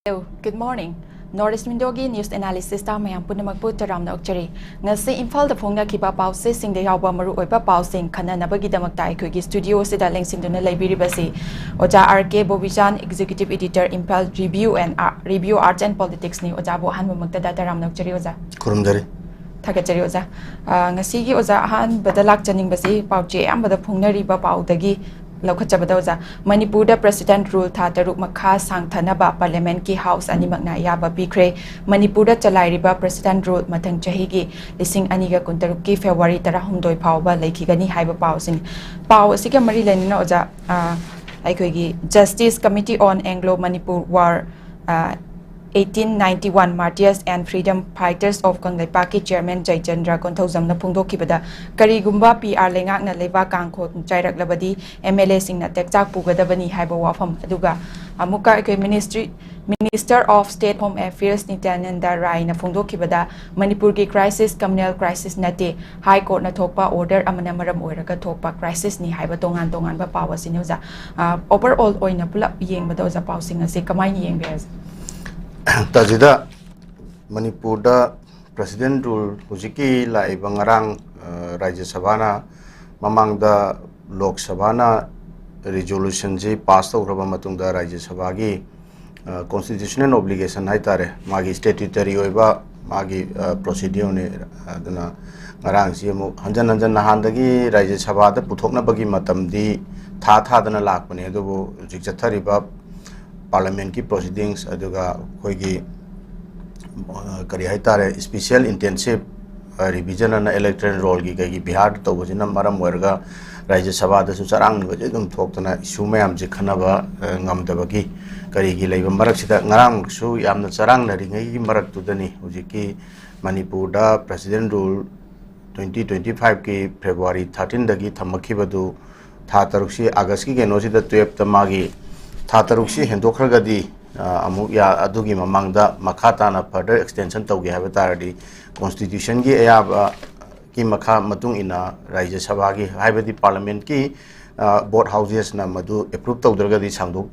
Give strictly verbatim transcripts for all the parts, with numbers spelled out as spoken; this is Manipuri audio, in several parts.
Hello, good morning. North East Window-ꯒꯤ news analysis-ꯇ ꯃꯌꯥꯝ ꯄꯨꯝꯅꯃꯛꯄꯨ ꯇꯔꯥꯝꯅ ꯑꯣꯛꯆꯔꯤ꯫ ꯉꯁꯤ ꯏꯝꯐꯥꯜꯗ ꯐꯣꯡꯅꯈꯤꯕ ꯄꯥꯎꯆꯦꯁꯤꯡꯗ ꯌꯥꯎꯕ ꯃꯔꯨꯑꯣꯏꯕ ꯄꯥꯎꯁꯤꯡ ꯈꯟꯅꯅꯕꯒꯤꯗꯃꯛꯇ ꯑꯩꯈꯣꯏꯒꯤ studio-ꯁꯤꯗ ꯂꯦꯡꯁꯤꯟꯗꯨꯅ ꯂꯩꯕꯤꯔꯤꯕꯁꯤ ꯑꯣꯖꯥ R K Bobichan, Executive Editor, Imphal Review and Ar-, Review Arts and Politics-ꯅꯤ꯫ ꯑꯣꯖꯥꯕꯨ ꯑꯍꯥꯟꯕꯃꯛꯇꯗ ꯇꯔꯥꯝꯅ ꯑꯣꯛꯆꯔꯤ, ꯑꯣꯖꯥ꯫ ꯈꯨꯔꯨꯝꯖꯔꯤ꯫ ꯊꯥꯒꯠꯆꯔꯤ, ꯑꯣꯖꯥ꯫ ꯑ, ꯉꯁꯤꯒꯤ ꯑꯣꯖꯥ ꯑꯍꯥꯟꯕꯗ ꯂꯥꯛꯆꯅꯤꯡꯕꯁꯤ ꯄꯥꯎꯆꯦ ꯑꯌꯥꯝꯕꯗ ꯐꯣꯡꯅꯔꯤꯕ ꯄꯥꯎꯗꯒꯤ ꯂꯧꯈꯠꯆꯕꯗ, ꯑꯣꯖꯥ, ꯃꯅꯤꯄꯨꯔꯗ President Rule ꯊꯥ ꯇꯔꯨꯛ ꯃꯈꯥ ꯁꯥꯡꯊꯅꯕ Parliament-ꯀꯤ House ꯑꯅꯤꯃꯛꯅ ꯑꯌꯥꯕ ꯄꯤꯈ꯭ꯔꯦ꯫ ꯃꯅꯤꯄꯨꯔꯗ ꯆꯂꯥꯏꯔꯤꯕ President Rule ꯃꯊꯪ ꯆꯍꯤꯒꯤ ꯂꯤꯁꯤꯡ ꯑꯅꯤꯒ ꯀꯨꯟꯇꯔꯨꯛꯀꯤ February ꯇꯔꯥꯍꯨꯝꯗꯣꯏ ꯐꯥꯎꯕ ꯂꯩꯈꯤꯒꯅꯤ ꯍꯥꯏꯕ ꯄꯥꯎꯁꯤꯅꯤ꯫ ꯄꯥꯎ ꯑꯁꯤꯒ ꯃꯔꯤ ꯂꯩꯅꯅ, ꯑꯣꯖꯥ, ꯑ, ꯑꯩꯈꯣꯏꯒꯤ Justice Committee on Anglo Manipur War, ꯑ, eighteen ninety-one Martyrs and Freedom Fighters of ꯀꯪꯂꯩꯄꯥꯛꯀꯤ Chairman ꯖꯌꯆꯟꯗ꯭ꯔ ꯀꯣꯟꯊꯧꯖꯝꯅ ꯐꯣꯡꯗꯣꯛꯈꯤꯕꯗ, ꯀꯔꯤꯒꯨꯝꯕ ꯄꯤ ꯑꯥꯔ ꯂꯩꯉꯥꯛꯅ ꯂꯩꯕꯥꯛ ꯀꯥꯡꯈꯣꯡ ꯆꯥꯏꯔꯛꯂꯕꯗꯤ M L A-ꯁꯤꯡꯅ ꯇꯦꯛꯆꯥꯛ ꯄꯨꯒꯗꯕꯅꯤ ꯍꯥꯏꯕ ꯋꯥꯐꯝ, ꯑꯗꯨꯒ ꯑꯃꯨꯛꯀ ꯑꯩꯈꯣꯏ Ministry, Minister of State Home Affairs ꯅꯤꯇ꯭ꯌꯥꯅꯟꯗ ꯔꯥꯏꯅ ꯐꯣꯡꯗꯣꯛꯈꯤꯕꯗ, ꯃꯅꯤꯄꯨꯔꯒꯤ crisis criminal crisis ꯅꯠꯇꯦ, High Court-ꯅ ꯊꯣꯛꯄ order ꯑꯃꯅ ꯃꯔꯝ ꯑꯣꯏꯔꯒ ꯊꯣꯛꯄ crisis-ꯅꯤ ꯍꯥꯏꯕ ꯇꯣꯉꯥꯟ ꯇꯣꯉꯥꯟꯕ ꯄꯥꯎ ꯑꯁꯤꯅꯤ, ꯑꯣꯖꯥ꯫ ꯑ, overall ꯑꯣꯏꯅ ꯄꯨꯂꯞ ꯌꯦꯡꯕꯗ, ꯑꯣꯖꯥ, ꯄꯥꯎꯁꯤꯡ ꯑꯁꯤ ꯀꯃꯥꯏꯅ ꯌꯦꯡꯕꯤꯔꯤ, ꯑꯣꯖꯥ? ꯇꯥꯖꯤꯗ, ꯃꯅꯤꯄꯨꯔꯗ President Rule ꯍꯧꯖꯤꯛꯀꯤ ꯂꯥꯛꯏꯕ ꯉꯔꯥꯡ, ꯑ, ꯔꯥꯖ꯭ꯌ ꯁꯚꯥꯅ, ꯃꯃꯥꯡꯗ ꯂꯣꯛ ꯁꯚꯥꯅ resolution-ꯁꯤ pass ꯇꯧꯈ꯭ꯔꯕ ꯃꯇꯨꯡꯗ ꯔꯥꯖ꯭ꯌ ꯁꯚꯥꯒꯤ, ꯑ, constitutional obligation ꯍꯥꯏꯇꯥꯔꯦ, ꯃꯥꯒꯤ statutory ꯑꯣꯏꯕ ꯃꯥꯒꯤ, ꯑ, procedure-ꯅꯤ꯫ ꯑꯗꯨꯅ ꯉꯔꯥꯡꯁꯤ ꯑꯃꯨꯛ ꯍꯟꯖꯟ ꯍꯟꯖꯟ ꯅꯍꯥꯟꯗꯒꯤ ꯔꯥꯖ꯭ꯌ ꯁꯚꯥꯗ ꯄꯨꯊꯣꯛꯅꯕꯒꯤ ꯃꯇꯝꯗꯤ ꯊꯥ ꯊꯥꯗꯅ ꯂꯥꯛꯄꯅꯦ, ꯑꯗꯨꯕꯨ ꯍꯧꯖꯤꯛ ꯆꯠꯊꯔꯤꯕ Parliament-ꯀꯤ proceedings, ꯑꯗꯨꯒ ꯑꯩꯈꯣꯏꯒꯤ, ꯑ, ꯀꯔꯤ ꯍꯥꯏꯇꯥꯔꯦ, Special Intensive, ꯑ, Revision ꯑꯅ Electoral Roll-ꯒꯤ ꯀꯩꯒꯤ ꯕꯤꯍꯥꯔꯗ ꯇꯧꯕꯁꯤꯅ ꯃꯔꯝ ꯑꯣꯏꯔꯒ ꯔꯥꯖ꯭ꯌ ꯁꯚꯥꯗꯁꯨ ꯆꯔꯥꯡꯅꯕꯁꯦ ꯑꯗꯨꯝ ꯊꯣꯛꯇꯅ issue ꯃꯌꯥꯝꯁꯦ ꯈꯟꯅꯕ, ꯑ, ꯉꯝꯗꯕꯒꯤ ꯀꯔꯤꯒꯤ ꯂꯩꯕ ꯃꯔꯛꯁꯤꯗ, ꯉꯔꯥꯡꯁꯨ ꯌꯥꯝꯅ ꯆꯔꯥꯡꯅꯔꯤꯉꯩꯒꯤ ꯃꯔꯛꯇꯨꯗꯅꯤ ꯍꯧꯖꯤꯛꯀꯤ ꯃꯅꯤꯄꯨꯔꯗ President Rule twenty twenty-five-ꯀꯤ February thirteen-ꯗꯒꯤ ꯊꯝꯃꯛꯈꯤꯕꯗꯨ ꯊꯥ ꯇꯔꯨꯛꯁꯤ, August-ꯀꯤ ꯀꯩꯅꯣꯁꯤꯗ twelfth-ꯇ ꯃꯥꯒꯤ ꯊꯥ ꯇꯔꯨꯛꯁꯤ ꯍꯦꯟꯗꯣꯛꯈ꯭ꯔꯒꯗꯤ, ꯑ, ꯑꯃꯨꯛ ꯌꯥ-, ꯑꯗꯨꯒꯤ ꯃꯃꯥꯡꯗ ꯃꯈꯥ ꯇꯥꯅ further extension ꯇꯧꯒꯦ ꯍꯥꯏꯕ ꯇꯥꯔꯗꯤ, Constitution-ꯒꯤ ꯑꯌꯥꯕꯒꯤ ꯃꯈꯥ, ꯃꯇꯨꯡ ꯏꯟꯅ ꯔꯥꯖ꯭ꯌ ꯁꯚꯥꯒꯤ, ꯍꯥꯏꯕꯗꯤ Parliament-ꯀꯤ, ꯑ, both houses-ꯅ ꯃꯗꯨ approve ꯇꯧꯗ꯭ꯔꯒꯗꯤ ꯁꯥꯡꯗꯣꯛ-,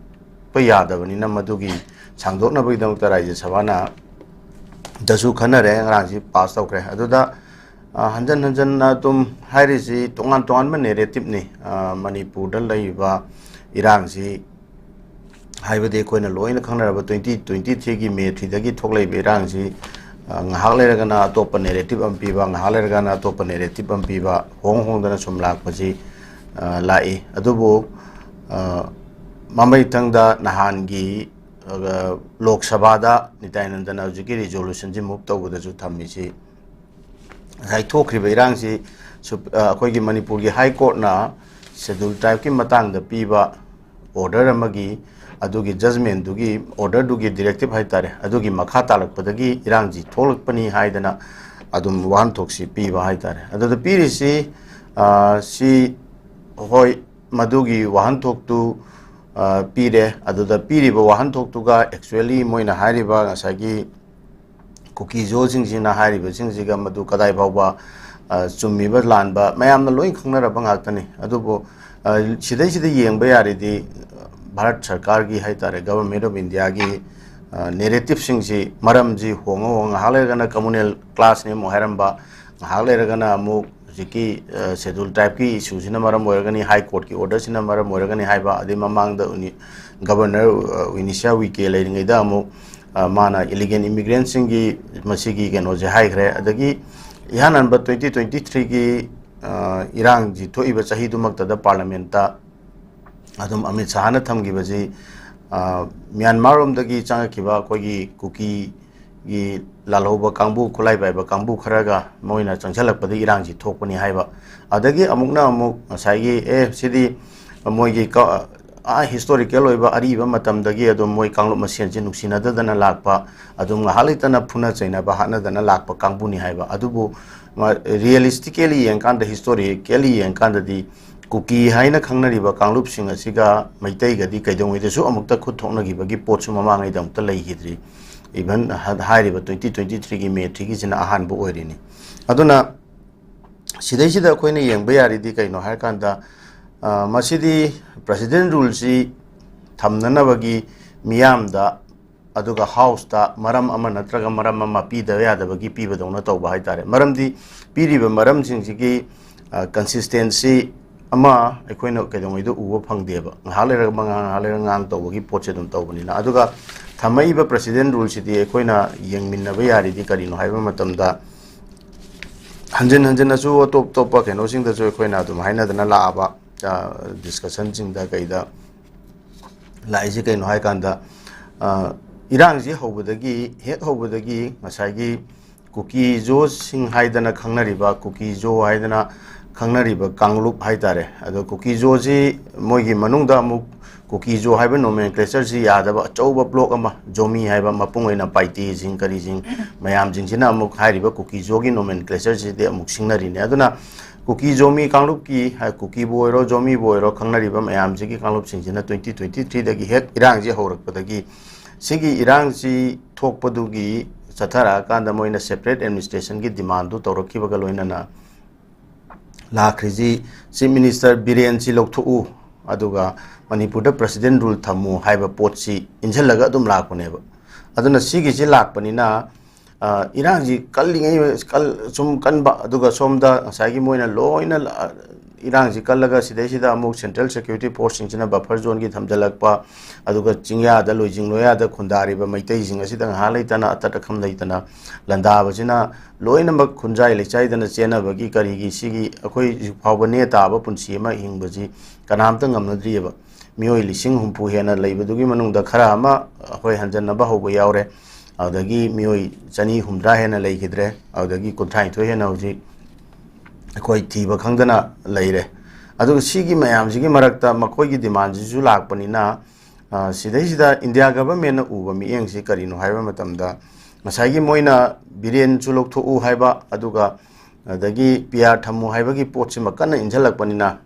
ꯌꯥꯗꯕꯅꯤꯅ, ꯃꯗꯨꯒꯤ ꯁꯥꯡꯗꯣꯛꯅꯕꯒꯤꯗꯃꯛꯇ ꯔꯥꯖ꯭ꯌ ꯁꯚꯥꯅ ꯗꯁꯨ ꯈꯟꯅꯔꯦ, ꯉꯔꯥꯡꯁꯤ ꯄꯥꯁ ꯇꯧꯈ꯭ꯔꯦ꯫ ꯑꯗꯨꯗ, ꯑ, ꯍꯟꯖꯟ ꯍꯟꯖꯟꯅ ꯑꯗꯨꯝ ꯍꯥꯏꯔꯤꯁꯤ ꯇꯣꯉꯥꯟ ꯇꯣꯉꯥꯟꯕ ꯅꯦꯔꯦꯇꯤꯞꯅꯤ꯫ ꯑ, ꯃꯅꯤꯄꯨꯔꯗ ꯂꯩꯔꯤꯕ ꯏꯔꯥꯡꯁꯤ, ꯍꯥꯏꯕꯗꯤ ꯑꯩꯈꯣꯏꯅ ꯂꯣꯏꯅ ꯈꯪꯅꯔꯕ twenty twenty-threeꯒꯤ May threeꯗꯒꯤ ꯊꯣꯛꯂꯛꯏꯕ ꯏꯔꯥꯡꯁꯤ, ꯑ, ꯉꯥꯏꯍꯥꯛ ꯂꯩꯔꯒꯅ ꯑꯇꯣꯞꯄ ꯅꯦꯔꯦꯇꯤꯞ ꯑꯃ ꯄꯤꯕ, ꯉꯥꯏꯍꯥꯛ ꯂꯩꯔꯒꯅ ꯑꯇꯣꯞꯄ ꯅꯦꯔꯦꯇꯤꯞ ꯑꯃ ꯄꯤꯕ, ꯍꯣꯡ ꯍꯣꯡꯗꯅ ꯁꯨꯝ ꯂꯥꯛꯄꯁꯤ, ꯑ, ꯂꯥꯛꯏ꯫ ꯑꯗꯨꯕꯨ, ꯑ, ꯃꯃꯩꯊꯪꯗ ꯅꯍꯥꯟꯒꯤ, ꯑ, ꯂꯣꯛ ꯁꯚꯥꯗ ꯅꯤꯇꯥꯏꯅꯟꯗꯅ ꯍꯧꯖꯤꯛꯀꯤ ꯔꯤꯖꯣꯂꯨꯁꯟꯁꯤ ꯃꯨꯚ ꯇꯧꯕꯗꯁꯨ ꯊꯝꯃꯤꯁꯤ, ꯉꯁꯥꯏ ꯊꯣꯛꯈ꯭ꯔꯤꯕ ꯏꯔꯥꯡꯁꯤ ꯁꯨꯞ-, ꯑ, ꯑꯩꯈꯣꯏꯒꯤ ꯃꯅꯤꯄꯨꯔꯒꯤ ꯍꯥꯏ ꯀꯣꯔꯠꯅ ꯁꯦꯗꯨꯜ ꯇ꯭ꯔꯥꯏꯕꯀꯤ ꯃꯇꯥꯡꯗ ꯄꯤꯕ ꯑꯣꯔꯗꯔ ꯑꯃꯒꯤ, ꯑꯗꯨꯒꯤ ꯖꯖꯃꯦꯟꯗꯨꯒꯤ, ꯑꯣꯔꯗꯔꯗꯨꯒꯤ ꯗꯤꯔꯦꯛꯇꯤꯞ ꯍꯥꯏꯇꯥꯔꯦ, ꯑꯗꯨꯒꯤ ꯃꯈꯥ ꯇꯥꯜꯂꯛꯄꯗꯒꯤ ꯏꯔꯥꯡꯁꯤ ꯊꯣꯛꯂꯛꯄꯅꯤ ꯍꯥꯏꯗꯅ ꯑꯗꯨꯝ ꯋꯥꯍꯟꯊꯣꯛꯁꯤ ꯄꯤꯕ ꯍꯥꯏꯇꯥꯔꯦ꯫ ꯑꯗꯨꯗ ꯄꯤꯔꯤꯁꯤ, ꯑ, ꯁꯤ, ꯍꯣꯏ, ꯃꯗꯨꯒꯤ ꯋꯥꯍꯟꯊꯣꯛꯇꯨ, ꯑ, ꯄꯤꯔꯦ꯫ ꯑꯗꯨꯗ ꯄꯤꯔꯤꯕ ꯋꯥꯍꯟꯊꯣꯛꯇꯨꯒ actually ꯃꯣꯏꯅ ꯍꯥꯏꯔꯤꯕ ꯉꯁꯥꯏꯒꯤ ꯀꯨꯀꯤ ꯖꯣꯁꯤꯡꯁꯤꯅ ꯍꯥꯏꯔꯤꯕꯁꯤꯡꯁꯤꯒ ꯃꯗꯨ ꯀꯗꯥꯏ ꯐꯥꯎꯕ, ꯑ, ꯆꯨꯝꯃꯤꯕ ꯂꯥꯟꯕ ꯃꯌꯥꯝꯅ ꯂꯣꯏ ꯈꯪꯅꯔꯕ ꯉꯥꯛꯇꯅꯤ꯫ ꯑꯗꯨꯕꯨ, ꯑ, ꯁꯤꯗꯩꯁꯤꯗ ꯌꯦꯡꯕ ꯌꯥꯔꯤꯗꯤ, ꯚꯥꯔꯠ ꯁꯔꯀꯥꯔꯒꯤ ꯍꯥꯏꯇꯥꯔꯦ, Government of Indiaꯒꯤ, ꯑ, ꯅꯦꯔꯦꯇꯤꯞꯁꯤꯡꯁꯤ, ꯃꯔꯝꯁꯤ ꯍꯣꯡꯉ ꯍꯣꯡꯉ, ꯉꯥꯏꯍꯥꯛ ꯂꯩꯔꯒꯅ communal clashꯅꯤ ꯑꯃꯨꯛ ꯍꯥꯏꯔꯝꯕ, ꯉꯥꯏꯍꯥꯛ ꯂꯩꯔꯒꯅ ꯑꯃꯨꯛ ꯍꯧꯖꯤꯛꯀꯤ, ꯑ, ꯁꯦꯗꯨꯜ ꯇ꯭ꯔꯥꯏꯕꯀꯤ ꯏꯁꯨꯁꯤꯅ ꯃꯔꯝ ꯑꯣꯏꯔꯒꯅꯤ, ꯍꯥꯏ ꯀꯣꯔꯠꯀꯤ ꯑꯣꯔꯗꯔꯁꯤꯅ ꯃꯔꯝ ꯑꯣꯏꯔꯒꯅꯤ ꯍꯥꯏꯕ, ꯑꯗꯩ ꯃꯃꯥꯡꯗ ꯎꯅꯤ-, ꯒꯕꯔꯅꯔ, ꯑ, ꯋꯤꯅꯤꯁꯤꯌꯥ ꯋꯤꯀꯦ ꯂꯩꯔꯤꯉꯩꯗ ꯑꯃꯨꯛ, ꯑ, ꯃꯥꯅ ꯏꯂꯤꯒꯦꯜ ꯏꯃꯤꯒ꯭ꯔꯦꯟꯁꯤꯡꯒꯤ ꯃꯁꯤꯒꯤ ꯀꯩꯅꯣꯁꯦ ꯍꯥꯏꯈ꯭ꯔꯦ꯫ ꯑꯗꯒꯤ ꯏꯍꯥꯟ ꯍꯥꯟꯕ twenty twenty-threeꯒꯤ, ꯑ, ꯏꯔꯥꯡꯁꯤ ꯊꯣꯛꯏꯕ ꯆꯍꯤꯗꯨꯃꯛꯇꯗ ꯄꯥꯔꯂꯤꯌꯥꯃꯦꯟꯠꯇ ꯑꯗꯨꯝ ꯑꯃꯤꯠ ꯁꯍꯥꯅ ꯊꯝꯈꯤꯕꯁꯤ, ꯑ, ꯃ꯭ꯌꯥꯟꯃꯥꯔ ꯔꯣꯝꯗꯒꯤ ꯆꯪꯉꯛꯈꯤꯕ ꯑꯩꯈꯣꯏꯒꯤ ꯀꯨꯀꯤꯒꯤ ꯂꯥꯜꯍꯧꯕ ꯀꯥꯡꯕꯨ, ꯈꯨꯠꯂꯥꯏ ꯄꯥꯏꯕ ꯀꯥꯡꯕꯨ ꯈꯔꯒ ꯃꯣꯏꯅ ꯆꯪꯁꯤꯜꯂꯛꯄꯗꯒꯤ ꯏꯔꯥꯡꯁꯤ ꯊꯣꯛꯄꯅꯤ ꯍꯥꯏꯕ꯫ ꯑꯗꯒꯤ ꯑꯃꯨꯛꯅ ꯑꯃꯨꯛ ꯉꯁꯥꯏꯒꯤ, ꯑꯦ, ꯁꯤꯗꯤ ꯃꯣꯏꯒꯤ ꯀ-, ꯑꯥ, ꯍꯤꯁꯇꯣꯔꯤꯀꯦꯜ ꯑꯣꯏꯕ ꯑꯔꯤꯕ ꯃꯇꯝꯗꯒꯤ ꯑꯗꯨꯝ ꯃꯣꯏ ꯀꯥꯡꯂꯨꯞ ꯃꯁꯦꯟꯁꯤ ꯅꯨꯡꯁꯤꯅꯗꯗꯅ ꯂꯥꯛꯄ, ꯑꯗꯨꯝ ꯉꯥꯏꯍꯥꯛ ꯂꯩꯇꯅ ꯐꯨꯅ ꯆꯩꯅꯕ, ꯍꯥꯠꯅꯗꯅ ꯂꯥꯛꯄ ꯀꯥꯡꯕꯨꯅꯤ ꯍꯥꯏꯕ꯫ ꯑꯗꯨꯕꯨ ꯃ-, ꯔꯤꯌꯦꯂꯤꯁꯇꯤꯀꯦꯂꯤ ꯌꯦꯡꯀꯥꯟꯗ, ꯍꯤꯁꯇꯣꯔꯤꯀꯦꯂꯤ ꯌꯦꯡꯀꯥꯟꯗꯗꯤ ꯀꯨꯀꯤ ꯍꯥꯏꯅ ꯈꯪꯅꯔꯤꯕ ꯀꯥꯡꯂꯨꯞꯁꯤꯡ ꯑꯁꯤꯒ ꯃꯩꯇꯩꯒꯗꯤ ꯀꯩꯗꯧꯉꯩꯗꯁꯨ ꯑꯃꯨꯛꯇ ꯈꯨꯠ ꯊꯣꯛꯅꯈꯤꯕꯒꯤ ꯄꯣꯠꯁꯨ ꯃꯃꯥꯡꯉꯩꯗ ꯑꯃꯨꯛꯇ ꯂꯩꯈꯤꯗ꯭ꯔꯤ꯫ Even ꯍ-, ꯍꯥꯏꯔꯤꯕ twenty twenty-threeꯒꯤ May threeꯒꯤꯁꯤꯅ ꯑꯍꯥꯟꯕ ꯑꯣꯏꯔꯤꯅꯤ꯫ ꯑꯗꯨꯅ ꯁꯤꯗꯩꯁꯤꯗ ꯑꯩꯈꯣꯏꯅ ꯌꯦꯡꯕ ꯌꯥꯔꯤꯗꯤ ꯀꯩꯅꯣ ꯍꯥꯏꯔꯀꯥꯟꯗ, ꯑ, ꯃꯁꯤꯗꯤ ꯄ꯭ꯔꯦꯁꯤꯗꯦꯟ ꯔꯨꯜꯁꯤ ꯊꯝꯅꯅꯕꯒꯤ ꯃꯤꯌꯥꯝꯗ, ꯑꯗꯨꯒ ꯍꯥꯎꯁꯇ ꯃꯔꯝ ꯑꯃ ꯅꯠꯇ꯭ꯔꯒ ꯃꯔꯝ ꯑꯃ ꯄꯤꯗꯕ ꯌꯥꯗꯕꯒꯤ ꯄꯤꯕꯗꯧꯅ ꯇꯧꯕ ꯍꯥꯏꯇꯥꯔꯦ꯫ ꯃꯔꯝꯗꯤ ꯄꯤꯔꯤꯕ ꯃꯔꯝꯁꯤꯡꯁꯤꯒꯤ ꯀꯟꯁꯤꯁꯇꯦꯟꯁꯤ ꯑꯃ ꯑꯩꯈꯣꯏꯅ ꯀꯩꯗꯧꯉꯩꯗ ꯎꯕ ꯐꯪꯗꯦꯕ꯫ ꯉꯥꯏꯍꯥꯛ ꯂꯩꯔꯒ ꯃꯉꯥꯡ, ꯉꯥꯏꯍꯥꯛ ꯂꯩꯔꯒ ꯉꯥꯡ ꯇꯧꯕꯒꯤ ꯄꯣꯠꯁꯦ ꯑꯗꯨꯝ ꯇꯧꯕꯅꯤꯅ꯫ ꯑꯗꯨꯒ ꯊꯝꯃꯛꯏꯕ ꯄ꯭ꯔꯦꯁꯤꯗꯦꯟ ꯔꯨꯜꯁꯤꯗꯤ ꯑꯩꯈꯣꯏꯅ ꯌꯦꯡꯃꯤꯟꯅꯕ ꯌꯥꯔꯤꯗꯤ ꯀꯔꯤꯅꯣ ꯍꯥꯏꯕ ꯃꯇꯝꯗ, ꯍꯟꯖꯤꯟ ꯍꯟꯖꯤꯟꯅꯁꯨ ꯑꯇꯣꯞ ꯑꯇꯣꯞꯄ ꯀꯩꯅꯣꯁꯤꯡꯗꯁꯨ ꯑꯩꯈꯣꯏꯅ ꯑꯗꯨꯝ ꯍꯥꯏꯅꯗꯅ ꯂꯥꯛꯑꯕ, ꯗꯤꯁꯀꯁꯟꯁꯤꯡꯗ ꯀꯩꯗ ꯂꯥꯛꯏꯁꯦ ꯀꯩꯅꯣ ꯍꯥꯏꯀꯥꯟꯗ, ꯏꯔꯥꯡꯁꯤ ꯍꯧꯕꯗꯒꯤ, ꯍꯦꯛ ꯍꯧꯕꯗꯒꯤ ꯉꯁꯥꯏꯒꯤ ꯀꯨꯀꯤꯖꯣꯁꯤꯡ ꯍꯥꯏꯗꯅ ꯈꯪꯅꯔꯤꯕ, ꯀꯨꯀꯤꯖꯣ ꯍꯥꯏꯗꯅ ꯈꯪꯅꯔꯤꯕ ꯀꯥꯡꯂꯨꯞ ꯍꯥꯏꯇꯥꯔꯦ꯫ ꯑꯗꯣ ꯀꯨꯀꯤꯖꯣꯁꯤ ꯃꯣꯏꯒꯤ ꯃꯅꯨꯡꯗ ꯑꯃꯨꯛ ꯀꯨꯀꯤꯖꯣ ꯍꯥꯏꯕ ꯅꯣꯃꯦꯟꯀ꯭ꯂꯦꯆꯔꯁꯤ ꯌꯥꯗꯕ ꯑꯆꯧꯕ ꯕ꯭ꯂꯣꯛ ꯑꯃ, ꯖꯣꯃꯤ ꯍꯥꯏꯕ, ꯃꯄꯨꯡ ꯑꯣꯏꯅ ꯄꯥꯏꯇꯦꯁꯤꯡ ꯀꯔꯤꯁꯤꯡ ꯃꯌꯥꯝꯁꯤꯡꯁꯤꯅ ꯑꯃꯨꯛ ꯍꯥꯏꯔꯤꯕ ꯀꯨꯀꯤꯖꯣꯒꯤ ꯅꯣꯃꯦꯟꯀ꯭ꯂꯦꯆꯔꯁꯤꯗꯤ ꯑꯃꯨꯛ ꯁꯤꯡꯅꯔꯤꯅꯦ꯫ ꯑꯗꯨꯅ ꯀꯨꯀꯤ ꯖꯣꯃꯤ ꯀꯥꯡꯂꯨꯞꯀꯤ, ꯍꯥꯏ, ꯀꯨꯀꯤꯕꯨ ꯑꯣꯏꯔꯣ, ꯖꯣꯃꯤꯕꯨ ꯑꯣꯏꯔꯣ, ꯈꯪꯅꯔꯤꯕ ꯃꯌꯥꯝꯁꯤꯒꯤ ꯀꯥꯡꯂꯨꯞꯁꯤꯡꯁꯤꯅ twenty twenty threeꯗꯒꯤ ꯍꯦꯛ ꯏꯔꯥꯡꯁꯤ ꯍꯧꯔꯛꯄꯗꯒꯤ, ꯁꯤꯒꯤ ꯏꯔꯥꯡꯁꯤ ꯊꯣꯛꯄꯗꯨꯒꯤ ꯆꯠꯊꯔꯛꯑꯀꯥꯟꯗ ꯃꯣꯏꯅ separate administrationꯒꯤ demandꯗꯨ ꯇꯧꯔꯛꯈꯤꯕꯒ ꯂꯣꯏꯅꯅ ꯂꯥꯛꯈ꯭ꯔꯤꯁꯤ, ꯆꯤꯐ ꯃꯤꯅꯤꯁꯇꯔ ꯕꯤꯔꯦꯟꯁꯤ ꯂꯧꯊꯣꯛꯎ, ꯑꯗꯨꯒ ꯃꯅꯤꯄꯨꯔꯗ ꯄ꯭ꯔꯦꯁꯤꯗꯦꯟ ꯔꯨꯜ ꯊꯝꯃꯨ ꯍꯥꯏꯕ ꯄꯣꯠꯁꯤ ꯏꯟꯁꯤꯜꯂꯒ ꯑꯗꯨꯝ ꯂꯥꯛꯄꯅꯦꯕ꯫ ꯑꯗꯨꯅ ꯁꯤꯒꯤꯁꯤ ꯂꯥꯛꯄꯅꯤꯅ, ꯑ, ꯏꯔꯥꯡꯁꯤ ꯀꯜꯂꯤꯉꯩ, ꯀꯜ-, ꯁꯨꯝ ꯀꯟꯕ, ꯑꯗꯨꯒ ꯁꯣꯝꯗ ꯉꯁꯥꯏꯒꯤ ꯃꯣꯏꯅ ꯂꯣꯏꯅ, ꯑ, ꯏꯔꯥꯡꯁꯤ ꯀꯜꯂꯒ ꯁꯤꯗꯩꯁꯤꯗ ꯑꯃꯨꯛ central security forceꯁꯤꯡꯁꯤꯅ buffer zoneꯒꯤ ꯊꯝꯖꯤꯜꯂꯛꯄ, ꯑꯗꯨꯒ ꯆꯤꯡꯌꯥꯗ, ꯂꯣꯏꯖꯤꯡ ꯂꯣꯌꯥꯗ ꯈꯨꯟꯗꯥꯔꯤꯕ ꯃꯩꯇꯩꯁꯤꯡ ꯑꯁꯤꯗ ꯉꯥꯏꯍꯥꯛ ꯂꯩꯇꯅ ꯑꯇꯠ ꯑꯈꯝ ꯂꯩꯇꯅ ꯂꯥꯟꯗꯥꯕꯁꯤꯅ ꯂꯣꯏꯅꯃꯛ ꯈꯨꯟꯖꯥꯏ ꯂꯩꯆꯥꯏꯗꯅ ꯆꯦꯟꯅꯕꯒꯤ ꯀꯔꯤꯒꯤ ꯁꯤꯒꯤ ꯑꯩꯈꯣꯏ ꯍꯧꯖꯤꯛ ꯐꯥꯎꯕ ꯅꯦ ꯇꯥꯕ ꯄꯨꯟꯁꯤ ꯑꯃ ꯍꯤꯡꯕꯁꯤ ꯀꯅꯥꯝꯇ ꯉꯝꯅꯗ꯭ꯔꯤꯑꯕ꯫ ꯃꯤꯑꯣꯏ ꯂꯤꯁꯤꯡ ꯍꯨꯝꯐꯨ ꯍꯦꯟꯅ ꯂꯩꯕꯗꯨꯒꯤ ꯃꯅꯨꯡꯗ ꯈꯔ ꯑꯃ ꯑꯩꯈꯣꯏ ꯍꯟꯖꯟꯅꯕ ꯍꯧꯕ ꯌꯥꯎꯔꯦ꯫ ꯑꯗꯨꯗꯒꯤ ꯃꯤꯑꯣꯏ ꯆꯅꯤ ꯍꯨꯝꯗ꯭ꯔꯥ ꯍꯦꯟꯅ ꯂꯩꯈꯤꯗ꯭ꯔꯦ꯫ ꯑꯗꯨꯗꯒꯤ ꯀꯨꯟꯊ꯭ꯔꯥꯅꯤꯊꯣꯏ ꯍꯦꯟꯅ ꯍꯧꯖꯤꯛ ꯑꯩꯈꯣꯏ ꯊꯤꯕ ꯈꯪꯗꯅ ꯂꯩꯔꯦ꯫ ꯑꯗꯨꯒ ꯁꯤꯒꯤ ꯃꯌꯥꯝꯁꯤꯒꯤ ꯃꯔꯛꯇ ꯃꯈꯣꯏꯒꯤ demandꯁꯤꯁꯨ ꯂꯥꯛꯄꯅꯤꯅ, ꯑ, ꯁꯤꯗꯩꯁꯤꯗ ꯏꯟꯗꯤꯌꯥ ꯒꯚꯔꯟꯃꯦꯟꯠꯅ ꯎꯕ ꯃꯤꯠꯌꯦꯡꯁꯤ ꯀꯔꯤꯅꯣ ꯍꯥꯏꯕ ꯃꯇꯝꯗ, ꯉꯁꯥꯏꯒꯤ ꯃꯣꯏꯅ ꯕꯤꯔꯦꯟꯁꯨ ꯂꯧꯊꯣꯛꯎ ꯍꯥꯏꯕ, ꯑꯗꯨꯒ ꯑꯗꯒꯤ ꯄꯤ ꯑꯥꯔ ꯊꯝꯃꯨ ꯍꯥꯏꯕꯒꯤ ꯄꯣꯠꯁꯤꯃ ꯀꯟꯅ ꯏꯟꯁꯤꯜꯂꯛꯄꯅꯤꯅ,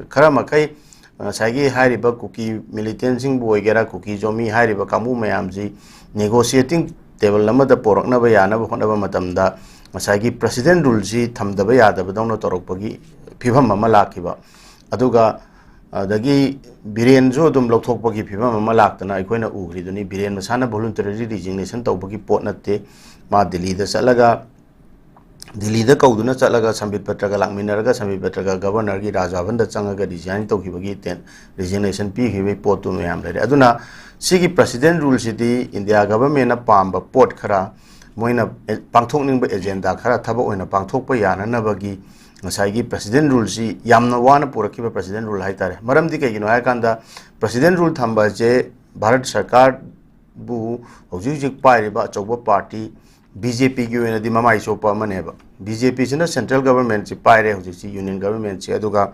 ꯈꯔ ꯃꯈꯩ ꯉꯁꯥꯏꯒꯤ ꯍꯥꯏꯔꯤꯕ ꯀꯨꯀꯤ militantꯁꯤꯡꯕꯨ ꯑꯣꯏꯒꯦꯔꯥ, ꯀꯨꯀꯤ ꯖꯣꯃꯤ ꯍꯥꯏꯔꯤꯕ ꯀꯥꯡꯕꯨ ꯃꯌꯥꯝꯁꯤ negotiating table ꯑꯃꯗ ꯄꯣꯔꯛꯅꯕ ꯌꯥꯅꯕ ꯍꯣꯠꯅꯕ ꯃꯇꯝꯗ, ꯉꯁꯥꯏꯒꯤ ꯄ꯭ꯔꯦꯁꯤꯗꯦꯟ ꯔꯨꯜꯁꯤ ꯊꯝꯗꯕ ꯌꯥꯗꯕꯗꯧꯅ ꯇꯧꯔꯛꯄꯒꯤ ꯐꯤꯕꯝ ꯑꯃ ꯂꯥꯛꯈꯤꯕ꯫ ꯑꯗꯨꯒ ꯑꯗꯒꯤ ꯕꯤꯔꯦꯟꯁꯨ ꯑꯗꯨꯝ ꯂꯧꯊꯣꯛꯄꯒꯤ ꯐꯤꯕꯝ ꯑꯃ ꯂꯥꯛꯇꯅ ꯑꯩꯈꯣꯏꯅ ꯎꯈ꯭ꯔꯤꯗꯨꯅꯤ꯫ ꯕꯤꯔꯦꯟ ꯃꯁꯥꯅ voluntary resignation ꯇꯧꯕꯒꯤ ꯄꯣꯠ ꯅꯠꯇꯦ꯫ ꯃꯥ ꯗꯤꯜꯂꯤꯗ ꯆꯠꯂꯒ, ꯗꯤꯜꯂꯤꯗ ꯀꯧꯗꯨꯅ ꯆꯠꯂꯒ ꯁꯝꯕꯤꯠ ꯄꯇ꯭ꯔꯒ ꯂꯥꯛꯃꯤꯟꯅꯔꯒ, ꯁꯝꯕꯤꯠ ꯄꯇ꯭ꯔꯒ ꯒꯕꯔꯅꯔꯒꯤ ꯔꯥꯖ ꯚꯕꯟꯗ ꯆꯪꯉꯒ resign ꯇꯧꯈꯤꯕꯒꯤ ꯇꯦꯟ-, resignation ꯄꯤꯈꯤꯕꯒꯤ ꯄꯣꯠꯇꯨ ꯃꯌꯥꯝ ꯂꯩꯔꯦ꯫ ꯑꯗꯨꯅ ꯁꯤꯒꯤ president ruleꯁꯤꯗꯤ ꯏꯟꯗꯤꯌꯥ governmentꯅ ꯄꯥꯝꯕ ꯄꯣꯠ ꯈꯔ, ꯃꯣꯏꯅ ꯑꯦ-, ꯄꯥꯡꯊꯣꯛꯅꯤꯡꯕ agenda ꯈꯔ ꯊꯕꯛ ꯑꯣꯏꯅ ꯄꯥꯡꯊꯣꯛꯄ ꯌꯥꯅꯅꯕꯒꯤ ꯉꯁꯥꯏꯒꯤ president ruleꯁꯤ ꯌꯥꯝꯅ ꯋꯥꯅ ꯄꯨꯔꯛꯈꯤꯕ president rule ꯍꯥꯏꯇꯥꯔꯦ꯫ ꯃꯔꯝꯗꯤ ꯀꯩꯒꯤꯅꯣ ꯍꯥꯏꯔꯀꯥꯟꯗ, president rule ꯊꯝꯕ ꯑꯁꯦ ꯚꯥꯔꯠ ꯁꯔꯀꯥꯔꯕꯨ ꯍꯧꯖꯤꯛ ꯍꯧꯖꯤꯛ ꯄꯥꯏꯔꯤꯕ ꯑꯆꯧꯕ party BJPꯒꯤ ꯑꯣꯏꯅꯗꯤ ꯃꯃꯥꯏ ꯆꯣꯞꯄ ꯑꯃꯅꯦꯕ꯫ BJPꯁꯤꯅ central governmentꯁꯤ ꯄꯥꯏꯔꯦ ꯍꯧꯖꯤꯛꯁꯤ, union governmentꯁꯤ, ꯑꯗꯨꯒ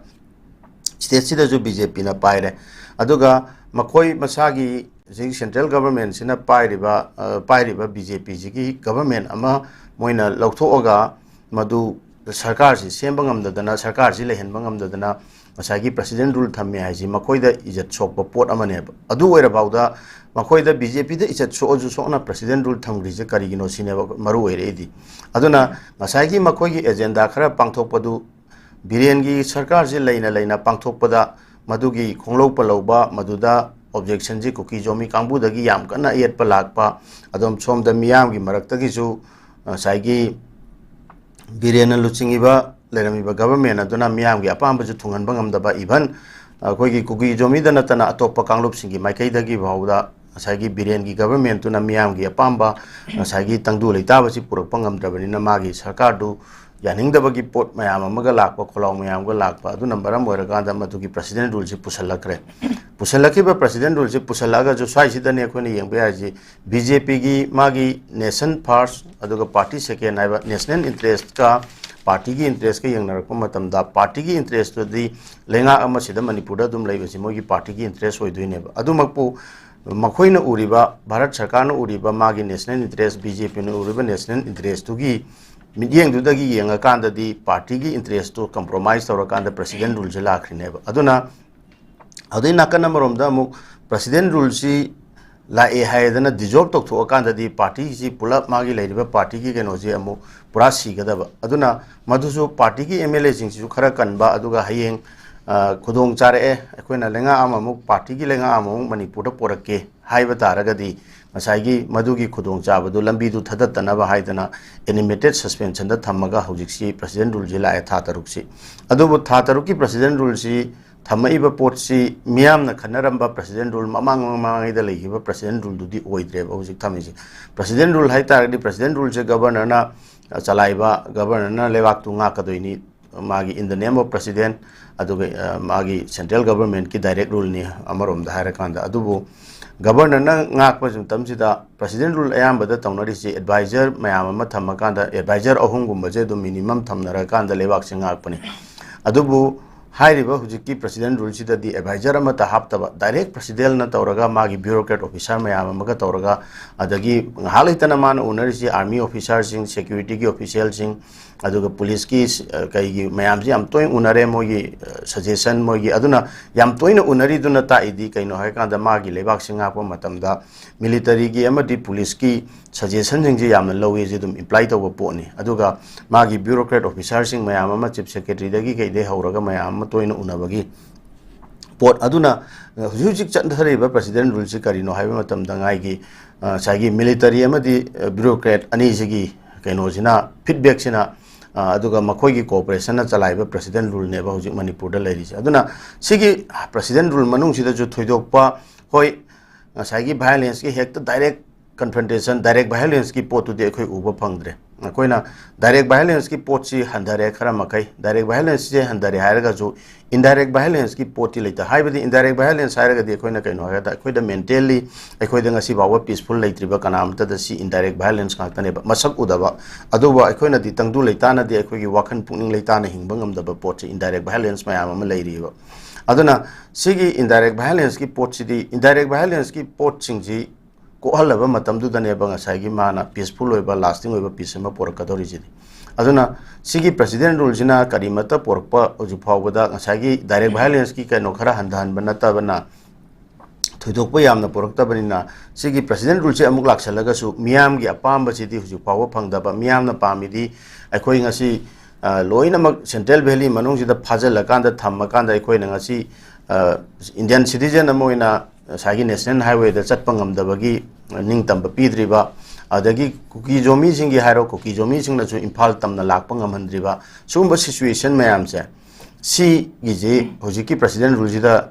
stateꯁꯤꯗꯁꯨ BJPꯅ ꯄꯥꯏꯔꯦ꯫ ꯑꯗꯨꯒ ꯃꯈꯣꯏ ꯃꯁꯥꯒꯤ ꯍꯧꯖꯤꯛ central governmentꯁꯤꯅ ꯄꯥꯏꯔꯤꯕ, ꯑ, ꯄꯥꯏꯔꯤꯕ BJPꯁꯤꯒꯤ government ꯑꯃ ꯃꯣꯏꯅ ꯂꯧꯊꯣꯛꯑꯒ, ꯃꯗꯨ ꯁꯔꯀꯥꯔꯁꯤ ꯁꯦꯝꯕ ꯉꯝꯗꯗꯅ, ꯁꯔꯀꯥꯔꯁꯤ ꯂꯩꯍꯟꯕ ꯉꯝꯗꯗꯅ, ꯉꯁꯥꯏꯒꯤ president rule ꯊꯝꯃꯦ ꯍꯥꯏꯁꯤ ꯃꯈꯣꯏꯗ ꯏꯖꯠ ꯁꯣꯛꯄ ꯄꯣꯠ ꯑꯃꯅꯦꯕ꯫ ꯑꯗꯨ ꯑꯣꯏꯔꯐꯥꯎꯗ ꯃꯈꯣꯏꯗ BJPꯗ ꯏꯖꯠ ꯁꯣꯛꯑꯁꯨ ꯁꯣꯛꯅ president rule ꯊꯝꯈ꯭ꯔꯤꯁꯦ ꯀꯔꯤꯒꯤꯅꯣ ꯁꯤꯅꯦꯕ ꯃꯔꯨ ꯑꯣꯏꯔꯛꯏꯗꯤ꯫ ꯑꯗꯨꯅ ꯉꯁꯥꯏꯒꯤ ꯃꯈꯣꯏꯒꯤ agenda ꯈꯔ ꯄꯥꯡꯊꯣꯛꯄꯗꯨ ꯕꯤꯔꯦꯟꯒꯤ ꯁꯔꯀꯥꯔꯁꯤ ꯂꯩꯅ ꯂꯩꯅ ꯄꯥꯡꯊꯣꯛꯄꯗ ꯃꯗꯨꯒꯤ ꯈꯣꯡꯂꯧ ꯄꯜꯂꯧꯕ, ꯃꯗꯨꯗ objectionꯁꯤ ꯀꯨꯀꯤ ꯖꯣꯃꯤ ꯀꯥꯡꯕꯨꯗꯒꯤ ꯌꯥꯝ ꯀꯟꯅ ꯑꯌꯦꯠꯄ ꯂꯥꯛꯄ, ꯑꯗꯨꯝ ꯁꯣꯝꯗ ꯃꯤꯌꯥꯝꯒꯤ ꯃꯔꯛꯇꯒꯤꯁꯨ ꯉꯁꯥꯏꯒꯤ ꯕꯤꯔꯦꯟꯅ ꯂꯨꯆꯤꯡꯉꯤꯕ ꯂꯩꯔꯝꯃꯤꯕ government ꯑꯗꯨꯅ ꯃꯤꯌꯥꯝꯒꯤ ꯑꯄꯥꯝꯕꯁꯨ ꯊꯨꯡꯍꯟꯕ ꯉꯝꯗꯕ, even ꯑꯩꯈꯣꯏꯒꯤ ꯀꯨꯀꯤ ꯖꯣꯃꯤꯗ ꯅꯠꯇꯅ ꯑꯇꯣꯞꯄ ꯀꯥꯡꯂꯨꯞꯁꯤꯡꯒꯤ ꯃꯥꯏꯀꯩꯗꯒꯤ ꯐꯥꯎꯕꯗ ꯉꯁꯥꯏꯒꯤ ꯕꯤꯔꯦꯟꯒꯤ governmentꯇꯨꯅ ꯃꯤꯌꯥꯝꯒꯤ ꯑꯄꯥꯝꯕ, ꯉꯁꯥꯏꯒꯤ ꯇꯪꯗꯨ ꯂꯩꯇꯥꯕꯁꯤ ꯄꯨꯔꯛꯄ ꯉꯝꯗ꯭ꯔꯕꯅꯤꯅ ꯃꯥꯒꯤ ꯁꯔꯀꯥꯔꯗꯨ ꯌꯥꯅꯤꯡꯗꯕꯒꯤ ꯄꯣꯠ ꯃꯌꯥꯝ ꯑꯃꯒ ꯂꯥꯛꯄ, ꯈꯣꯜꯂꯥꯎ ꯃꯌꯥꯝꯒ ꯂꯥꯛꯄ, ꯑꯗꯨꯅ ꯃꯔꯝ ꯑꯣꯏꯔꯀꯥꯟꯗ ꯃꯗꯨꯒꯤ president ruleꯁꯤ ꯄꯨꯁꯜꯂꯛꯈ꯭ꯔꯦ꯫ ꯄꯨꯁꯜꯂꯛꯈꯤꯕ president ruleꯁꯤ ꯄꯨꯁꯜꯂꯛꯑꯒꯁꯨ ꯁ꯭ꯋꯥꯏꯁꯤꯗꯅꯦ ꯑꯩꯈꯣꯏꯅ ꯌꯦꯡꯕ ꯌꯥꯏꯁꯤ, BJPꯒꯤ ꯃꯥꯒꯤ nation first ꯑꯗꯨꯒ party second ꯍꯥꯏꯕ national interestꯀ partyꯒꯤ interestꯀ ꯌꯦꯡꯅꯔꯛꯄ ꯃꯇꯝꯗ, partyꯒꯤ interestꯇꯨꯗꯤ ꯂꯩꯉꯥꯛ ꯑꯃꯁꯤꯗ ꯃꯅꯤꯄꯨꯔꯗ ꯑꯗꯨꯝ ꯂꯩꯕꯁꯤ ꯃꯣꯏꯒꯤ partyꯒꯤ interest ꯑꯣꯏꯗꯣꯏꯅꯦꯕ꯫ ꯑꯗꯨꯃꯛꯄꯨ ꯃꯈꯣꯏꯅ ꯎꯔꯤꯕ, ꯚꯥꯔꯠ ꯁꯔꯀꯥꯔꯅ ꯎꯔꯤꯕ ꯃꯥꯒꯤ national interest, BJPꯅ ꯎꯔꯤꯕ national interestꯇꯨꯒꯤ ꯃꯤꯠꯌꯦꯡꯗꯨꯗꯒꯤ ꯌꯦꯡꯉꯀꯥꯟꯗꯗꯤ partyꯒꯤ interestꯇꯨ compromise ꯇꯧꯔꯀꯥꯟꯗ president ruleꯁꯦ ꯂꯥꯛꯈ꯭ꯔꯤꯅꯦꯕ꯫ ꯑꯗꯨꯅ ꯑꯗꯨꯗꯩ ꯅꯥꯀꯟ ꯑꯃꯔꯣꯝꯗ ꯑꯃꯨꯛ president ruleꯁꯤ ꯂꯥꯛꯑꯦ ꯍꯥꯏꯗꯅ dissolve ꯇꯧꯊꯣꯛꯑꯀꯥꯟꯗꯗꯤ partyꯁꯤ ꯄꯨꯂꯞ ꯃꯥꯒꯤ ꯂꯩꯔꯤꯕ partyꯒꯤ ꯀꯩꯅꯣꯁꯤ ꯑꯃꯨꯛ ꯄꯨꯔꯥ ꯁꯤꯒꯗꯕ꯫ ꯑꯗꯨꯅ ꯃꯗꯨꯁꯨ partyꯒꯤ MLAꯁꯤꯡꯁꯤꯁꯨ ꯈꯔ ꯀꯟꯕ, ꯑꯗꯨꯒ ꯍꯌꯦꯡ ꯑ, ꯈꯨꯗꯣꯡ ꯆꯥꯔꯛꯑꯦ, ꯑꯩꯈꯣꯏꯅ ꯂꯩꯉꯥꯛ ꯑꯃꯃꯨꯛ, ꯄꯥꯔꯇꯤꯒꯤ ꯂꯩꯉꯥꯛ ꯑꯃꯃꯨꯛ ꯃꯅꯤꯄꯨꯔꯗ ꯄꯣꯔꯛꯀꯦ ꯍꯥꯏꯕ ꯇꯥꯔꯒꯗꯤ, ꯉꯁꯥꯏꯒꯤ ꯃꯗꯨꯒꯤ ꯈꯨꯗꯣꯡꯆꯥꯕꯗꯨ, ꯂꯝꯕꯤꯗꯨ ꯊꯗꯠꯇꯅꯕ ꯍꯥꯏꯗꯅ animated suspensionꯗ ꯊꯝꯃꯒ ꯍꯧꯖꯤꯛꯁꯤ president ruleꯁꯤ ꯂꯥꯛꯑꯦ, ꯊꯥ ꯇꯔꯨꯛꯁꯤ꯫ ꯑꯗꯨꯕꯨ ꯊꯥ ꯇꯔꯨꯛꯀꯤ president ruleꯁꯤ ꯊꯝꯃꯛꯏꯕ ꯄꯣꯠꯁꯤ ꯃꯤꯌꯥꯝꯅ ꯈꯟꯅꯔꯝꯕ president rule, ꯃꯃꯥꯡ ꯃꯃꯥꯡꯉꯩꯗ ꯂꯩꯈꯤꯕ president ruleꯗꯨꯗꯤ ꯑꯣꯏꯗ꯭ꯔꯦꯕ ꯍꯧꯖꯤꯛ ꯊꯝꯃꯤꯁꯦ꯫ President rule ꯍꯥꯏ ꯇꯥꯔꯒꯗꯤ, president ruleꯁꯦ governorꯅ, ꯑ, ꯆꯂꯥꯏꯕ, governorꯅ ꯂꯩꯕꯥꯛꯇꯨ ꯉꯥꯛꯀꯗꯣꯏꯅꯤ, ꯃꯥꯒꯤ in the name of president, ꯑꯗꯨꯒ, ꯑ, ꯃꯥꯒꯤ central governmentꯀꯤ direct ruleꯅꯤ ꯑꯃꯔꯣꯝꯗ ꯍꯥꯏꯔꯀꯥꯟꯗ꯫ ꯑꯗꯨꯕꯨ governorꯅ ꯉꯥꯛꯄ ꯃꯇꯝꯁꯤꯗ president rule ꯑꯌꯥꯝꯕꯗ ꯇꯧꯅꯔꯤꯁꯤ advisor ꯃꯌꯥꯝ ꯑꯃ ꯊꯝꯃꯀꯥꯟꯗ, advisor ꯑꯍꯨꯝꯒꯨꯝꯕꯁꯦ ꯑꯗꯨꯝ minimum ꯊꯝꯅꯔꯀꯥꯟꯗ ꯂꯩꯕꯥꯛꯁꯦ ꯉꯥꯛꯄꯅꯤ꯫ ꯑꯗꯨꯕꯨ ꯍꯥꯏꯔꯤꯕ ꯍꯧꯖꯤꯛꯀꯤ president ruleꯁꯤꯗꯗꯤ advisor ꯑꯃꯠꯇ ꯍꯥꯞꯇꯕ, direct presidentꯅ ꯇꯧꯔꯒ ꯃꯥꯒꯤ bureaucrat officer ꯃꯌꯥꯝ ꯑꯃꯒ ꯇꯧꯔꯒ, ꯑꯗꯒꯤ ꯉꯥꯏꯍꯥꯛ ꯂꯩꯇꯅ ꯃꯥꯅ ꯎꯅꯔꯤꯁꯤ army officerꯁꯤꯡ, securityꯒꯤ officialꯁꯤꯡ, ꯑꯗꯨꯒ policeꯀꯤ, ꯑ, ꯀꯩꯒꯤ ꯃꯌꯥꯝꯁꯤ ꯌꯥꯝ ꯇꯣꯏꯅ ꯎꯅꯔꯦ꯫ ꯃꯣꯏꯒꯤ, ꯑ, suggestion, ꯃꯣꯏꯒꯤ, ꯑꯗꯨꯅ ꯌꯥꯝ ꯇꯣꯏꯅ ꯎꯅꯔꯤꯗꯨꯅ ꯇꯥꯛꯏꯗꯤ ꯀꯩꯅꯣ ꯍꯥꯏꯀꯥꯟꯗ, ꯃꯥꯒꯤ ꯂꯩꯕꯥꯛꯁꯤ ꯉꯥꯛꯄ ꯃꯇꯝꯗ militaryꯒꯤ ꯑꯃꯗꯤ policeꯀꯤ suggestionꯁꯤꯡꯁꯦ ꯌꯥꯝꯅ ꯂꯧꯏ, ꯁꯤ ꯑꯗꯨꯝ imply ꯇꯧꯕ ꯄꯣꯠꯅꯤ꯫ ꯑꯗꯨꯒ ꯃꯥꯒꯤ bureaucrat officerꯁꯤꯡ ꯃꯌꯥꯝ ꯑꯃ, chief secretaryꯗꯒꯤ ꯀꯩꯗꯩ ꯍꯧꯔꯒ ꯃꯌꯥꯝ ꯑꯃ ꯇꯣꯏꯅ ꯎꯅꯕꯒꯤ ꯄꯣꯠ꯫ ꯑꯗꯨꯅ ꯍꯧꯖꯤꯛ ꯍꯧꯖꯤꯛ ꯆꯠꯊꯔꯤꯕ president ruleꯁꯤ ꯀꯔꯤꯅꯣ ꯍꯥꯏꯕ ꯃꯇꯝꯗ, ꯉꯥꯏꯒꯤ, ꯑ, ꯉꯁꯥꯏꯒꯤ military ꯑꯃꯗꯤ, ꯑ, bureaucrat ꯑꯅꯤꯁꯤꯒꯤ ꯀꯩꯅꯣꯁꯤꯅ, feedbackꯁꯤꯅ, ꯑ, ꯑꯗꯨꯒ ꯃꯈꯣꯏꯒꯤ cooperationꯅ ꯆꯂꯥꯏꯕ president ruleꯅꯦꯕ ꯍꯧꯖꯤꯛ ꯃꯅꯤꯄꯨꯔꯗ ꯂꯩꯔꯤꯁꯦ꯫ ꯑꯗꯨꯅ ꯁꯤꯒꯤ president rule ꯃꯅꯨꯡꯁꯤꯗꯁꯨ ꯊꯣꯏꯗꯣꯛꯄ, ꯍꯣꯏ, ꯉꯁꯥꯏꯒꯤ violenceꯀꯤ ꯍꯦꯛꯇ direct confrontation, direct violenceꯀꯤ ꯄꯣꯠꯇꯨꯗꯤ ꯑꯩꯈꯣꯏ ꯎꯕ ꯐꯪꯗ꯭ꯔꯦ꯫ ꯑꯩꯈꯣꯏꯅ direct violenceꯀꯤ ꯄꯣꯠꯁꯤ ꯍꯟꯊꯔꯦ ꯈꯔ ꯃꯈꯩ, direct violenceꯁꯦ ꯍꯟꯊꯔꯦ ꯍꯥꯏꯔꯒꯁꯨ indirect violenceꯀꯤ ꯄꯣꯠꯇꯤ ꯂꯩꯇ꯫ ꯍꯥꯏꯕꯗꯤ indirect violence ꯍꯥꯏꯔꯒꯗꯤ ꯑꯩꯈꯣꯏꯅ ꯀꯩꯅꯣ ꯍꯥꯏꯔꯒꯗ, ꯑꯩꯈꯣꯏꯗ mentally, ꯑꯩꯈꯣꯏꯗ ꯉꯁꯤ ꯐꯥꯎꯕ peaceful ꯂꯩꯇ꯭ꯔꯤꯕ ꯀꯅꯥ ꯑꯃꯠꯇꯗ ꯁꯤ indirect violence ꯉꯥꯛꯇꯅꯦꯕ, ꯃꯁꯛ ꯎꯗꯕ꯫ ꯑꯗꯨꯕꯨ ꯑꯩꯈꯣꯏꯅꯗꯤ ꯇꯪꯗꯨ ꯂꯩꯇꯥꯅꯗꯤ, ꯑꯩꯈꯣꯏꯒꯤ ꯋꯥꯈꯜ ꯄꯨꯛꯅꯤꯡ ꯂꯩꯇꯥꯅ ꯍꯤꯡꯕ ꯉꯝꯗꯕ ꯄꯣꯠꯁꯤ indirect violence ꯃꯌꯥꯝ ꯑꯃ ꯂꯩꯔꯤꯑꯕ꯫ ꯑꯗꯨꯅ ꯁꯤꯒꯤ indirect violenceꯀꯤ ꯄꯣꯠꯁꯤꯗꯤ, indirect violenceꯀꯤ ꯄꯣꯠꯁꯤꯡꯁꯤ ꯀꯣꯛꯍꯜꯂꯕ ꯃꯇꯝꯗꯨꯗꯅꯦꯕ ꯉꯁꯥꯏꯒꯤ ꯃꯥꯅ peaceful ꯑꯣꯏꯕ, lasting ꯑꯣꯏꯕ peace ꯑꯃ ꯄꯨꯔꯛꯀꯗꯧꯔꯤꯁꯤꯗꯤ꯫ ꯑꯗꯨꯅ ꯁꯤꯒꯤ president ruleꯁꯤꯅ ꯀꯔꯤꯃꯠꯇ ꯄꯨꯔꯛꯄ, ꯍꯧꯖꯤꯛ ꯐꯥꯎꯕꯗ ꯉꯁꯥꯏꯒꯤ direct violenceꯀꯤ ꯀꯩꯅꯣ ꯈꯔ ꯍꯟꯊꯍꯟꯕ ꯅꯠꯇꯕꯅ, ꯊꯣꯏꯗꯣꯛꯄ ꯌꯥꯝꯅ ꯄꯨꯔꯛꯇꯕꯅꯤꯅ, ꯁꯤꯒꯤ president ruleꯁꯦ ꯑꯃꯨꯛ ꯂꯥꯛꯁꯜꯂꯒꯁꯨ ꯃꯤꯌꯥꯝꯒꯤ ꯑꯄꯥꯝꯕꯁꯤꯗꯤ ꯍꯧꯖꯤꯛ ꯐꯥꯎꯕ ꯐꯪꯗꯕ꯫ ꯃꯤꯌꯥꯝꯅ ꯄꯥꯝꯃꯤꯗꯤ ꯑꯩꯈꯣꯏ ꯉꯁꯤ ꯑ, ꯂꯣꯏꯅꯃꯛ Central Valley ꯃꯅꯨꯡꯁꯤꯗ ꯐꯥꯖꯤꯜꯂꯀꯥꯟꯗ ꯊꯝꯃꯀꯥꯟꯗ ꯑꯩꯈꯣꯏꯅ ꯉꯁꯤ, ꯑ, Indian citizen ꯑꯃ ꯑꯣꯏꯅ ꯉꯁꯥꯏꯒꯤ National Highwayꯗ ꯆꯠꯄ ꯉꯝꯗꯕꯒꯤ ꯅꯤꯡꯇꯝꯕ ꯄꯤꯗ꯭ꯔꯤꯕ, ꯑꯗꯒꯤ ꯀꯨꯀꯤ ꯖꯣꯃꯤꯁꯤꯡꯒꯤ ꯍꯥꯏꯔꯣ, ꯀꯨꯀꯤ ꯖꯣꯃꯤꯁꯤꯡꯅꯁꯨ ꯏꯝꯐꯥꯜ ꯇꯝꯅ ꯂꯥꯛꯄ ꯉꯝꯍꯟꯗ꯭ꯔꯤꯕ, ꯁꯤꯒꯨꯝꯕ situation ꯃꯌꯥꯝꯁꯦ, ꯁꯤꯒꯤꯁꯤ ꯍꯧꯖꯤꯛꯀꯤ President Ruleꯁꯤꯗ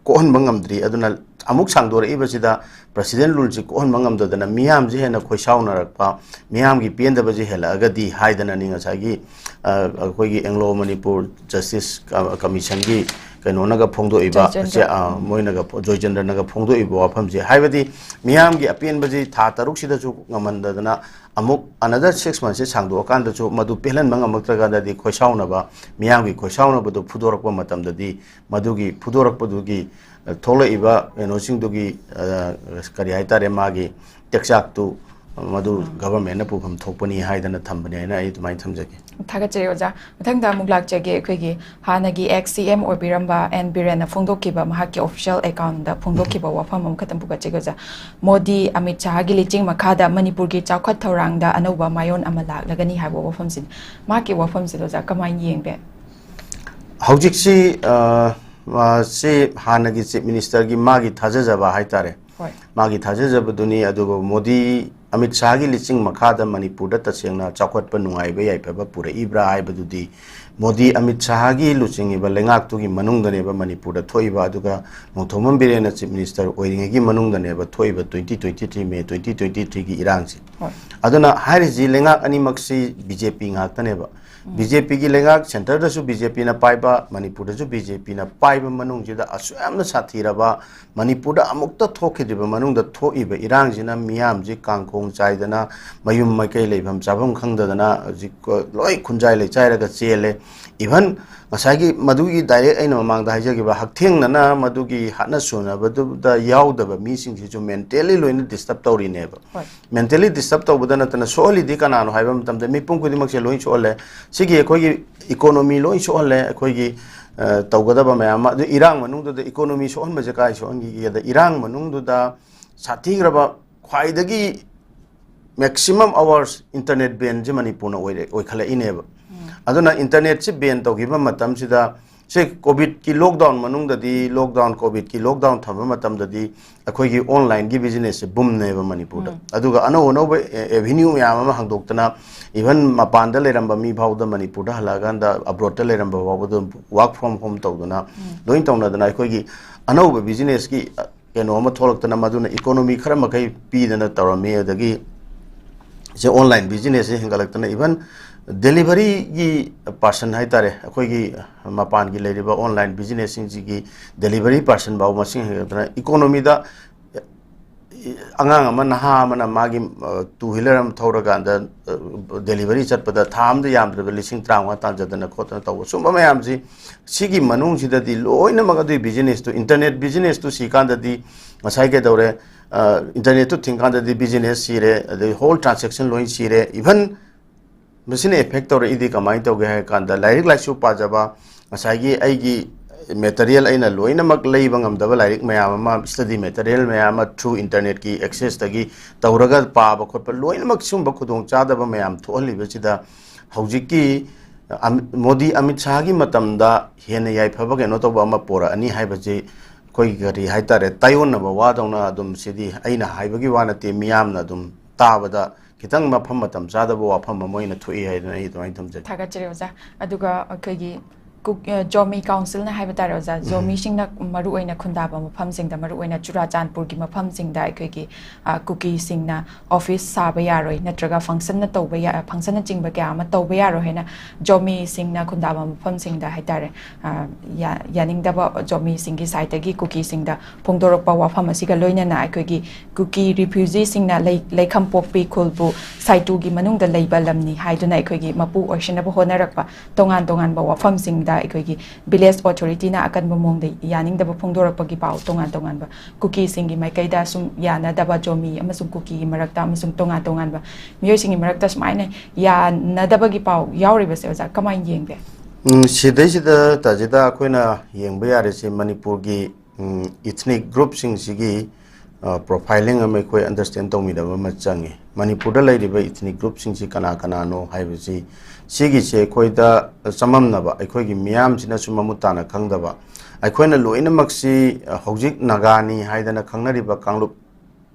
ꯀꯣꯛꯍꯟꯕ ꯉꯝꯗ꯭ꯔꯤ꯫ ꯑꯗꯨꯅ ꯑꯃꯨꯛ ꯁꯥꯡꯗꯣꯔꯛꯏꯕꯁꯤꯗ President Ruleꯁꯤ ꯀꯣꯛꯍꯟꯕ ꯉꯝꯗꯗꯅ ꯃꯤꯌꯥꯝꯁꯤ ꯍꯦꯟꯅ ꯈꯣꯏꯁꯥꯎꯅꯔꯛꯄ, ꯃꯤꯌꯥꯝꯒꯤ ꯄꯦꯟꯗꯕꯁꯤ ꯍꯦꯜꯂꯛꯑꯒꯗꯤ ꯍꯥꯏꯗꯅꯅꯤ ꯉꯁꯥꯏꯒꯤ, ꯑ, ꯑꯩꯈꯣꯏꯒꯤ Anglo Manipur Justice ꯀ-, Commissionꯒꯤ ꯀꯩꯅꯣꯅꯒ ꯐꯣꯡꯗꯣꯛꯏꯕ, ꯖꯣꯏꯆꯟꯗ꯭ꯔ꯫ ꯆꯦ-, ꯑ, ꯃꯣꯏꯅꯒ ꯐꯣ-, ꯖꯣꯏꯆꯟꯗ꯭ꯔꯅꯒ ꯐꯣꯡꯗꯣꯛꯏꯕ ꯋꯥꯐꯝꯁꯤ꯫ ꯍꯥꯏꯕꯗꯤ ꯃꯤꯌꯥꯝꯒꯤ ꯑꯄꯦꯟꯕꯁꯤ ꯊꯥ ꯇꯔꯨꯛꯁꯤꯗꯁꯨ ꯉꯝꯍꯟꯗꯗꯅ ꯑꯃꯨꯛ another six monthsꯁꯦ ꯁꯥꯡꯗꯣꯛꯑꯀꯥꯟꯗꯁꯨ ꯃꯗꯨ ꯄꯦꯜꯍꯟꯕ ꯉꯝꯃꯛꯇ꯭ꯔꯀꯥꯟꯗꯗꯤ ꯈꯣꯏꯁꯥꯎꯅꯕ, ꯃꯤꯌꯥꯝꯒꯤ ꯈꯣꯏꯁꯥꯎꯅꯕꯗꯨ ꯐꯨꯗꯣꯔꯛꯄ ꯃꯇꯝꯗꯗꯤ ꯃꯗꯨꯒꯤ ꯐꯨꯗꯣꯔꯛꯄꯗꯨꯒꯤ, ꯑ, ꯊꯣꯛꯂꯛꯏꯕ ꯀꯩꯅꯣꯁꯤꯡꯗꯨꯒꯤ, ꯑ, ꯀꯔꯤ ꯍꯥꯏꯇꯥꯔꯦ, ꯃꯥꯒꯤ ꯇꯦꯛꯆꯥꯛꯇꯨ ꯃꯗꯨ ꯎꯝ꯫ Governmentꯅ ꯄꯨꯐꯝ ꯊꯣꯛꯄꯅꯤ ꯍꯥꯏꯗꯅ ꯊꯝꯕꯅꯦ ꯍꯥꯏꯅ ꯑꯩ ꯑꯗꯨꯃꯥꯏꯅ ꯊꯝꯖꯒꯦ꯫ ꯊꯥꯒꯠꯆꯔꯤ ꯑꯣꯖꯥ꯫ ꯃꯊꯪꯗ ꯑꯃꯨꯛ ꯂꯥꯛꯆꯒꯦ, ꯑꯩꯈꯣꯏꯒꯤ ꯍꯥꯟꯅꯒꯤ ex CM ꯑꯣꯏꯕꯤꯔꯝꯕ ꯑꯦꯟ ꯕꯤꯔꯦꯟꯅ ꯐꯣꯡꯗꯣꯛꯈꯤꯕ ꯃꯍꯥꯛꯀꯤ official accountꯗ ꯐꯣꯡꯗꯣꯛꯈꯤꯕ ꯋꯥꯐꯝ ꯑꯃꯈꯛꯇꯪ ꯄꯨꯒꯠꯆꯒꯦ ꯑꯣꯖꯥ꯫ ꯃꯣꯗꯤ ꯑꯃꯤꯠ ꯁꯥꯍꯒꯤ ꯂꯤꯆꯤꯡ ꯃꯈꯥꯗ ꯃꯅꯤꯄꯨꯔꯒꯤ ꯆꯥꯎꯈꯠ ꯊꯧꯔꯥꯡꯗ ꯑꯅꯧꯕ ꯃꯥꯏꯑꯣꯟ ꯑꯃ ꯂꯥꯛꯂꯒꯅꯤ ꯍꯥꯏꯕ ꯋꯥꯐꯝꯁꯤꯅꯤ꯫ ꯃꯍꯥꯛꯀꯤ ꯋꯥꯐꯝꯁꯤꯗ ꯑꯣꯖꯥ ꯀꯃꯥꯏꯅ ꯌꯦꯡꯕꯤ? ꯍꯧꯖꯤꯛꯁꯤ, ꯑ, ꯑ, ꯁꯤ ꯍꯥꯟꯅꯒꯤ Chief Ministerꯒꯤ ꯃꯥꯒꯤ ꯊꯥꯖꯖꯕ ꯍꯥꯏꯇꯥꯔꯦ꯫ ꯍꯣꯏ꯫ ꯃꯥꯒꯤ ꯊꯥꯖꯖꯕꯗꯨꯅꯤ꯫ ꯑꯗꯨꯒ ꯃꯣꯗꯤ, ꯑꯃꯤꯠ ꯁꯥꯍꯒꯤ ꯂꯤꯆꯤꯡ ꯃꯈꯥꯗ ꯃꯅꯤꯄꯨꯔꯗ ꯇꯁꯦꯡꯅ ꯆꯥꯎꯈꯠꯄ, ꯅꯨꯡꯉꯥꯏꯕ ꯌꯥꯏꯐꯕ ꯄꯨꯔꯛꯏꯕ꯭ꯔꯥ ꯍꯥꯏꯕꯗꯨꯗꯤ ꯃꯣꯗꯤ, ꯑꯃꯤꯠ ꯁꯥꯍꯒꯤ ꯂꯨꯆꯤꯡꯉꯤꯕ ꯂꯩꯉꯥꯛꯇꯨꯒꯤ ꯃꯅꯨꯡꯗꯅꯦꯕ ꯃꯅꯤꯄꯨꯔꯗ ꯊꯣꯛꯏꯕ, ꯑꯗꯨꯒ ꯅꯣꯡꯊꯣꯝꯕꯝ ꯕꯤꯔꯦꯟꯅ Chief Minister ꯑꯣꯏꯔꯤꯉꯩꯒꯤ ꯃꯅꯨꯡꯗꯅꯦꯕ ꯊꯣꯛꯏꯕ twenty twenty-three, May twenty twenty-threeꯒꯤ ꯏꯔꯥꯡꯁꯦ꯫ ꯍꯣꯏ꯫ ꯑꯗꯨꯅ ꯍꯥꯏꯔꯤꯁꯤ ꯂꯩꯉꯥꯛ ꯑꯅꯤꯃꯛꯁꯤ BJP ꯉꯥꯛꯇꯅꯦꯕ꯫ ꯎꯝ꯫ BJPꯒꯤ ꯂꯩꯉꯥꯛ centreꯗꯁꯨ BJPꯅ ꯄꯥꯏꯕ, ꯃꯅꯤꯄꯨꯔꯗꯁꯨ BJPꯅ ꯄꯥꯏꯕ ꯃꯅꯨꯡꯁꯤꯗ ꯑꯁꯨꯛ ꯌꯥꯝꯅ ꯁꯥꯊꯤꯔꯕ, ꯃꯅꯤꯄꯨꯔꯗ ꯑꯃꯨꯛꯇ ꯊꯣꯛꯈꯤꯗ꯭ꯔꯤꯕ ꯃꯅꯨꯡꯗ ꯊꯣꯛꯏꯕ ꯏꯔꯥꯡꯁꯤꯅ ꯃꯤꯌꯥꯝꯁꯤ ꯀꯥꯡꯈꯣꯡ ꯆꯥꯏꯗꯅ, ꯃꯌꯨꯝ ꯃꯀꯩ ꯂꯩꯐꯝ ꯆꯥꯐꯝ ꯈꯪꯗꯗꯅ ꯍꯧꯖꯤꯛ ꯂꯣꯏ ꯈꯨꯟꯖꯥꯏ ꯂꯩꯆꯥꯏꯔꯒ ꯆꯦꯜꯂꯦ꯫ Even ꯉꯁꯥꯏꯒꯤ ꯃꯗꯨꯒꯤ direct ꯑꯩꯅ ꯃꯃꯥꯡꯗ ꯍꯥꯏꯖꯈꯤꯕ ꯍꯛꯊꯦꯡꯅꯅ ꯃꯗꯨꯒꯤ ꯍꯥꯠꯅ ꯁꯨꯅꯕꯗꯨꯗ ꯌꯥꯎꯗꯕ ꯃꯤꯁꯤꯡꯁꯤꯁꯨ mentally ꯂꯣꯏꯅ disturb ꯇꯧꯔꯤꯅꯦꯕ꯫ ꯍꯣꯏ꯫ Mentally disturb ꯇꯧꯕꯗ ꯅꯠꯇꯅ ꯁꯣꯛꯍꯜꯂꯤꯗꯤ ꯀꯅꯥꯅꯣ ꯍꯥꯏꯕ ꯃꯇꯝꯗ ꯃꯤꯄꯨꯝ ꯈꯨꯗꯤꯡꯃꯛꯁꯦ ꯂꯣꯏ ꯁꯣꯛꯍꯜꯂꯦ꯫ ꯁꯤꯒꯤ ꯑꯩꯈꯣꯏꯒꯤ economy ꯂꯣꯏ ꯁꯣꯛꯍꯜꯂꯦ꯫ ꯑꯩꯈꯣꯏꯒꯤ, ꯑ, ꯇꯧꯒꯗꯕ ꯃꯌꯥꯝ ꯑꯃ, ꯑꯗꯨ ꯏꯔꯥꯡ ꯃꯅꯨꯡꯗꯨꯗ economy ꯁꯣꯛꯍꯟꯕꯁꯦ ꯀꯥꯏ ꯁꯣꯛꯍꯟꯈꯤꯒꯦꯗ, ꯏꯔꯥꯡ ꯃꯅꯨꯡꯗꯨꯗ ꯁꯥꯊꯤꯈ꯭ꯔꯕ ꯈ꯭ꯋꯥꯏꯗꯒꯤ maximum hours internet banꯁꯦ ꯃꯅꯤꯄꯨꯔꯅ ꯑꯣꯏꯔꯦ, ꯑꯣꯏꯈꯠꯂꯛꯏꯅꯦꯕ꯫ ꯎꯝ꯫ ꯑꯗꯨꯅ internetꯁꯤ ban ꯇꯧꯈꯤꯕ ꯃꯇꯝꯁꯤꯗ, ꯁꯤ COVIDꯀꯤ lockdown ꯃꯅꯨꯡꯗꯗꯤ, lockdown, COVIDꯀꯤ lockdown ꯊꯝꯕ ꯃꯇꯝꯗꯗꯤ ꯑꯩꯈꯣꯏꯒꯤ onlineꯒꯤ businessꯁꯦ boomꯅꯦꯕ ꯃꯅꯤꯄꯨꯔꯗ꯫ ꯎꯝ꯫ ꯑꯗꯨꯒ ꯑꯅꯧ ꯑꯅꯧꯕ a-, avenue ꯃꯌꯥꯝ ꯑꯃ ꯍꯥꯡꯗꯣꯛꯇꯅ, even ꯃꯄꯥꯟꯗ ꯂꯩꯔꯝꯕ ꯃꯤ ꯐꯥꯎꯗ ꯃꯅꯤꯄꯨꯔꯗ ꯍꯜꯂꯛꯑꯀꯥꯟꯗ, abroadꯇ ꯂꯩꯔꯝꯕ ꯐꯥꯎꯕꯗ work from home ꯇꯧꯗꯅ, ꯎꯝ꯫ ꯂꯣꯏ ꯇꯧꯅꯗꯅ ꯑꯩꯈꯣꯏꯒꯤ ꯑꯅꯧꯕ businessꯀꯤ, ꯑ, ꯀꯩꯅꯣ ꯑꯃ ꯊꯣꯛꯂꯛꯇꯅ, ꯃꯗꯨꯅ economy ꯈꯔ ꯃꯈꯩ ꯄꯤꯗꯅ ꯇꯧꯔꯝꯃꯤ꯫ ꯑꯗꯒꯤ ꯁꯦ online businessꯁꯦ ꯍꯦꯟꯒꯠꯂꯛꯇꯅ, even deliveryꯒꯤ person ꯍꯥꯏꯇꯥꯔꯦ, ꯑꯩꯈꯣꯏꯒꯤ ꯃꯄꯥꯟꯒꯤ ꯂꯩꯔꯤꯕ online businessꯁꯤꯡꯁꯤꯒꯤ delivery person ꯐꯥꯎ ꯃꯁꯤꯡ ꯍꯦꯟꯒꯠꯂꯛꯇꯅ, economyꯗ ꯑꯉꯥꯡ ꯑꯃ, ꯅꯍꯥ ꯑꯃꯅ ꯃꯥꯒꯤ, ꯑ, two wheeler ꯑꯃ ꯊꯧꯔꯀꯥꯟꯗ, ꯑ, delivery ꯆꯠꯄꯗ ꯊꯥ ꯑꯃꯗ ꯌꯥꯝꯗ꯭ꯔꯕꯗ ꯂꯤꯁꯤꯡ ꯇꯔꯥꯃꯉꯥ ꯇꯥꯟꯖꯗꯅ ꯈꯣꯠꯇꯅ ꯇꯧꯕ, ꯁꯨꯝꯕ ꯃꯌꯥꯝꯁꯤ, ꯁꯤꯒꯤ ꯃꯅꯨꯡꯁꯤꯗꯗꯤ ꯂꯣꯏꯅꯃꯛ ꯑꯗꯨꯒꯤ businessꯇꯨ, internet businessꯇꯨ ꯁꯤꯀꯥꯟꯗꯗꯤ ꯉꯁꯥꯏ ꯀꯩꯗꯧꯔꯦ? ꯑ, internetꯇꯨ ꯊꯤꯡꯀꯥꯟꯗꯗꯤ business ꯁꯤꯔꯦ, ꯑꯗꯩ whole transaction ꯂꯣꯏ ꯁꯤꯔꯦ꯫ Even ꯃꯁꯤꯅ effect ꯇꯧꯔꯛꯏꯗꯤ ꯀꯃꯥꯏꯅ ꯇꯧꯒꯦ ꯍꯥꯏ ꯀꯥꯟꯗ, ꯂꯥꯏꯔꯤꯛ ꯂꯥꯏꯁꯨ ꯄꯥꯖꯕ, ꯉꯁꯥꯏꯒꯤ ꯑꯩꯒꯤ material ꯑꯩꯅ ꯂꯣꯏꯅꯃꯛ ꯂꯩꯕ ꯉꯝꯗꯕ ꯂꯥꯏꯔꯤꯛ ꯃꯌꯥꯝ ꯑꯃ, study material ꯃꯌꯥꯝ ꯑꯃ through internetꯀꯤ accessꯇꯒꯤ ꯇꯧꯔꯒ ꯄꯥꯕ ꯈꯣꯠꯄ, ꯂꯣꯏꯅꯃꯛ ꯁꯤꯒꯨꯝꯕ ꯈꯨꯗꯣꯡꯆꯥꯗꯕ ꯃꯌꯥꯝ ꯊꯣꯛꯍꯜꯂꯤꯕꯁꯤꯗ, ꯍꯧꯖꯤꯛꯀꯤ ꯑꯃ-, ꯃꯣꯗꯤ ꯑꯃꯤꯠ ꯁꯥꯍꯒꯤ ꯃꯇꯝꯗ ꯍꯦꯟꯅ ꯌꯥꯏꯐꯕ ꯀꯩꯅꯣ ꯇꯧꯕ ꯑꯃ ꯄꯣꯔꯛꯑꯅꯤ ꯍꯥꯏꯕꯁꯤ ꯑꯩꯈꯣꯏꯒꯤ, ꯀꯔꯤ ꯍꯥꯏꯇꯥꯔꯦ, ꯇꯥꯏꯌꯣꯟꯅꯕ ꯋꯥꯗꯧꯅ ꯑꯗꯨꯝ, ꯁꯤꯗꯤ ꯑꯩꯅ ꯍꯥꯏꯕꯒꯤ ꯋꯥ ꯅꯠꯇꯦ, ꯃꯤꯌꯥꯝꯅ ꯑꯗꯨꯝ ꯇꯥꯕꯗ ꯈꯤꯇꯪ ꯃꯐꯝ ꯃꯇꯝ ꯆꯥꯗꯕ ꯋꯥꯐꯝ ꯑꯃ ꯑꯣꯏꯅ ꯊꯣꯛꯏ ꯍꯥꯏꯗꯅ ꯑꯩ ꯑꯗꯨꯃꯥꯏꯅ ꯊꯝꯖꯒꯦ꯫ ꯊꯥꯒꯠꯆꯔꯤ ꯑꯣꯖꯥ꯫ ꯑꯗꯨꯒ ꯑꯩꯈꯣꯏꯒꯤ ꯀꯨꯛ-, ꯑ, ꯖꯣꯃꯤ councilꯅ ꯍꯥꯏꯕ ꯇꯥꯔꯦ ꯑꯣꯖꯥ, ꯎꯝ꯫ ꯖꯣꯃꯤꯁꯤꯡꯅ ꯃꯔꯨꯑꯣꯏꯅ ꯈꯨꯟꯗꯥꯕ ꯃꯐꯝꯁꯤꯡꯗ, ꯃꯔꯨꯑꯣꯏꯅ ꯆꯨꯔꯥꯆꯥꯟꯄꯨꯔꯒꯤ ꯃꯐꯝꯁꯤꯡꯗ ꯑꯩꯈꯣꯏꯒꯤ, ꯑ, ꯀꯨꯀꯤꯁꯤꯡꯅ office ꯁꯥꯕ ꯌꯥꯔꯣꯏ, ꯅꯠꯇ꯭ꯔꯒ functionꯅ ꯇꯧꯕ ꯌꯥ-, functionꯅꯆꯤꯡꯕ ꯀꯌꯥ ꯑꯃ ꯇꯧꯕ ꯌꯥꯔꯣꯏ ꯍꯥꯏꯅ ꯖꯣꯃꯤꯁꯤꯡꯅ ꯈꯨꯟꯗꯥꯕ ꯃꯐꯝꯁꯤꯡꯗ ꯍꯥꯏꯇꯥꯔꯦ, ꯑ, ꯌꯥ-, ꯌꯥꯅꯤꯡꯗꯕ ꯖꯣꯃꯤꯁꯤꯡꯒꯤ sideꯇꯒꯤ ꯀꯨꯀꯤꯁꯤꯡꯗ ꯐꯣꯡꯗꯣꯔꯛꯄ ꯋꯥꯐꯝ ꯑꯁꯤꯒ ꯂꯣꯏꯅꯅ ꯑꯩꯈꯣꯏꯒꯤ ꯀꯨꯀꯤ refugeeꯁꯤꯡꯅ ꯂꯩ-, ꯂꯩꯈꯝꯄꯣꯛꯄꯤ ꯈꯨꯜꯕꯨ ꯁꯥꯏꯇꯨꯒꯤ ꯃꯅꯨꯡꯗ ꯂꯩꯕ ꯂꯝꯅꯤ ꯍꯥꯏꯗꯨꯅ ꯑꯩꯈꯣꯏꯒꯤ ꯃꯄꯨ ꯑꯣꯏꯁꯤꯟꯅꯕ ꯍꯣꯠꯅꯔꯛꯄ ꯇꯣꯉꯥꯟ ꯇꯣꯉꯥꯟꯕ ꯋꯥꯐꯝꯁꯤꯡꯗ ꯑꯩꯈꯣꯏꯒꯤ village authorityꯅ ꯑꯀꯟꯕ ꯃꯑꯣꯡꯗ ꯌꯥꯅꯤꯡꯗꯕ ꯐꯣꯡꯗꯣꯔꯛꯄꯒꯤ ꯄꯥꯎ ꯇꯣꯉꯥꯟ ꯇꯣꯉꯥꯟꯕ ꯀꯨꯀꯤꯁꯤꯡꯒꯤ ꯃꯥꯏꯀꯩꯗ ꯁꯨꯝ ꯌꯥꯅꯗꯕ, ꯖꯣꯃꯤ ꯑꯃꯁꯨꯡ ꯀꯨꯀꯤꯒꯤ ꯃꯔꯛꯇ ꯑꯃꯁꯨꯡ ꯇꯣꯉꯥꯟ ꯇꯣꯉꯥꯟꯕ ꯃꯤꯑꯣꯏꯁꯤꯡꯒꯤ ꯃꯔꯛꯇ ꯁꯨꯃꯥꯏꯅ ꯌꯥꯅꯗꯕꯒꯤ ꯄꯥꯎ ꯌꯥꯎꯔꯤꯕꯁꯦ ꯑꯣꯖꯥ ꯀꯃꯥꯏꯅ ꯌꯦꯡꯒꯦ? ꯎꯝ, ꯁꯤꯗꯩꯁꯤꯗ ꯇꯥꯖꯤꯗ ꯑꯩꯈꯣꯏꯅ ꯌꯦꯡꯕ ꯌꯥꯔꯤꯁꯦ ꯃꯅꯤꯄꯨꯔꯒꯤ, ꯎꯝ, ethnic groupꯁꯤꯡꯁꯤꯒꯤ, ꯄ꯭ꯔꯣꯐꯥꯏꯂꯤꯡ ꯑꯃ ꯑꯩꯈꯣꯏ ꯑꯟꯗꯔꯁ꯭ꯇꯦꯟ ꯇꯧꯃꯤꯟꯅꯕ ꯑꯃ ꯆꯪꯉꯤ꯫ ꯃꯅꯤꯄꯨꯔꯗ ꯂꯩꯔꯤꯕ ꯏꯊꯅꯤꯛ ꯒ꯭ꯔꯨꯞꯁꯤꯡꯁꯤ ꯀꯅꯥ ꯀꯅꯥꯅꯣ ꯍꯥꯏꯕꯁꯤ, ꯁꯤꯒꯤꯁꯦ ꯑꯩꯈꯣꯏꯗ ꯆꯃꯝꯅꯕ, ꯑꯩꯈꯣꯏꯒꯤ ꯃꯤꯌꯥꯝꯁꯤꯅꯁꯨ ꯃꯃꯨꯠ ꯇꯥꯅ ꯈꯪꯗꯕ, ꯑꯩꯈꯣꯏꯅ ꯂꯣꯏꯅꯃꯛꯁꯤ ꯍꯧꯖꯤꯛ ꯅꯥꯒꯥꯅꯤ ꯍꯥꯏꯗꯅ ꯈꯪꯅꯔꯤꯕ ꯀꯥꯡꯂꯨꯞ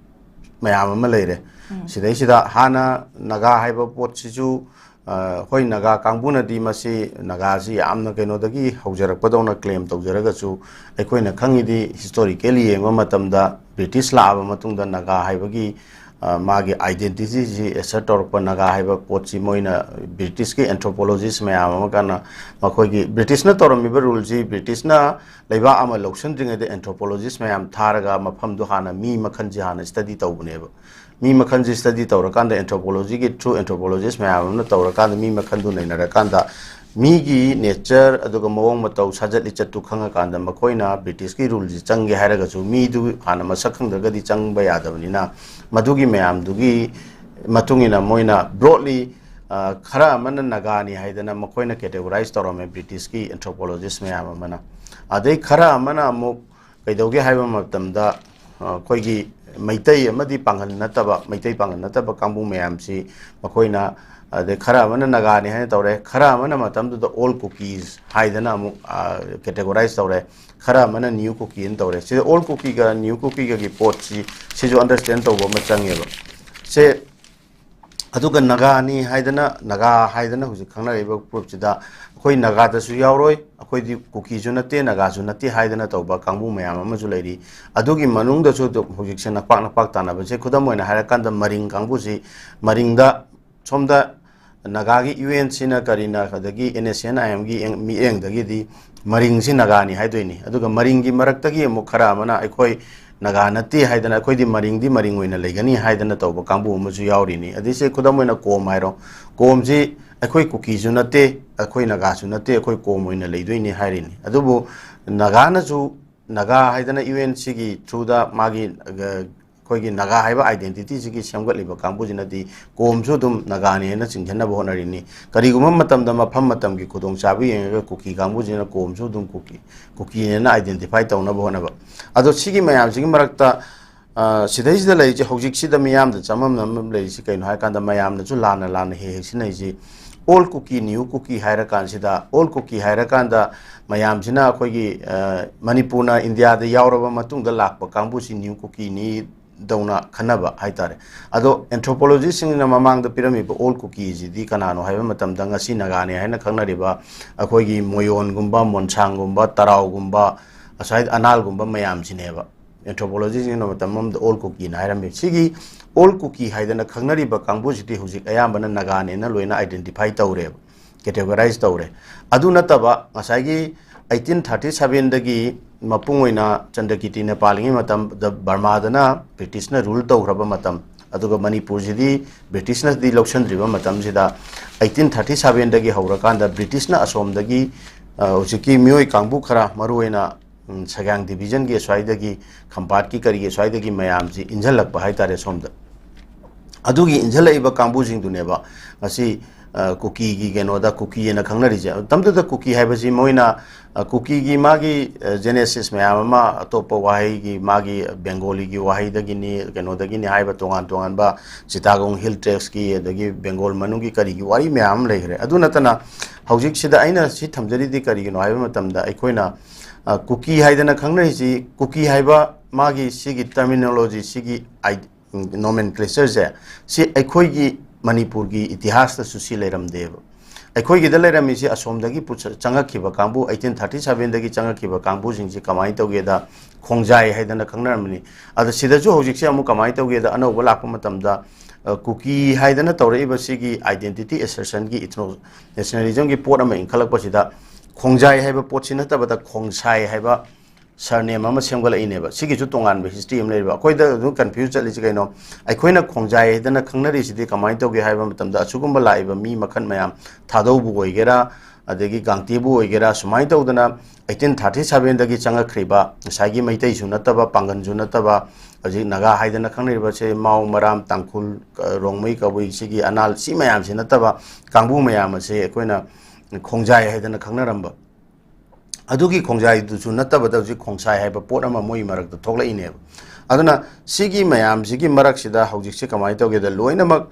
ꯃꯌꯥꯝ ꯑꯃ ꯂꯩꯔꯦ꯫ ꯁꯤꯗꯩꯁꯤꯗ ꯍꯥꯟꯅ ꯅꯥꯒꯥ ꯍꯥꯏꯕ ꯄꯣꯠꯁꯤꯁꯨ, ꯑ, ꯍꯣꯏ, ꯅꯥꯒꯥ ꯀꯥꯡꯕꯨꯅꯗꯤ ꯃꯁꯤ ꯅꯥꯒꯥꯁꯤ ꯌꯥꯝꯅ ꯀꯩꯅꯣꯗꯒꯤ ꯍꯧꯖꯔꯛꯄꯗꯧꯅ ꯀ꯭ꯂꯦꯝ ꯇꯧꯖꯔꯒꯁꯨ, ꯑꯩꯈꯣꯏꯅ ꯈꯪꯉꯤꯗꯤ ꯍꯤꯁꯇꯣꯔꯤꯀꯦꯜꯂꯤ ꯌꯦꯡꯕ ꯃꯇꯝꯗ ꯕ꯭ꯔꯤꯇꯤꯁ ꯂꯥꯛꯑꯕ ꯃꯇꯨꯡꯗ ꯅꯥꯒꯥ ꯍꯥꯏꯕꯒꯤ, ꯑ, ꯃꯥꯒꯤ ꯑꯥꯏꯗꯦꯟꯇꯤꯇꯤꯁꯤ ꯑꯦꯁꯔꯠ ꯇꯧꯔꯛꯄ ꯅꯥꯒꯥ ꯍꯥꯏꯕ ꯄꯣꯠꯁꯤ ꯃꯣꯏꯅ ꯕ꯭ꯔꯤꯇꯤꯁꯀꯤ ꯑꯦꯟꯊ꯭ꯔꯣꯄꯣꯂꯣꯖꯤꯁ ꯃꯌꯥꯝ ꯑꯃ ꯀꯥꯟꯅ ꯃꯈꯣꯏꯒꯤ ꯕ꯭ꯔꯤꯇꯤꯁꯅ ꯇꯧꯔꯝꯃꯤꯕ ꯔꯨꯜꯁꯤ, ꯕ꯭ꯔꯤꯇꯤꯁꯅ ꯂꯩꯕꯥꯛ ꯑꯃ ꯂꯧꯁꯤꯟꯗ꯭ꯔꯤꯉꯩꯗ ꯑꯦꯟꯊ꯭ꯔꯣꯄꯣꯂꯣꯖꯤꯁ ꯃꯌꯥꯝ ꯊꯥꯔꯒ ꯃꯐꯝꯗꯨ ꯍꯥꯟꯅ ꯃꯤ ꯃꯈꯜꯁꯤ ꯍꯥꯟꯅ ꯁ꯭ꯇꯗꯤ ꯇꯧꯕꯅꯦꯕ꯫ ꯃꯤ ꯃꯈꯜꯁꯤ ꯁ꯭ꯇꯗꯤ ꯇꯧꯔꯀꯥꯟꯗ ꯑꯦꯟꯊ꯭ꯔꯣꯄꯣꯂꯣꯖꯤꯒꯤ ꯊ꯭ꯔꯨ ꯑꯦꯟꯊ꯭ꯔꯣꯄꯣꯂꯣꯖꯤꯁ ꯃꯌꯥꯝ ꯑꯃꯅ ꯇꯧꯔꯀꯥꯟꯗ ꯃꯤ ꯃꯈꯜꯗꯨ ꯅꯩꯅꯔꯀꯥꯟꯗ ꯃꯤꯒꯤ ꯅꯦꯆꯔ ꯑꯗꯨꯒ ꯃꯑꯣꯡ ꯃꯇꯧ ꯁꯥꯖꯠ ꯂꯤꯆꯠꯇꯨ ꯈꯪꯉꯀꯥꯟꯗ ꯃꯈꯣꯏꯅ ꯕ꯭ꯔꯤꯇꯤꯁꯀꯤ ꯔꯨꯜꯁꯤ ꯆꯪꯒꯦ ꯍꯥꯏꯔꯒꯁꯨ ꯃꯤꯗꯨ ꯍꯥꯟꯅ ꯃꯁꯛ ꯈꯪꯗ꯭ꯔꯒꯗꯤ ꯆꯪꯕ ꯌꯥꯗꯕꯅꯤꯅ ꯃꯗꯨꯒꯤ ꯃꯌꯥꯝꯗꯨꯒꯤ ꯃꯇꯨꯡ ꯏꯟꯅ ꯃꯣꯏꯅ ꯕ꯭ꯔꯣꯗꯂꯤ, ꯑ, ꯈꯔ ꯑꯃꯅ ꯅꯥꯒꯥꯅꯤ ꯍꯥꯏꯗꯅ ꯃꯈꯣꯏꯅ ꯀꯦꯇꯦꯒꯣꯔꯥꯏꯁ ꯇꯧꯔꯝꯃꯦ ꯕ꯭ꯔꯤꯇꯤꯁꯀꯤ ꯑꯦꯟꯊ꯭ꯔꯣꯄꯣꯂꯣꯖꯤꯁ ꯃꯌꯥꯝ ꯑꯃꯅ꯫ ꯑꯗꯩ ꯈꯔ ꯑꯃꯅ ꯑꯃꯨꯛ ꯀꯩꯗꯧꯒꯦ ꯍꯥꯏꯕ ꯃꯇꯝꯗ, ꯑ, ꯑꯩꯈꯣꯏꯒꯤ ꯃꯩꯇꯩ ꯑꯃꯗꯤ ꯄꯥꯡꯒꯜ ꯅꯠꯇꯕ, ꯃꯩꯇꯩ ꯄꯥꯡꯒꯜ ꯅꯠꯇꯕ ꯀꯥꯡꯕꯨ ꯃꯌꯥꯝꯁꯤ ꯃꯈꯣꯏꯅ, ꯑꯗꯩ ꯈꯔ ꯑꯃꯅ ꯅꯥꯒꯥꯅꯤ ꯍꯥꯏꯅ ꯇꯧꯔꯦ, ꯈꯔ ꯑꯃꯅ ꯃꯇꯝꯗꯨꯗ ꯑꯣꯜ ꯀꯨꯀꯤꯁ ꯍꯥꯏꯗꯅ ꯑꯃꯨꯛ, ꯑ, ꯀꯦꯇꯦꯒꯣꯔꯥꯏꯁ ꯇꯧꯔꯦ, ꯈꯔ ꯑꯃꯅ ꯅ꯭ꯌꯨ ꯀꯨꯀꯤ ꯑꯅ ꯇꯧꯔꯦ꯫ ꯁꯤꯗ ꯑꯣꯜ ꯀꯨꯀꯤꯒ ꯅ꯭ꯌꯨ ꯀꯨꯀꯤꯒꯒꯤ ꯄꯣꯠꯁꯤ, ꯁꯤꯁꯨ ꯑꯟꯗꯔꯁ꯭ꯇꯦꯟ ꯇꯧꯕ ꯑꯃ ꯆꯪꯉꯦꯕ꯫ ꯁꯦ, ꯑꯗꯨꯒ ꯅꯥꯒꯥꯅꯤ ꯍꯥꯏꯗꯅ, ꯅꯥꯒꯥ ꯍꯥꯏꯗꯅ ꯍꯧꯖꯤꯛ ꯈꯪꯅꯔꯤꯕ ꯒ꯭ꯔꯨꯞꯁꯤꯗ ꯑꯩꯈꯣꯏ ꯅꯥꯒꯥꯗꯁꯨ ꯌꯥꯎꯔꯣꯏ, ꯑꯩꯈꯣꯏꯗꯤ ꯀꯨꯀꯤꯁꯨ ꯅꯠꯇꯦ, ꯅꯥꯒꯥꯁꯨ ꯅꯠꯇꯦ ꯍꯥꯏꯗꯅ ꯇꯧꯕ ꯀꯥꯡꯕꯨ ꯃꯌꯥꯝ ꯑꯃꯁꯨ ꯂꯩꯔꯤ꯫ ꯑꯗꯨꯒꯤ ꯃꯅꯨꯡꯗꯁꯨ ꯑꯗꯨꯝ ꯍꯧꯖꯤꯛꯁꯦ ꯅꯄꯥꯛ ꯅꯄꯥꯛ ꯇꯥꯟꯅꯕꯁꯦ, ꯈꯨꯗꯝ ꯑꯣꯏꯅ ꯍꯥꯏꯔꯀꯥꯟꯗ ꯃꯔꯤꯡ ꯀꯥꯡꯕꯨꯁꯤ, ꯃꯔꯤꯡꯗ ꯁꯣꯝꯗ ꯅꯥꯒꯥꯒꯤ ꯌꯨ ꯑꯦꯟ ꯁꯤꯅ ꯀꯔꯤꯅ, ꯑꯗꯒꯤ ꯑꯦꯟ ꯑꯦꯁ ꯑꯦꯟ ꯑꯥꯏ ꯑꯦꯝꯒꯤ ꯃꯤꯠꯌꯦꯡꯗꯒꯤꯗꯤ ꯃꯔꯤꯡꯁꯤ ꯅꯥꯒꯥꯅꯤ ꯍꯥꯏꯗꯣꯏꯅꯤ꯫ ꯑꯗꯨꯒ ꯃꯔꯤꯡꯒꯤ ꯃꯔꯛꯇꯒꯤ ꯑꯃꯨꯛ ꯈꯔ ꯑꯃꯅ ꯑꯩꯈꯣꯏ ꯅꯥꯒꯥ ꯅꯠꯇꯦ ꯍꯥꯏꯗꯅ, ꯑꯩꯈꯣꯏꯗꯤ ꯃꯔꯤꯡꯗꯤ ꯃꯔꯤꯡ ꯑꯣꯏꯅ ꯂꯩꯒꯅꯤ ꯍꯥꯏꯗꯅ ꯇꯧꯕ ꯀꯥꯡꯕꯨ ꯑꯃꯁꯨ ꯌꯥꯎꯔꯤꯅꯤ꯫ ꯑꯗꯩꯁꯦ ꯈꯨꯗꯝ ꯑꯣꯏꯅ ꯀꯣꯝ ꯍꯥꯏꯔꯣ, ꯀꯣꯝꯁꯤ ꯑꯩꯈꯣꯏ ꯀꯨꯀꯤꯁꯨ ꯅꯠꯇꯦ, ꯑꯩꯈꯣꯏ ꯅꯥꯒꯥꯁꯨ ꯅꯠꯇꯦ, ꯑꯩꯈꯣꯏ ꯀꯣꯝ ꯑꯣꯏꯅ ꯂꯩꯗꯣꯏꯅꯤ ꯍꯥꯏꯔꯤꯅꯤ꯫ ꯑꯗꯨꯕꯨ ꯅꯥꯒꯥꯅꯁꯨ, ꯅꯥꯒꯥ ꯍꯥꯏꯗꯅ ꯌꯨ ꯑꯦꯟ ꯁꯤꯒꯤ ꯊ꯭ꯔꯨꯗ ꯃꯥꯒꯤ, ꯑ, ꯑꯩꯈꯣꯏꯒꯤ ꯅꯥꯒꯥ ꯍꯥꯏꯕ ꯑꯥꯏꯗꯦꯟꯇꯤꯇꯤꯁꯤꯒꯤ ꯁꯦꯝꯒꯠꯂꯤꯕ ꯀꯥꯡꯕꯨꯁꯤꯅꯗꯤ ꯀꯣꯝꯁꯨ ꯑꯗꯨꯝ ꯅꯥꯒꯥꯅꯦꯅ ꯆꯤꯡꯁꯤꯟꯅꯕ ꯍꯣꯠꯅꯔꯤꯅꯤ꯫ ꯀꯔꯤꯒꯨꯝꯕ ꯃꯇꯝꯗ ꯃꯐꯝ ꯃꯇꯝꯒꯤ ꯈꯨꯗꯣꯡꯆꯥꯕ ꯌꯦꯡꯉꯒ ꯀꯨꯀꯤ ꯀꯥꯡꯕꯨꯁꯤꯅ ꯀꯣꯝꯁꯨ ꯑꯗꯨꯝ ꯀꯨꯀꯤ, ꯀꯨꯀꯤꯅꯦꯅ ꯑꯥꯏꯗꯦꯟꯇꯤꯐꯥꯏ ꯇꯧꯅꯕ ꯍꯣꯠꯅꯕ꯫ ꯑꯗꯣ ꯁꯤꯒꯤ ꯃꯌꯥꯝꯁꯤꯒꯤ ꯃꯔꯛꯇ ꯑ, ꯁꯤꯗꯩꯁꯤꯗ ꯂꯩꯔꯤꯁꯦ, ꯍꯧꯖꯤꯛꯁꯤꯗ ꯃꯤꯌꯥꯝꯗ ꯆꯃꯝꯅꯕ ꯂꯩꯔꯤꯁꯤ ꯀꯩꯅꯣ ꯍꯥꯏ ꯀꯥꯟꯗ, ꯃꯌꯥꯝꯅꯁꯨ ꯂꯥꯟꯅ ꯂꯥꯟꯅ ꯍꯦꯛ ꯍꯦꯛ ꯁꯤꯟꯅꯩꯁꯤ, "ꯑꯣꯜ ꯀꯨꯀꯤ, ꯅ꯭ꯌꯨ ꯀꯨꯀꯤ" ꯍꯥꯏꯔ ꯀꯥꯟꯁꯤꯗ, ꯑꯣꯜ ꯀꯨꯀꯤ ꯍꯥꯏꯔ ꯀꯥꯟꯗ ꯃꯌꯥꯝꯁꯤꯅ ꯑꯩꯈꯣꯏꯒꯤ, ꯑ, ꯃꯅꯤꯄꯨꯔꯅ ꯏꯟꯗꯤꯌꯥꯗ ꯌꯥꯎꯔꯕ ꯃꯇꯨꯡꯗ ꯂꯥꯛꯄ ꯀꯥꯡꯕꯨꯁꯤ ꯅ꯭ꯌꯨ ꯀꯨꯀꯤꯅꯤ ꯗꯧꯅ ꯈꯟꯅꯕ ꯍꯥꯏꯇꯥꯔꯦ꯫ ꯑꯗꯣ anthropologistꯁꯤꯡꯅ ꯃꯃꯥꯡꯗ ꯄꯤꯔꯝꯃꯤꯕ ꯑꯣꯜ ꯀꯨꯀꯤꯁꯤꯗꯤ ꯀꯅꯥꯅꯣ ꯍꯥꯏꯕ ꯃꯇꯝꯗ, ꯉꯁꯤ ꯅꯥꯒꯥꯅꯦ ꯍꯥꯏꯅ ꯈꯪꯅꯔꯤꯕ ꯑꯩꯈꯣꯏꯒꯤ ꯃꯣꯌꯣꯟꯒꯨꯝꯕ, ꯃꯣꯟꯁꯥꯡꯒꯨꯝꯕ, ꯇꯔꯥꯎꯒꯨꯝꯕ, ꯑꯁ꯭ꯋꯥꯏ ꯑꯅꯥꯜꯒꯨꯝꯕ ꯃꯌꯥꯝꯁꯤꯅꯦꯕ꯫ Anthropologistꯁꯤꯡꯅ ꯃꯇꯝ ꯑꯃꯗ ꯑꯣꯜ ꯀꯨꯀꯤꯅ ꯍꯥꯏꯔꯝꯃꯤ꯫ ꯁꯤꯒꯤ ꯑꯣꯜ ꯀꯨꯀꯤ ꯍꯥꯏꯗꯅ ꯈꯪꯅꯔꯤꯕ ꯀꯥꯡꯕꯨꯁꯤꯗꯤ ꯍꯧꯖꯤꯛ ꯑꯌꯥꯝꯕꯅ ꯅꯥꯒꯥꯅꯦꯅ ꯂꯣꯏꯅ identify ꯇꯧꯔꯦꯕ, categorize ꯇꯧꯔꯦ꯫ ꯑꯗꯨ ꯅꯠꯇꯕ, ꯉꯁꯥꯏꯒꯤ eighteen thirty sevenꯗꯒꯤ ꯃꯄꯨꯡ ꯑꯣꯏꯅ ꯆꯟꯗ꯭ꯔꯀꯤꯔꯇꯤꯅ ꯄꯥꯜꯂꯤꯉꯩ ꯃꯇꯝꯗ, ꯕꯔꯃꯥꯗꯅ ꯕ꯭ꯔꯤꯇꯤꯁꯅ rule ꯇꯧꯈ꯭ꯔꯕ ꯃꯇꯝ, ꯑꯗꯨꯒ ꯃꯅꯤꯄꯨꯔꯁꯤꯗꯤ ꯕ꯭ꯔꯤꯇꯤꯁꯅꯗꯤ ꯂꯧꯁꯤꯟꯗ꯭ꯔꯤꯕ ꯃꯇꯝꯁꯤꯗ, eighteen thirty sevenꯗꯒꯤ ꯍꯧꯔꯀꯥꯟꯗ ꯕ꯭ꯔꯤꯇꯤꯁꯅ ꯑꯁꯣꯝꯗꯒꯤ, ꯑ, ꯍꯧꯖꯤꯛꯀꯤ ꯃꯤꯑꯣꯏ ꯀꯥꯡꯕꯨ ꯈꯔ, ꯃꯔꯨꯑꯣꯏꯅ, ꯎꯝ, ꯁꯒꯥꯡ divisionꯒꯤ ꯑꯁ꯭ꯋꯥꯏꯗꯒꯤ, ꯈꯝꯄꯥꯠꯀꯤ ꯀꯔꯤꯒꯤ ꯑꯁ꯭ꯋꯥꯏꯗꯒꯤ ꯃꯌꯥꯝꯁꯤ ꯏꯟꯁꯤꯜꯂꯛꯄ ꯍꯥꯏꯇꯥꯔꯦ ꯁꯣꯝꯗ꯫ ꯑꯗꯨꯒꯤ ꯏꯟꯁꯤꯜꯂꯛꯏꯕ ꯀꯥꯡꯕꯨꯁꯤꯡꯗꯨꯅꯦꯕ ꯉꯁꯤ, ꯑ, ꯀꯨꯀꯤꯒꯤ ꯀꯩꯅꯣꯗ ꯀꯨꯀꯤ ꯍꯥꯏꯅ ꯈꯪꯅꯔꯤꯁꯦ꯫ ꯃꯇꯝꯗꯨꯗ ꯀꯨꯀꯤ ꯍꯥꯏꯕꯁꯤ ꯃꯣꯏꯅ, ꯑ, ꯀꯨꯀꯤꯒꯤ ꯃꯥꯒꯤ, ꯑ, genesis ꯃꯌꯥꯝ ꯑꯃ ꯑꯇꯣꯞꯄ ꯋꯥꯍꯩꯒꯤ, ꯃꯥꯒꯤ ꯕꯦꯡꯒꯣꯂꯤꯒꯤ ꯋꯥꯍꯩꯗꯒꯤꯅꯤ, ꯀꯩꯅꯣꯗꯒꯤꯅꯤ ꯍꯥꯏꯕ ꯇꯣꯉꯥꯟ ꯇꯣꯉꯥꯟꯕ ꯆꯤꯇꯥꯒꯣꯡ hill tractsꯀꯤ, ꯑꯗꯒꯤ ꯕꯦꯡꯒꯣꯜ ꯃꯅꯨꯡꯒꯤ ꯀꯔꯤꯒꯤ ꯋꯥꯔꯤ ꯃꯌꯥꯝ ꯑꯃ ꯂꯩꯈ꯭ꯔꯦ꯫ ꯑꯗꯨ ꯅꯠꯇꯅ ꯍꯧꯖꯤꯛꯁꯤꯗ ꯑꯩꯅ ꯁꯤ ꯊꯝꯖꯔꯤꯗꯤ ꯀꯔꯤꯒꯤꯅꯣ ꯍꯥꯏꯕ ꯃꯇꯝꯗ, ꯑꯩꯈꯣꯏꯅ, ꯑ, ꯀꯨꯀꯤ ꯍꯥꯏꯗꯅ ꯈꯪꯅꯔꯤꯁꯤ, ꯀꯨꯀꯤ ꯍꯥꯏꯕ ꯃꯥꯒꯤ ꯁꯤꯒꯤ terminology, ꯁꯤꯒꯤ ꯅꯣꯃꯦꯟꯀ꯭ꯂꯦꯆꯔꯁꯦ, ꯁꯤ ꯑꯩꯈꯣꯏꯒꯤ ꯃꯅꯤꯄꯨꯔꯒꯤ ꯏꯇꯤꯍꯥꯁꯇꯁꯨ ꯁꯤ ꯂꯩꯔꯝꯗꯦꯕ꯫ ꯑꯩꯈꯣꯏꯒꯤꯗ ꯂꯩꯔꯝꯃꯤꯁꯤ ꯑꯁꯣꯝꯗꯒꯤ ꯄꯨꯁ-, ꯆꯪꯉꯛꯈꯤꯕ ꯀꯥꯡꯕꯨ, eighteen thirty sevenꯗꯒꯤ ꯆꯪꯉꯛꯈꯤꯕ ꯀꯥꯡꯕꯨꯁꯤꯡꯁꯤ ꯀꯃꯥꯏꯅ ꯇꯧꯒꯦꯗ, ꯈꯣꯡꯖꯥꯏ ꯍꯥꯏꯗꯅ ꯈꯪꯅꯔꯝꯕꯅꯤ꯫ ꯑꯗꯣ ꯁꯤꯗꯁꯨ ꯍꯧꯖꯤꯛꯁꯦ ꯑꯃꯨꯛ ꯀꯃꯥꯏꯅ ꯇꯧꯒꯦꯗ, ꯑꯅꯧꯕ ꯂꯥꯛꯄ ꯃꯇꯝꯗ, ꯑ, ꯀꯨꯀꯤ ꯍꯥꯏꯗꯅ ꯇꯧꯔꯛꯏꯕ ꯁꯤꯒꯤ identity assertionꯒꯤ, ethno nationalismꯒꯤ ꯄꯣꯠ ꯑꯃ ꯏꯟꯈꯠꯂꯛꯄꯁꯤꯗ, ꯈꯣꯡꯖꯥꯏ ꯍꯥꯏꯕ ꯄꯣꯠꯁꯤ ꯅꯠꯇꯕꯗ ꯈꯣꯡꯁꯥꯏ ꯍꯥꯏꯕ surname ꯑꯃ ꯁꯦꯝꯒꯠꯂꯛꯏꯅꯦꯕ꯫ ꯁꯤꯒꯤꯁꯨ ꯇꯣꯉꯥꯟꯕ history ꯑꯃ ꯂꯩꯔꯤꯕ꯫ ꯑꯩꯈꯣꯏꯗ ꯑꯗꯨꯝ confuse ꯆꯠꯂꯤꯁꯤ ꯀꯩꯅꯣ? ꯑꯩꯈꯣꯏꯅ ꯈꯣꯡꯖꯥꯏ ꯍꯥꯏꯗꯅ ꯈꯪꯅꯔꯤꯁꯤꯗꯤ ꯀꯃꯥꯏꯅ ꯇꯧꯒꯦ ꯍꯥꯏꯕ ꯃꯇꯝꯗ, ꯑꯁꯤꯒꯨꯝꯕ ꯂꯥꯛꯏꯕ ꯃꯤ ꯃꯈꯜ ꯃꯌꯥꯝ, ꯊꯥꯗꯧꯕꯨ ꯑꯣꯏꯒꯦꯔꯥ, ꯑꯗꯒꯤ ꯒꯥꯡꯇꯦꯕꯨ ꯑꯣꯏꯒꯦꯔꯥ, ꯁꯨꯃꯥꯏꯅ ꯇꯧꯗꯅ eighteen thirty sevenꯗꯒꯤ ꯆꯪꯉꯛꯈ꯭ꯔꯤꯕ ꯉꯁꯥꯏꯒꯤ ꯃꯩꯇꯩꯁꯨ ꯅꯠꯇꯕ, ꯄꯥꯡꯒꯟꯁꯨ ꯅꯠꯇꯕ, ꯍꯧꯖꯤꯛ ꯅꯥꯒꯥ ꯍꯥꯏꯗꯅ ꯈꯪꯅꯔꯤꯕꯁꯦ, ꯃꯥꯎ, ꯃꯔꯥꯝ, ꯇꯥꯡꯈꯨꯜ, ꯀ-, ꯔꯣꯡꯃꯩ, ꯀꯕꯨꯏ, ꯁꯤꯒꯤ ꯑꯅꯥꯜ, ꯁꯤ ꯃꯌꯥꯝꯁꯤ ꯅꯠꯇꯕ ꯀꯥꯡꯕꯨ ꯃꯌꯥꯝ ꯑꯁꯦ ꯑꯩꯈꯣꯏꯅ ꯈꯣꯡꯖꯥꯏ ꯍꯥꯏꯗꯅ ꯈꯪꯅꯔꯝꯕ꯫ ꯑꯗꯨꯒꯤ ꯈꯣꯡꯖꯥꯏꯗꯨꯁꯨ ꯅꯠꯇꯕꯗ ꯍꯧꯖꯤꯛ ꯈꯣꯡꯁꯥꯏ ꯍꯥꯏꯕ ꯄꯣꯠ ꯑꯃ ꯃꯣꯏ ꯃꯔꯛꯇ ꯊꯣꯛꯂꯛꯏꯅꯦꯕ꯫ ꯑꯗꯨꯅ ꯁꯤꯒꯤ ꯃꯌꯥꯝꯁꯤꯒꯤ ꯃꯔꯛꯁꯤꯗ ꯍꯧꯖꯤꯛꯁꯦ ꯀꯃꯥꯏꯅ ꯇꯧꯒꯦꯗ, ꯂꯣꯏꯅꯃꯛ,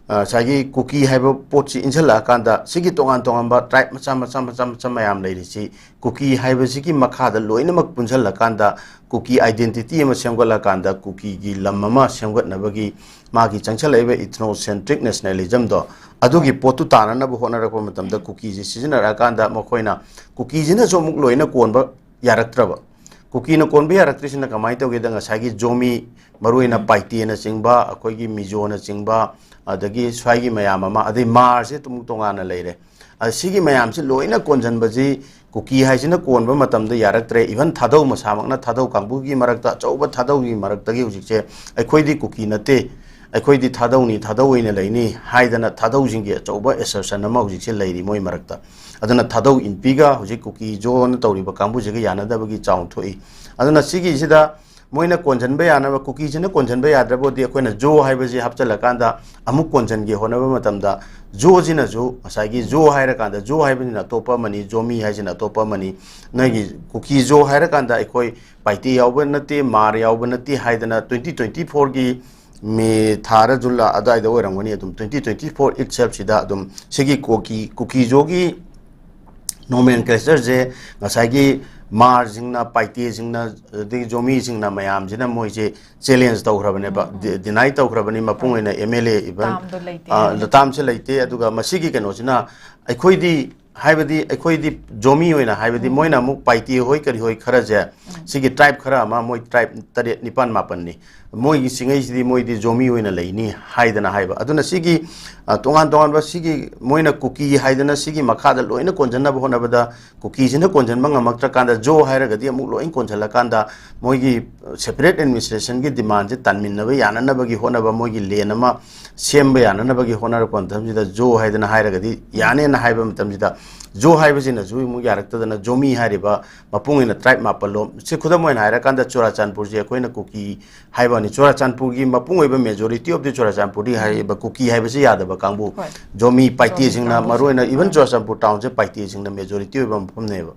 ꯑ, ꯉꯁꯥꯏꯒꯤ ꯀꯨꯀꯤ ꯍꯥꯏꯕ ꯄꯣꯠꯁꯤ ꯏꯟꯁꯤꯜꯂꯛꯑꯀꯥꯟꯗ, ꯁꯤꯒꯤ ꯇꯣꯉꯥꯟ ꯇꯣꯉꯥꯟꯕ tribe ꯃꯆꯥ ꯃꯆꯥ ꯃꯆꯥ ꯃꯆꯥ ꯃꯌꯥꯝ ꯂꯩꯔꯤꯁꯤ ꯀꯨꯀꯤ ꯍꯥꯏꯕꯁꯤꯒꯤ ꯃꯈꯥꯗ ꯂꯣꯏꯅꯃꯛ ꯄꯨꯟꯁꯤꯜꯂꯀꯥꯟꯗ, ꯀꯨꯀꯤ identity ꯑꯃ ꯁꯦꯝꯒꯠꯂꯀꯥꯟꯗ, ꯀꯨꯀꯤꯒꯤ ꯂꯝ ꯑꯃ ꯁꯦꯝꯒꯠꯅꯕꯒꯤ ꯃꯥꯒꯤ ꯆꯪꯁꯜꯂꯛꯏꯕ ethnocentric nationalism ꯗꯣ, ꯑꯗꯨꯒꯤ ꯄꯣꯠꯇꯨ ꯇꯥꯅꯅꯕ ꯍꯣꯠꯅꯔꯛꯄ ꯃꯇꯝꯗ, ꯀꯨꯀꯤꯁꯤ ꯁꯤꯖꯤꯟꯅꯔꯛꯑꯀꯥꯟꯗ, ꯃꯈꯣꯏꯅ ꯀꯨꯀꯤꯁꯤꯅꯁꯨ ꯑꯃꯨꯛ ꯂꯣꯏꯅ ꯀꯣꯟꯕ ꯌꯥꯔꯛꯇ꯭ꯔꯕ꯫ ꯀꯨꯀꯤꯅ ꯀꯣꯟꯕ ꯌꯥꯔꯛꯇ꯭ꯔꯤꯁꯤꯅ ꯀꯃꯥꯏꯅ ꯇꯧꯒꯦꯗ, ꯉꯁꯥꯏꯒꯤ ꯖꯣꯃꯤ, ꯃꯔꯨꯑꯣꯏꯅ ꯄꯥꯏꯇꯦꯅꯆꯤꯡꯕ, ꯑꯩꯈꯣꯏꯒꯤ ꯃꯤꯖꯣꯅꯆꯤꯡꯕ, ꯑꯗꯒꯤ ꯁ꯭ꯋꯥꯏꯒꯤ ꯃꯌꯥꯝ ꯑꯃ, ꯑꯗꯩ ꯃꯥꯔꯁꯦ ꯑꯗꯨꯝ ꯇꯣꯉꯥꯟꯅ ꯂꯩꯔꯦ꯫ ꯑ, ꯁꯤꯒꯤ ꯃꯌꯥꯝꯁꯤ ꯂꯣꯏꯅ ꯀꯣꯟꯁꯤꯟꯕꯁꯤ ꯀꯨꯀꯤ ꯍꯥꯏꯁꯤꯅ ꯀꯣꯟꯕ ꯃꯇꯝꯗ ꯌꯥꯔꯛꯇ꯭ꯔꯦ꯫ Even ꯊꯥꯗꯧ ꯃꯁꯥꯃꯛꯅ, ꯊꯥꯗꯧ ꯀꯥꯡꯕꯨꯒꯤ ꯃꯔꯛꯇ, ꯑꯆꯧꯕ ꯊꯥꯗꯧꯒꯤ ꯃꯔꯛꯇꯒꯤ ꯍꯧꯖꯤꯛꯁꯦ, "ꯑꯩꯈꯣꯏꯗꯤ ꯀꯨꯀꯤ ꯅꯠꯇꯦ, ꯑꯩꯈꯣꯏꯗꯤ ꯊꯥꯗꯧꯅꯤ, ꯊꯥꯗꯧ ꯑꯣꯏꯅ ꯂꯩꯅꯤ" ꯍꯥꯏꯗꯅ ꯊꯥꯗꯧꯁꯤꯡꯒꯤ ꯑꯆꯧꯕ assertion ꯑꯃ ꯍꯧꯖꯤꯛꯁꯦ ꯂꯩꯔꯤ ꯃꯣꯏ ꯃꯔꯛꯇ꯫ ꯑꯗꯨꯅ ꯊꯥꯗꯧ ꯏꯟꯄꯤꯒ ꯍꯧꯖꯤꯛ ꯀꯨꯀꯤ ꯖꯣꯅ ꯇꯧꯔꯤꯕ ꯀꯥꯡꯕꯨꯁꯤꯒ ꯌꯥꯅꯗꯕꯒꯤ ꯆꯥꯎꯅ ꯊꯣꯛꯏ꯫ ꯑꯗꯨꯅ ꯁꯤꯒꯤꯁꯤꯗ ꯃꯣꯏꯅ ꯀꯣꯟꯁꯤꯟꯕ ꯌꯥꯅꯕ, ꯀꯨꯀꯤꯁꯤꯅ ꯀꯣꯟꯁꯤꯟꯕ ꯌꯥꯗ꯭ꯔꯕꯨꯗꯤ, ꯑꯩꯈꯣꯏꯅ ꯖꯣ ꯍꯥꯏꯕꯁꯤ ꯍꯥꯞꯆꯤꯜꯂꯀꯥꯟꯗ ꯑꯃꯨꯛ ꯀꯣꯟꯁꯤꯟꯒꯦ ꯍꯣꯠꯅꯕ ꯃꯇꯝꯗ, ꯖꯣꯁꯤꯅꯁꯨ ꯉꯁꯥꯏꯒꯤ ꯖꯣ ꯍꯥꯏꯔꯀꯥꯟꯗ, ꯖꯣ ꯍꯥꯏꯕꯁꯤꯅ ꯑꯇꯣꯞꯄ ꯑꯃꯅꯤ, ꯖꯣꯃꯤ ꯍꯥꯏꯁꯤꯅ ꯑꯇꯣꯞꯄ ꯑꯃꯅꯤ, ꯅꯣꯏꯒꯤ ꯀꯨꯀꯤ ꯖꯣ ꯍꯥꯏꯔꯀꯥꯟꯗ ꯑꯩꯈꯣꯏ ꯄꯥꯏꯇꯦ ꯌꯥꯎꯕ ꯅꯠꯇꯦ, ꯃꯥꯔ ꯌꯥꯎꯕ ꯅꯠꯇꯦ ꯍꯥꯏꯗꯅ, twenty twenty fourꯒꯤ ꯃꯦ ꯊꯥꯔ ꯖꯨꯟ ꯑꯗꯨꯋꯥꯏꯗ ꯑꯣꯏꯔꯝꯒꯅꯤ, ꯑꯗꯨꯝ twenty twenty four itselfꯁꯤꯗ ꯑꯗꯨꯝ ꯁꯤꯒꯤ ꯀꯣꯀꯤ, ꯀꯨꯀꯤ ꯖꯣꯒꯤ nomenclatureꯁꯦ ꯉꯁꯥꯏꯒꯤ ꯃꯥꯔꯁꯤꯡꯅ, ꯄꯥꯏꯇꯦꯁꯤꯡꯅ, ꯑꯗꯒꯤ ꯖꯣꯃꯤꯁꯤꯡꯅ ꯃꯌꯥꯝꯁꯤꯅ ꯃꯣꯏꯁꯦ challenge ꯇꯧꯈ꯭ꯔꯕꯅꯦꯕ, ꯎꯝ, ꯎꯝ꯫ ꯗꯤ-, deny ꯇꯧꯈ꯭ꯔꯕꯅꯤ꯫ ꯃꯄꯨꯡ ꯑꯣꯏꯅ ꯑꯦꯝ ꯑꯦꯜ ꯑꯦ, even, ꯇꯥꯝꯗꯣ ꯂꯩꯇꯦ ꯑ, ꯍꯥꯏꯅ꯫ ꯇꯥꯝꯁꯦ ꯂꯩꯇꯦ꯫ ꯑꯗꯨꯒ ꯃꯁꯤꯒꯤ ꯀꯩꯅꯣꯁꯤꯅ ꯑꯩꯈꯣꯏꯗꯤ, ꯍꯥꯏꯕꯗꯤ ꯑꯩꯈꯣꯏꯗꯤ ꯖꯣꯃꯤ ꯑꯣꯏꯅ, ꯍꯥꯏꯕꯗꯤ ꯎꯝ꯫ ꯃꯣꯏꯅ ꯑꯃꯨꯛ ꯄꯥꯏꯇꯦ ꯍꯣꯏ ꯀꯔꯤ ꯍꯣꯏ ꯈꯔꯁꯦ, ꯎꯝ꯫ ꯁꯤꯒꯤ tribe ꯈꯔ ꯑꯃ, ꯃꯣꯏ tribe ꯇꯔꯦꯠ ꯅꯤꯄꯥꯟ ꯃꯥꯄꯟꯅꯤ, ꯃꯣꯏꯒꯤ ꯆꯤꯡꯉꯩꯁꯤꯗꯤ ꯃꯣꯏꯗꯤ ꯖꯣꯃꯤ ꯑꯣꯏꯅ ꯂꯩꯅꯤ ꯍꯥꯏꯗꯅ ꯍꯥꯏꯕ꯫ ꯑꯗꯨꯅ ꯁꯤꯒꯤ, ꯑ, ꯇꯣꯉꯥꯟ ꯇꯣꯉꯥꯟꯕ ꯁꯤꯒꯤ ꯃꯣꯏꯅ ꯀꯨꯀꯤ ꯍꯥꯏꯗꯅ ꯁꯤꯒꯤ ꯃꯈꯥꯗ ꯂꯣꯏꯅ ꯀꯣꯟꯁꯤꯟꯅꯕ ꯍꯣꯠꯅꯕꯗ, ꯀꯨꯀꯤꯁꯤꯅ ꯀꯣꯟꯁꯤꯟꯕ ꯉꯝꯃꯛꯇ꯭ꯔꯀꯥꯟꯗ, ꯖꯣ ꯍꯥꯏꯔꯒꯗꯤ ꯑꯃꯨꯛ ꯂꯣꯏ ꯀꯣꯟꯁꯤꯜꯂꯀꯥꯟꯗ, ꯃꯣꯏꯒꯤ separate administrationꯒꯤ demandꯁꯦ ꯇꯥꯟꯃꯤꯟꯅꯕ ꯌꯥꯅꯅꯕꯒꯤ ꯍꯣꯠꯅꯕ, ꯃꯣꯏꯒꯤ land ꯑꯃ ꯁꯦꯝꯕ ꯌꯥꯅꯅꯕꯒꯤ ꯍꯣꯠꯅꯔꯛꯄ ꯃꯇꯝꯁꯤꯗ, ꯖꯣ ꯍꯥꯏꯗꯅ ꯍꯥꯏꯔꯒꯗꯤ ꯌꯥꯅꯦꯅ ꯍꯥꯏꯕ ꯃꯇꯝꯁꯤꯗ, ꯖꯣ ꯍꯥꯏꯕꯁꯤꯅꯁꯨ ꯑꯃꯨꯛ ꯌꯥꯔꯛꯇꯗꯅ ꯖꯣꯃꯤ ꯍꯥꯏꯔꯤꯕ ꯃꯄꯨꯡ ꯑꯣꯏꯅ ꯇ꯭ꯔꯥꯏꯕ ꯃꯥꯄꯜꯂꯣꯝ, ꯁꯤ ꯈꯨꯗꯝ ꯑꯣꯏꯅ ꯍꯥꯏꯔꯀꯥꯟꯗ ꯆꯨꯔꯥꯆꯥꯟꯄꯨꯔꯁꯦ ꯑꯩꯈꯣꯏꯅ ꯀꯨꯀꯤ ꯍꯥꯏꯕ ꯋꯥꯅꯤ, ꯆꯨꯔꯥꯆꯥꯟꯄꯨꯔꯒꯤ ꯃꯄꯨꯡ ꯑꯣꯏꯕ majority of the ꯆꯨꯔꯥꯆꯥꯟꯄꯨꯔꯗꯤ ꯍꯥꯏꯔꯤꯕ ꯀꯨꯀꯤ ꯍꯥꯏꯕꯁꯤ ꯌꯥꯗꯕ ꯀꯥꯡꯕꯨ, ꯍꯣꯏ꯫ ꯖꯣꯃꯤ ꯄꯥꯏꯇꯦꯁꯤꯡꯅ, ꯀꯥꯡꯕꯨꯁꯦ꯫ ꯃꯔꯨꯑꯣꯏꯅ even ꯆꯨꯔꯥꯆꯥꯟꯄꯨꯔ ꯇꯥꯎꯟꯁꯦ ꯄꯥꯏꯇꯦꯁꯤꯡꯅ majority ꯑꯣꯏꯕ ꯃꯐꯝꯅꯦꯕ꯫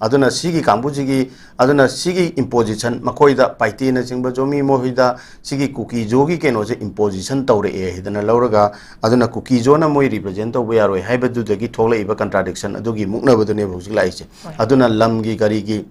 ꯑꯗꯨꯅ ꯁꯤꯒꯤ ꯀꯥꯡꯕꯨꯁꯤꯒꯤ, ꯑꯗꯨꯅ ꯁꯤꯒꯤ imposition ꯃꯈꯣꯏꯗ, ꯄꯥꯏꯇꯦꯅꯆꯤꯡꯕ ꯖꯣꯃꯤ ꯃꯈꯣꯏꯗ ꯁꯤꯒꯤ ꯀꯨꯀꯤ ꯖꯣꯒꯤ ꯀꯩꯅꯣꯁꯦ imposition ꯇꯧꯔꯛꯑꯦ ꯍꯥꯏꯗꯅ ꯂꯧꯔꯒ, ꯑꯗꯨꯅ ꯀꯨꯀꯤ ꯖꯣꯅ ꯃꯣꯏ represent ꯇꯧꯕ ꯌꯥꯔꯣꯏ ꯍꯥꯏꯕꯗꯨꯗꯒꯤ ꯊꯣꯛꯂꯛꯏꯕ contradiction ꯑꯗꯨꯒꯤ ꯃꯨꯛꯅꯕꯗꯨꯅꯦꯕ ꯍꯧꯖꯤꯛ ꯂꯥꯛꯏꯁꯦ꯫ ꯍꯣꯏ꯫ ꯑꯗꯨꯅ ꯂꯝꯒꯤ ꯀꯔꯤꯒꯤ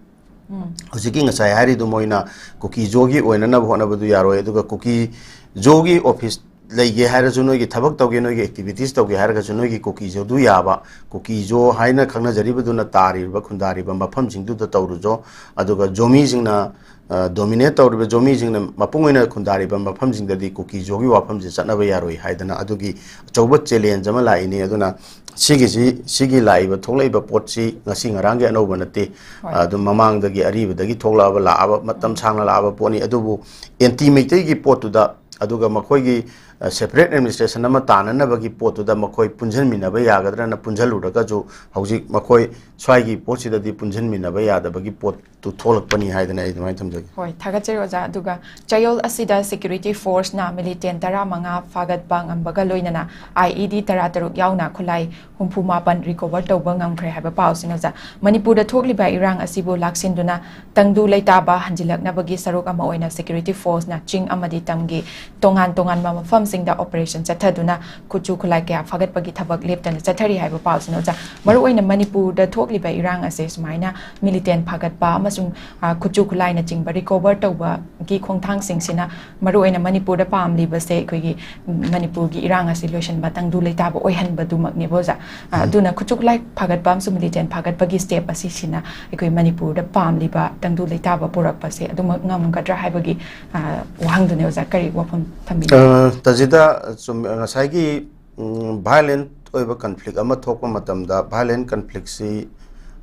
ꯎꯝ꯫ ꯍꯧꯖꯤꯛꯀꯤ ꯉꯁꯥꯏ ꯍꯥꯏꯔꯤꯗꯨ ꯃꯣꯏꯅ ꯀꯨꯀꯤ ꯖꯣꯒꯤ ꯑꯣꯏꯅꯅꯕ ꯍꯣꯠꯅꯕꯗꯨ ꯌꯥꯔꯣꯏ, ꯑꯗꯨꯒ ꯀꯨꯀꯤ ꯖꯣꯒꯤ office ꯂꯩꯒꯦ ꯍꯥꯏꯔꯁꯨ, ꯅꯣꯏꯒꯤ ꯊꯕꯛ ꯇꯧꯒꯦ, ꯅꯣꯏꯒꯤ activities ꯇꯧꯒꯦ ꯍꯥꯏꯔꯒꯁꯨ, ꯅꯣꯏꯒꯤ ꯀꯨꯀꯤ ꯖꯣꯗꯨ ꯌꯥꯕ, ꯀꯨꯀꯤ ꯖꯣ ꯍꯥꯏꯅ ꯈꯪꯅꯖꯔꯤꯕꯗꯨꯅ ꯇꯥꯔꯤꯕ ꯈꯨꯟꯗꯥꯔꯤꯕ ꯃꯐꯝꯁꯤꯡꯗꯨꯗ ꯇꯧꯔꯨꯖꯣ꯫ ꯑꯗꯨꯒ ꯖꯣꯃꯤꯁꯤꯡꯅ, ꯑ, dominate ꯇꯧꯔꯤꯕ ꯖꯣꯃꯤꯁꯤꯡꯅ ꯃꯄꯨꯡ ꯑꯣꯏꯅ ꯈꯨꯟꯗꯥꯔꯤꯕ ꯃꯐꯝꯁꯤꯡꯗꯗꯤ ꯀꯨꯀꯤ ꯖꯣꯒꯤ ꯋꯥꯐꯝꯁꯦ ꯆꯠꯅꯕ ꯌꯥꯔꯣꯏ ꯍꯥꯏꯗꯅ ꯑꯗꯨꯒꯤ ꯑꯆꯧꯕ challenge ꯑꯃ ꯂꯥꯛꯏꯅꯤ꯫ ꯑꯗꯨꯅ ꯁꯤꯒꯤꯁꯤ, ꯁꯤꯒꯤ ꯂꯥꯛꯏꯕ, ꯊꯣꯛꯂꯛꯏꯕ ꯄꯣꯠꯁꯤ ꯉꯁꯤ ꯉꯔꯥꯡꯒꯤ ꯑꯅꯧꯕ ꯅꯠꯇꯦ꯫ ꯍꯣꯏ꯫ ꯑꯗꯨꯝ ꯃꯃꯥꯡꯗꯒꯤ ꯑꯔꯤꯕꯗꯒꯤ ꯊꯣꯛꯂꯛꯑꯕ, ꯂꯥꯛꯑꯕ, ꯃꯇꯝ ꯁꯥꯡꯅ ꯂꯥꯛꯑꯕ ꯄꯣꯠꯅꯤ꯫ ꯑꯗꯨꯕꯨ ꯑꯦꯟꯇꯤ ꯃꯩꯇꯩꯒꯤ ꯄꯣꯠꯇꯨꯗ, ꯑꯗꯨꯒ ꯃꯈꯣꯏꯒꯤ, ꯑ, separate administration ꯑꯃ ꯇꯥꯅꯅꯕꯒꯤ ꯄꯣꯠꯇꯨꯗ ꯃꯈꯣꯏ ꯄꯨꯟꯁꯤꯟꯃꯤꯟꯅꯕ ꯌꯥꯒꯗ꯭ꯔꯅ ꯄꯨꯟꯁꯤꯜꯂꯨꯔꯒꯁꯨ, ꯍꯧꯖꯤꯛ ꯃꯈꯣꯏ ꯁ꯭ꯋꯥꯏꯒꯤ ꯄꯣꯠꯁꯤꯗꯗꯤ ꯄꯨꯟꯁꯤꯟꯃꯤꯟꯅꯕ ꯌꯥꯗꯕꯒꯤ ꯄꯣꯠꯇꯨ ꯊꯣꯛꯂꯛꯄꯅꯤ ꯍꯥꯏꯗꯅ ꯑꯩ ꯑꯗꯨꯃꯥꯏꯅ ꯊꯝꯖꯒꯦ꯫ ꯍꯣꯏ, ꯊꯥꯒꯠꯆꯔꯤ ꯑꯣꯖꯥ꯫ ꯑꯗꯨꯒ ꯆꯌꯣꯜ ꯑꯁꯤꯗ security force ꯅ militant ꯇꯔꯥꯃꯉꯥ ꯐꯥꯒꯠꯄ ꯉꯝꯕꯒ ꯂꯣꯏꯅꯅ I E D ꯇꯔꯥꯇꯔꯨꯛ ꯌꯥꯎꯅ ꯈꯨꯠꯂꯥꯏ ꯍꯨꯝꯐꯨ ꯃꯥꯄꯟ recover ꯇꯧꯕ ꯉꯝꯈ꯭ꯔꯦ ꯍꯥꯏꯕ ꯄꯥꯎꯁꯤꯅ ꯑꯣꯖꯥ, ꯃꯅꯤꯄꯨꯔꯗ ꯊꯣꯛꯂꯤꯕ ꯏꯔꯥꯡ ꯑꯁꯤꯕꯨ ꯂꯥꯛꯁꯤꯟꯗꯨꯅ ꯇꯪꯗꯨ ꯂꯩꯇꯥꯕ ꯍꯟꯖꯤꯜꯂꯛꯅꯕꯒꯤ ꯁꯔꯨꯛ ꯑꯃ ꯑꯣꯏꯅ security force ꯅ ꯆꯤꯡ ꯑꯃꯗꯤ ꯇꯝꯒꯤ ꯇꯣꯉꯥꯟ ꯇꯣꯉꯥꯟꯕ ꯃꯐꯝꯁꯤꯡꯗ operation ꯆꯠꯊꯗꯨꯅ ꯈꯨꯠꯁꯨ ꯈꯨꯠꯂꯥꯏ ꯀꯌꯥ ꯐꯥꯒꯠꯄꯒꯤ ꯊꯕꯛ ꯂꯦꯞꯇꯅ ꯆꯠꯊꯔꯤ ꯍꯥꯏꯕ ꯄꯥꯎꯁꯤꯅ ꯑꯣꯖꯥ, ꯃꯔꯨꯑꯣꯏꯅ ꯃꯅꯤꯄꯨꯔꯗ ꯊꯣꯛꯂꯤꯕ ꯏꯔꯥꯡ ꯑꯁꯦ ꯁꯨꯃꯥꯏꯅ militant ꯐꯥꯒꯠꯄ ꯑꯃꯁꯨꯡ, ꯑ, ꯈꯨꯠꯁꯨ ꯈꯨꯠꯂꯥꯏꯅꯆꯤꯡꯕ recover ꯇꯧꯕꯒꯤ ꯈꯣꯡꯊꯥꯡꯁꯤꯡꯁꯤꯅ ꯃꯔꯨꯑꯣꯏꯅ ꯃꯅꯤꯄꯨꯔꯗ ꯄꯥꯝꯂꯤꯕꯁꯦ ꯑꯩꯈꯣꯏꯒꯤ, ꯎꯝ, ꯃꯅꯤꯄꯨꯔꯒꯤ ꯏꯔꯥꯡ ꯑꯁꯤ ꯂꯣꯏꯁꯤꯟꯕ, ꯇꯪꯗꯨ ꯂꯩꯇꯥꯕ ꯑꯣꯏꯍꯟꯕꯗꯨꯃꯛꯅꯦꯕ ꯑꯣꯖꯥ꯫ ꯑ, ꯑꯗꯨꯅ ꯈꯨꯠꯁꯨ ꯈꯨꯠꯂꯥꯏ ꯐꯥꯒꯠꯄ ꯑꯃꯁꯨꯡ militant ꯐꯥꯒꯠꯄꯒꯤ step ꯑꯁꯤꯁꯤꯅ ꯑꯩꯈꯣꯏ ꯃꯅꯤꯄꯨꯔꯗ ꯄꯥꯝꯂꯤꯕ ꯇꯪꯗꯨ ꯂꯩꯇꯥꯕ ꯄꯨꯔꯛꯄꯁꯦ ꯑꯗꯨꯃꯛ ꯉꯝꯒꯗ꯭ꯔꯥ ꯍꯥꯏꯕꯒꯤ, ꯑ, ꯋꯥꯍꯪꯗꯨꯅꯦ ꯑꯣꯖꯥ꯫ ꯀꯔꯤ ꯋꯥꯐꯝ ꯊꯝꯕꯤꯅꯤꯡꯉꯤ? ꯑ, ꯇꯖꯤꯗ, ꯆꯨꯝ-, ꯉꯁꯥꯏꯒꯤ, ꯎꯝ, violent ꯑꯣꯏꯕ conflict ꯑꯃ ꯊꯣꯛꯄ ꯃꯇꯝꯗ, violent conflict ꯁꯤ,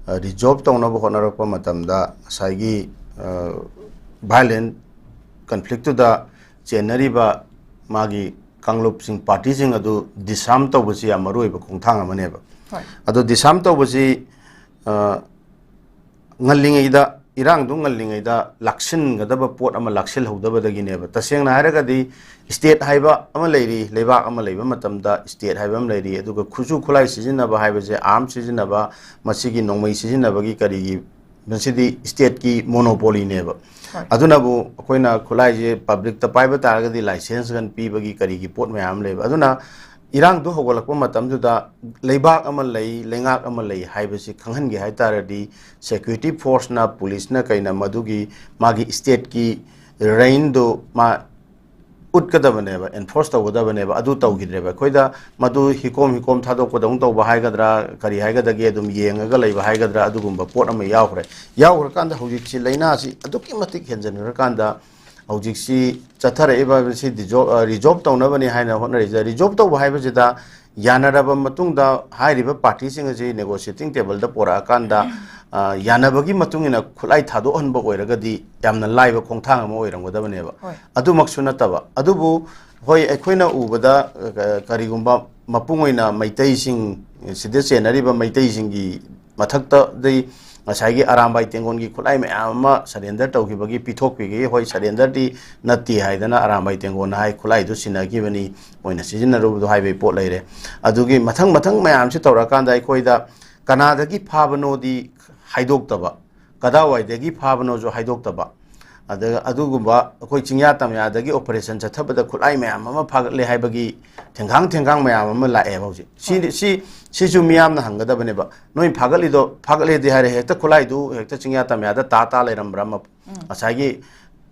ꯑ, resolve ꯇꯧꯅꯕ ꯍꯣꯠꯅꯔꯛꯄ ꯃꯇꯝꯗ, ꯉꯁꯥꯏꯒꯤ, ꯑ, violent conflict ꯇꯨꯗ ꯆꯦꯟꯅꯔꯤꯕ ꯃꯥꯒꯤ ꯀꯥꯡꯂꯨꯞꯁꯤꯡ, party ꯁꯤꯡ ꯑꯗꯨ disarm ꯇꯧꯕꯁꯤ ꯌꯥꯝ ꯃꯔꯨꯑꯣꯏꯕ ꯈꯣꯡꯊꯥꯡ ꯑꯃꯅꯦꯕ꯫ ꯑꯗꯣ disarm ꯇꯧꯕꯁꯤ, ꯑ, ꯉꯜꯂꯤꯉꯩꯗ, ꯏꯔꯥꯡꯗꯨ ꯉꯜꯂꯤꯉꯩꯗ ꯂꯥꯛꯁꯤꯟꯒꯗꯕ ꯄꯣꯠ ꯑꯃ ꯂꯥꯛꯁꯤꯜꯍꯧꯗꯕꯗꯒꯤꯅꯦꯕ꯫ ꯇꯁꯦꯡꯅ ꯍꯥꯏꯔꯒꯗꯤ state ꯍꯥꯏꯕ ꯑꯃ ꯂꯩꯔꯤ, ꯂꯩꯕꯥꯛ ꯑꯃ ꯂꯩꯕ ꯃꯇꯝꯗ state ꯍꯥꯏꯕ ꯑꯃ ꯂꯩꯔꯤ, ꯑꯗꯨꯒ ꯈꯨꯠꯁꯨ ꯈꯨꯠꯂꯥꯏ ꯁꯤꯖꯤꯟꯅꯕ ꯍꯥꯏꯕꯁꯦ, arms ꯁꯤꯖꯤꯟꯅꯕ, ꯃꯁꯤꯒꯤ ꯅꯣꯡꯃꯩ ꯁꯤꯖꯤꯟꯅꯕꯒꯤ ꯀꯔꯤꯒꯤ, ꯃꯁꯤꯗꯤ stateꯀꯤ monopolyꯅꯦꯕ꯫ ꯑꯗꯨꯅꯕꯨ ꯑꯩꯈꯣꯏꯅ ꯈꯨꯠꯂꯥꯏꯁꯦ publicꯇ ꯄꯥꯏꯕ ꯇꯥꯔꯒꯗꯤ license ꯒꯟ ꯄꯤꯕꯒꯤ ꯀꯔꯤꯒꯤ ꯄꯣꯠ ꯃꯌꯥꯝ ꯑꯃ ꯂꯩꯕ꯫ ꯑꯗꯨꯅ ꯏꯔꯥꯡꯗꯨ ꯍꯧꯒꯠꯂꯛꯄ ꯃꯇꯝꯗꯨꯗ ꯂꯩꯕꯥꯛ ꯑꯃ ꯂꯩ, ꯂꯩꯉꯥꯛ ꯑꯃ ꯂꯩ ꯍꯥꯏꯕꯁꯤ ꯈꯪꯍꯟꯒꯦ ꯍꯥꯏ ꯇꯥꯔꯗꯤ, security forceꯅ, policeꯅ ꯀꯩꯅ ꯃꯗꯨꯒꯤ ꯃꯥꯒꯤ stateꯀꯤ reignꯗꯨ ꯃꯥ ꯎꯠꯀꯗꯕꯅꯦꯕ, enforce ꯇꯧꯒꯗꯕꯅꯦꯕ꯫ ꯑꯗꯨ ꯇꯧꯈꯤꯗ꯭ꯔꯦꯕ꯫ ꯑꯩꯈꯣꯏꯗ ꯃꯗꯨ ꯍꯤꯀꯣꯝ ꯍꯤꯀꯣꯝ ꯊꯥꯗꯣꯛꯄꯗꯧꯅ ꯇꯧꯕ ꯍꯥꯏꯒꯗ꯭ꯔꯥ, ꯀꯔꯤ ꯍꯥꯏꯒꯗꯒꯦ, ꯑꯗꯨꯝ ꯌꯦꯡꯉꯒ ꯂꯩꯕ ꯍꯥꯏꯒꯗ꯭ꯔꯥ, ꯑꯗꯨꯒꯨꯝꯕ ꯄꯣꯠ ꯑꯃ ꯌꯥꯎꯈ꯭ꯔꯦ꯫ ꯌꯥꯎꯈ꯭ꯔꯀꯥꯟꯗ ꯍꯧꯖꯤꯛꯁꯤ ꯂꯥꯏꯅꯥꯁꯤ ꯑꯗꯨꯛꯀꯤ ꯃꯇꯤꯛ ꯍꯦꯟꯖꯟꯈ꯭ꯔꯀꯥꯟꯗ, ꯍꯧꯖꯤꯛꯁꯤ ꯆꯠꯊꯔꯛꯏꯕ ꯁꯤ ꯗꯤꯖꯣ-, ꯑ, resolve ꯇꯧꯅꯕꯅꯤ ꯍꯥꯏꯅ ꯍꯣꯠꯅꯔꯤꯁꯦ꯫ Resolve ꯇꯧꯕ ꯍꯥꯏꯕꯁꯤꯗ ꯌꯥꯅꯔꯕ ꯃꯇꯨꯡꯗ ꯍꯥꯏꯔꯤꯕ partyꯁꯤꯡ ꯑꯁꯤ negotiating tableꯗ ꯄꯣꯔꯛꯑꯀꯥꯟꯗ, ꯑ, ꯌꯥꯅꯕꯒꯤ ꯃꯇꯨꯡ ꯏꯟꯅ ꯈꯨꯠꯂꯥꯏ ꯊꯥꯗꯣꯛꯍꯟꯕ ꯑꯣꯏꯔꯒꯗꯤ ꯌꯥꯝꯅ ꯂꯥꯏꯕ ꯈꯣꯡꯊꯥꯡ ꯑꯃ ꯑꯣꯏꯔꯝꯒꯗꯕꯅꯦꯕ꯫ ꯑꯗꯨꯃꯛꯁꯨ ꯅꯠꯇꯕ꯫ ꯑꯗꯨꯕꯨ ꯍꯣꯏ, ꯑꯩꯈꯣꯏꯅ ꯎꯕꯗ, ꯑ, ꯀꯔꯤꯒꯨꯝꯕ ꯃꯄꯨꯡ ꯑꯣꯏꯅ ꯃꯩꯇꯩꯁꯤꯡ, ꯁꯤꯗ ꯆꯦꯟꯅꯔꯤꯕ ꯃꯩꯇꯩꯁꯤꯡꯒꯤ ꯃꯊꯛꯇꯗꯤ ꯉꯁꯥꯏꯒꯤ ꯑꯔꯥꯝꯕꯥꯏ ꯇꯦꯡꯒꯣꯟꯒꯤ ꯈꯨꯠꯂꯥꯏ ꯃꯌꯥꯝ ꯑꯃ surrender ꯇꯧꯈꯤꯕꯒꯤ ꯄꯤꯊꯣꯛꯄꯤꯈꯤ꯫ ꯍꯣꯏ, surrenderꯗꯤ ꯅꯠꯇꯦ ꯍꯥꯏꯗꯅ ꯑꯔꯥꯝꯕꯥꯏ ꯇꯦꯡꯒꯣꯟꯅ ꯍꯥꯏ, ꯈꯨꯠꯂꯥꯏꯗꯨ ꯁꯤꯟꯅꯈꯤꯕꯅꯤ, ꯃꯣꯏꯅ ꯁꯤꯖꯤꯟꯅꯔꯨꯕꯗꯣ ꯍꯥꯏꯕꯒꯤ ꯄꯣꯠ ꯂꯩꯔꯦ꯫ ꯑꯗꯨꯒꯤ ꯃꯊꯪ ꯃꯊꯪ ꯃꯌꯥꯝꯁꯤ ꯇꯧꯔꯛꯑꯀꯥꯟꯗ ꯑꯩꯈꯣꯏꯗ ꯀꯅꯥꯗꯒꯤ ꯐꯥꯕꯅꯣꯗꯤ ꯍꯥꯏꯗꯣꯛꯇꯕ, ꯀꯗꯥꯏꯋꯥꯏꯗꯒꯤ ꯐꯥꯕꯅꯣꯁꯨ ꯍꯥꯏꯗꯣꯛꯇꯕ, ꯑꯗ ꯑꯗꯨꯒꯨꯝꯕ ꯑꯩꯈꯣꯏ ꯆꯤꯡꯌꯥ ꯇꯝꯌꯥꯗꯒꯤ operation ꯆꯠꯊꯕꯗ ꯈꯨꯠꯂꯥꯏ ꯃꯌꯥꯝ ꯑꯃ ꯐꯥꯒꯠꯂꯦ ꯍꯥꯏꯕꯒꯤ ꯊꯦꯡꯈꯥꯡ ꯊꯦꯡꯈꯥꯡ ꯃꯌꯥꯝ ꯑꯃ ꯂꯥꯛꯑꯦꯕ ꯍꯧꯖꯤꯛ꯫ ꯁꯤ, ꯁꯤ, ꯁꯤꯁꯨ ꯃꯤꯌꯥꯝꯅ ꯍꯪꯒꯗꯕꯅꯦꯕ꯫ ꯅꯣꯏ ꯐꯥꯒꯠꯂꯤꯗꯣ, ꯐꯥꯒꯠꯂꯦꯗꯤ ꯍꯥꯏꯔꯦ, ꯍꯦꯛꯇ ꯈꯨꯠꯂꯥꯏꯗꯨ ꯍꯦꯛꯇ ꯆꯤꯡꯌꯥ ꯇꯝꯌꯥꯗ ꯇꯥ ꯇꯥ ꯂꯩꯔꯝꯕ꯭ꯔꯥ? ꯃ-, ꯉꯁꯥꯏꯒꯤ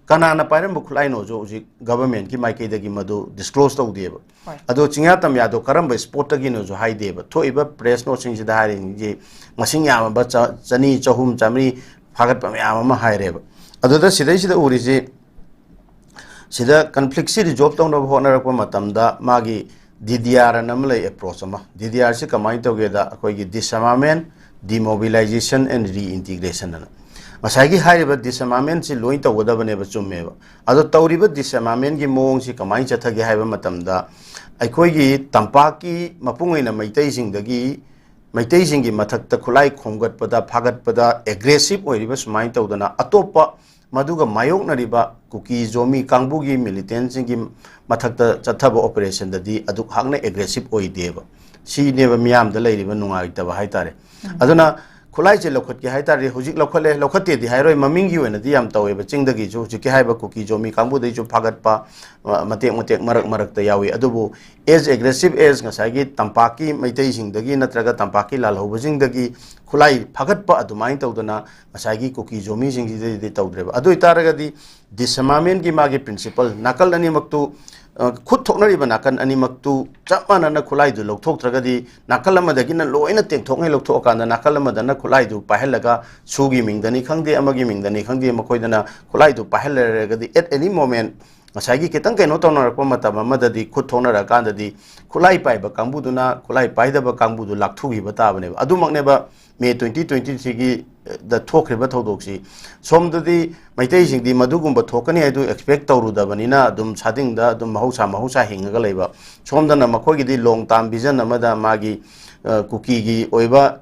ꯀꯅꯥꯅ ꯄꯥꯏꯔꯝꯕ ꯈꯨꯠꯂꯥꯏꯅꯣꯁꯨ ꯍꯧꯖꯤꯛ governmentꯀꯤ ꯃꯥꯏꯀꯩꯗꯒꯤ ꯃꯗꯨ disclose ꯇꯧꯗꯦꯕ꯫ ꯑꯗꯣ ꯆꯤꯡꯌꯥ ꯇꯝꯌꯥꯗꯣ ꯀꯔꯝꯕ spotꯇꯒꯤꯅꯣꯁꯨ ꯍꯥꯏꯗꯦꯕ꯫ ꯊꯣꯛꯏꯕ press noteꯁꯤꯡꯁꯤꯗ ꯍꯥꯏꯔꯤꯁꯤꯡꯁꯤ ꯃꯁꯤꯡ ꯌꯥꯝꯃꯕ ꯆ-, ꯆꯅꯤ, ꯆꯍꯨꯝ, ꯆꯥꯃꯔꯤ ꯐꯥꯒꯠꯄ ꯃꯌꯥꯝ ꯑꯃ ꯍꯥꯏꯔꯦꯕ꯫ ꯑꯗꯨꯗ ꯁꯤꯗꯩꯁꯤꯗ ꯎꯔꯤꯁꯤ, ꯁꯤꯗ conflictꯁꯤ resolve ꯇꯧꯅꯕ ꯍꯣꯠꯅꯔꯛꯄ ꯃꯇꯝꯗ ꯃꯥꯒꯤ DDR ꯑꯅ ꯑꯃ ꯂꯩ, approach ꯑꯃ꯫ DDRꯁꯤ ꯀꯃꯥꯏꯅ ꯇꯧꯒꯦꯗ, ꯑꯩꯈꯣꯏꯒꯤ disarmament, demobilization and reintegration ꯑꯅ꯫ ꯉꯁꯥꯏꯒꯤ ꯍꯥꯏꯔꯤꯕ disarmamentꯁꯤ ꯂꯣꯏ ꯇꯧꯒꯗꯕꯅꯦꯕ, ꯆꯨꯝꯃꯦꯕ꯫ ꯑꯗꯣ ꯇꯧꯔꯤꯕ disarmamentꯀꯤ ꯃꯑꯣꯡꯁꯤ ꯀꯃꯥꯏꯅ ꯆꯠꯊꯒꯦ ꯍꯥꯏꯕ ꯃꯇꯝꯗ, ꯑꯩꯈꯣꯏꯒꯤ ꯇꯝꯄꯥꯛꯀꯤ ꯃꯄꯨꯡ ꯑꯣꯏꯅ ꯃꯩꯇꯩꯁꯤꯡꯗꯒꯤ ꯃꯩꯇꯩꯁꯤꯡꯒꯤ ꯃꯊꯛꯇ ꯈꯨꯠꯂꯥꯏ ꯈꯣꯝꯒꯠꯄꯗ, ꯐꯥꯒꯠꯄꯗ ꯑꯦꯒ꯭ꯔꯦꯁꯤꯞ ꯑꯣꯏꯔꯤꯕ ꯁꯨꯃꯥꯏꯅ ꯇꯧꯗꯅ, ꯑꯇꯣꯞꯄ ꯃꯗꯨꯒ ꯃꯥꯌꯣꯛꯅꯔꯤꯕ ꯀꯨꯀꯤ ꯖꯣꯃꯤ ꯀꯥꯡꯕꯨꯒꯤ ꯃꯤꯂꯤꯇꯦꯟꯁꯤꯡꯒꯤ ꯃꯊꯛꯇ ꯆꯠꯊꯕ ꯑꯣꯄꯔꯦꯁꯟꯗꯗꯤ ꯑꯗꯨꯛ ꯍꯥꯛꯅ ꯑꯦꯒ꯭ꯔꯦꯁꯤꯞ ꯑꯣꯏꯗꯦꯕ꯫ ꯁꯤꯅꯦꯕ ꯃꯤꯌꯥꯝꯗ ꯂꯩꯔꯤꯕ ꯅꯨꯡꯉꯥꯏꯇꯕ ꯍꯥꯏꯇꯥꯔꯦ꯫ ꯑꯗꯨꯅ ꯈꯨꯠꯂꯥꯏꯁꯦ ꯂꯧꯈꯠꯀꯦ ꯍꯥꯏꯇꯥꯔꯗꯤ ꯍꯧꯖꯤꯛ ꯂꯧꯈꯠꯂꯦ, ꯂꯧꯈꯠꯇꯦꯗꯤ ꯍꯥꯏꯔꯣꯏ, ꯃꯃꯤꯡꯒꯤ ꯑꯣꯏꯅꯗꯤ ꯌꯥꯝ ꯇꯧꯋꯦꯕ꯫ ꯆꯤꯡꯗꯒꯤꯁꯨ ꯍꯧꯖꯤꯛꯀꯤ ꯍꯥꯏꯔꯤꯕ ꯀꯨꯀꯤ ꯖꯣꯃꯤ ꯀꯥꯡꯕꯨꯗꯒꯤꯁꯨ ꯐꯥꯒꯠꯄ, ꯑ, ꯃꯇꯦꯛ ꯃꯇꯦꯛ ꯃꯔꯛ ꯃꯔꯛꯇ ꯌꯥꯎꯏ꯫ ꯑꯗꯨꯕꯨ as aggressive as ꯉꯁꯥꯏꯒꯤ ꯇꯝꯄꯥꯛꯀꯤ ꯃꯩꯇꯩꯁꯤꯡꯗꯒꯤ ꯅꯠꯇ꯭ꯔꯒ ꯇꯝꯄꯥꯛꯀꯤ ꯂꯥꯜꯍꯧꯕꯁꯤꯡꯗꯒꯤ ꯈꯨꯠꯂꯥꯏ ꯐꯥꯒꯠꯄ ꯑꯗꯨꯃꯥꯏꯅ ꯇꯧꯗꯅ ꯉꯁꯥꯏꯒꯤ ꯀꯨꯀꯤ ꯖꯣꯃꯤꯁꯤꯡꯁꯤꯗꯗꯤ ꯇꯧꯗ꯭ꯔꯦꯕ꯫ ꯑꯗꯨ ꯑꯣꯏꯇꯥꯔꯒꯗꯤ ꯗꯤꯁꯑꯥꯔꯃꯔꯃꯦꯟꯒꯤ ꯃꯥꯒꯤ ꯄ꯭ꯔꯤꯟꯁꯤꯄꯜ, ꯅꯥꯀꯜ ꯑꯅꯤꯃꯛꯇꯨ, ꯑ, ꯈꯨꯠ ꯊꯣꯛꯅꯔꯤꯕ ꯅꯥꯀꯜ ꯑꯅꯤꯃꯛꯇꯨ ꯆꯞ ꯃꯥꯟꯅꯅ ꯈꯨꯠꯂꯥꯏꯗꯨ ꯂꯧꯊꯣꯛꯇ꯭ꯔꯒꯗꯤ, ꯅꯥꯀꯜ ꯑꯃꯗꯒꯤꯅ ꯂꯣꯏꯅ ꯇꯦꯡꯊꯣꯛꯉꯩ ꯂꯧꯊꯣꯛꯑꯀꯥꯟꯗ ꯅꯥꯀꯜ ꯑꯃꯗꯅ ꯈꯨꯠꯂꯥꯏꯗꯨ ꯄꯥꯏꯍꯜꯂꯒ, ꯁꯨꯒꯤ ꯃꯤꯡꯗꯅꯤ ꯈꯪꯗꯦ, ꯑꯃꯒꯤ ꯃꯤꯡꯗꯅꯤ ꯈꯪꯗꯦ, ꯃꯈꯣꯏꯗꯅ ꯈꯨꯠꯂꯥꯏꯗꯨ ꯄꯥꯏꯍꯜꯂꯔꯒꯗꯤ, at any moment ꯉꯁꯥꯏꯒꯤ ꯈꯤꯇꯪ ꯀꯩꯅꯣ ꯇꯧꯅꯔꯛꯄ ꯃꯇꯝ ꯑꯃꯗꯗꯤ ꯈꯨꯠ ꯊꯣꯛꯅꯔꯀꯥꯟꯗꯗꯤ ꯈꯨꯠꯂꯥꯏ ꯄꯥꯏꯕ ꯀꯥꯡꯕꯨꯗꯨꯅ ꯈꯨꯠꯂꯥꯏ ꯄꯥꯏꯗꯕ ꯀꯥꯡꯕꯨꯗꯨ ꯂꯥꯛꯊꯨꯈꯤꯕ ꯇꯥꯕꯅꯦꯕ꯫ ꯑꯗꯨꯃꯛꯅꯦꯕ ꯃꯦ ꯇ꯭ꯋꯦꯟꯇꯤ ꯇ꯭ꯋꯦꯟꯇꯤ ꯊ꯭ꯔꯤꯒꯤ ꯗ ꯊꯣꯛꯈ꯭ꯔꯤꯕ ꯊꯧꯗꯣꯛꯁꯤ꯫ ꯁꯣꯝꯗꯗꯤ ꯃꯩꯇꯩꯁꯤꯡꯗꯤ ꯃꯗꯨꯒꯨꯝꯕ ꯊꯣꯛꯀꯅꯤ ꯍꯥꯏꯗꯨ ꯑꯦꯛꯁꯄꯦꯛ ꯇꯧꯔꯨꯗꯕꯅꯤꯅ ꯑꯗꯨꯝ ꯁꯥꯗꯤꯡꯗ ꯑꯗꯨꯝ ꯃꯍꯧꯁꯥ, ꯃꯍꯧꯁꯥ ꯍꯤꯡꯉꯒ ꯂꯩꯕ꯫ ꯁꯣꯝꯗꯅ ꯃꯈꯣꯏꯒꯤꯗꯤ ꯂꯣꯡ ꯇꯥꯔꯝ ꯚꯤꯖꯟ ꯑꯃꯗ ꯃꯥꯒꯤ, ꯑ, ꯀꯨꯀꯤꯒꯤ ꯑꯣꯏꯕ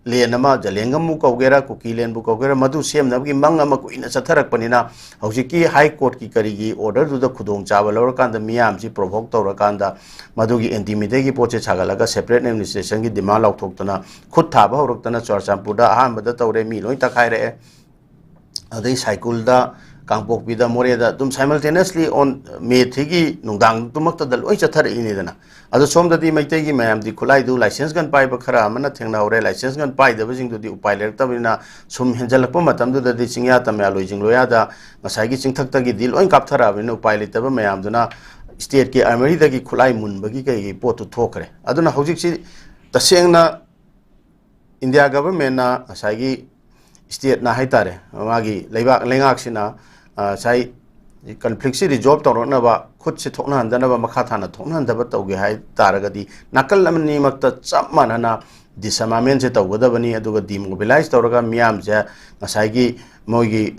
ꯂꯦꯟ ꯑꯃ, ꯖꯂꯦꯡꯒꯝꯕꯨ ꯀꯧꯒꯦꯔꯥ, ꯀꯨꯀꯤ ꯂꯦꯟꯕꯨ ꯀꯧꯒꯦꯔꯥ, ꯃꯗꯨ ꯁꯦꯝꯅꯕꯒꯤ ꯃꯪ ꯑꯃ ꯀꯨꯏꯅ ꯆꯠꯊꯔꯛꯄꯅꯤꯅ, ꯍꯧꯖꯤꯛꯀꯤ ꯍꯥꯏ ꯀꯣꯔꯠꯀꯤ ꯀꯔꯤꯒꯤ ꯑꯣꯔꯗꯔꯗꯨꯗ ꯈꯨꯗꯣꯡꯆꯥꯕ ꯂꯧꯔꯀꯥꯟꯗ ꯃꯤꯌꯥꯝꯁꯤ ꯄ꯭ꯔꯣꯚꯣꯛ ꯇꯧꯔꯀꯥꯟꯗ ꯃꯗꯨꯒꯤ ꯑꯦꯟꯇꯤ ꯃꯩꯇꯩꯒꯤ ꯄꯣꯠꯁꯦ ꯁꯥꯒꯠꯂꯒ ꯁꯦꯄꯔꯦꯠ ꯑꯦꯗꯃꯤꯅꯤꯁꯇ꯭ꯔꯦꯁꯟꯒꯤ ꯗꯤꯃꯥꯟ ꯂꯥꯎꯊꯣꯛꯇꯅ ꯈꯨꯠ ꯊꯥꯕ ꯍꯧꯔꯛꯇꯅ ꯆꯨꯔꯆꯥꯟꯄꯨꯔꯗ ꯑꯍꯥꯟꯕꯗ ꯇꯧꯔꯦ, ꯃꯤ ꯂꯣꯏ ꯇꯛꯈꯥꯏꯔꯛꯑꯦ꯫ ꯑꯗꯩ ꯁꯥꯏꯀꯨꯜꯗ, ꯀꯥꯡꯄꯣꯛꯄꯤꯗ, ꯃꯣꯔꯦꯗ ꯑꯗꯨꯝ simultaneously on ꯃꯦ ꯊ꯭ꯔꯤꯒꯤ ꯅꯨꯡꯗꯥꯡꯗꯨꯃꯛꯇꯗ ꯂꯣꯏ ꯆꯠꯊꯔꯛꯏꯅꯤꯗꯅ꯫ ꯑꯗꯣ ꯁꯣꯝꯗꯗꯤ ꯃꯩꯇꯩꯒꯤ ꯃꯌꯥꯝꯗꯤ ꯈꯨꯠꯂꯥꯏꯗꯨ ꯂꯥꯏꯁꯦꯟꯁ ꯒꯟ ꯄꯥꯏꯕ ꯈꯔ ꯑꯃꯅ ꯊꯦꯡꯅꯍꯧꯔꯦ, ꯂꯥꯏꯁꯦꯟꯁ ꯒꯟ ꯄꯥꯏꯗꯕꯁꯤꯡꯗꯨꯗꯤ ꯎꯄꯥꯏ ꯂꯩꯔꯛꯇꯕꯅꯤꯅ ꯁꯨꯝ ꯍꯦꯟꯖꯜꯂꯛꯄ ꯃꯇꯝꯗꯨꯗꯗꯤ ꯆꯤꯡꯌꯥ ꯇꯝꯌꯥ ꯂꯣꯏꯖꯤꯡ ꯂꯣꯌꯥꯗ ꯉꯁꯥꯏꯒꯤ ꯆꯤꯡꯊꯛꯇꯒꯤꯗꯤ ꯂꯣꯏ ꯀꯥꯞꯊꯔꯛꯑꯕꯅꯤꯅ ꯎꯄꯥꯏ ꯂꯩꯇꯕ ꯃꯌꯥꯝꯗꯨꯅ ꯁ꯭ꯇꯦꯠꯀꯤ ꯑꯥꯔꯃꯔꯤꯗꯒꯤ ꯈꯨꯠꯂꯥꯏ ꯃꯨꯟꯕꯒꯤ ꯀꯩꯒꯤ ꯄꯣꯠꯇꯨ ꯊꯣꯛꯈ꯭ꯔꯦ꯫ ꯑꯗꯨꯅ ꯍꯧꯖꯤꯛꯁꯤ ꯇꯁꯦꯡꯅ ꯏꯟꯗꯤꯌꯥ ꯒꯚꯔꯟꯃꯦꯟꯅ, ꯉꯁꯥꯏꯒꯤ ꯁ꯭ꯇꯦꯠꯅ ꯍꯥꯏꯇꯥꯔꯦ, ꯃꯥꯒꯤ ꯂꯩꯕꯥꯛ, ꯂꯩꯉꯥꯛꯁꯤꯅ, ꯑ, ꯉꯁꯥꯏ ꯀꯟꯐ꯭ꯂꯤꯛꯁꯤ ꯔꯤꯖꯣꯜꯕ ꯇꯧꯔꯛꯅꯕ, ꯈꯨꯠꯁꯤ ꯊꯣꯛꯅꯍꯟꯗꯅꯕ, ꯃꯈꯥ ꯊꯥꯅ ꯊꯣꯛꯅꯍꯟꯗꯕ ꯇꯧꯒꯦ ꯍꯥꯏ ꯇꯥꯔꯒꯗꯤ ꯅꯥꯀꯜ ꯑꯅꯤꯃꯛꯇ ꯆꯞ ꯃꯥꯟꯅꯅ ꯗꯤꯁꯑꯥꯔꯃꯔꯃꯦꯟꯁꯦ ꯇꯧꯒꯗꯕꯅꯤ꯫ ꯑꯗꯨꯒ ꯗꯤꯃꯣꯕꯤꯂꯥꯏꯁ ꯇꯧꯔꯒ ꯃꯤꯌꯥꯝꯁꯦ ꯉꯁꯥꯏꯒꯤ ꯃꯣꯏꯒꯤ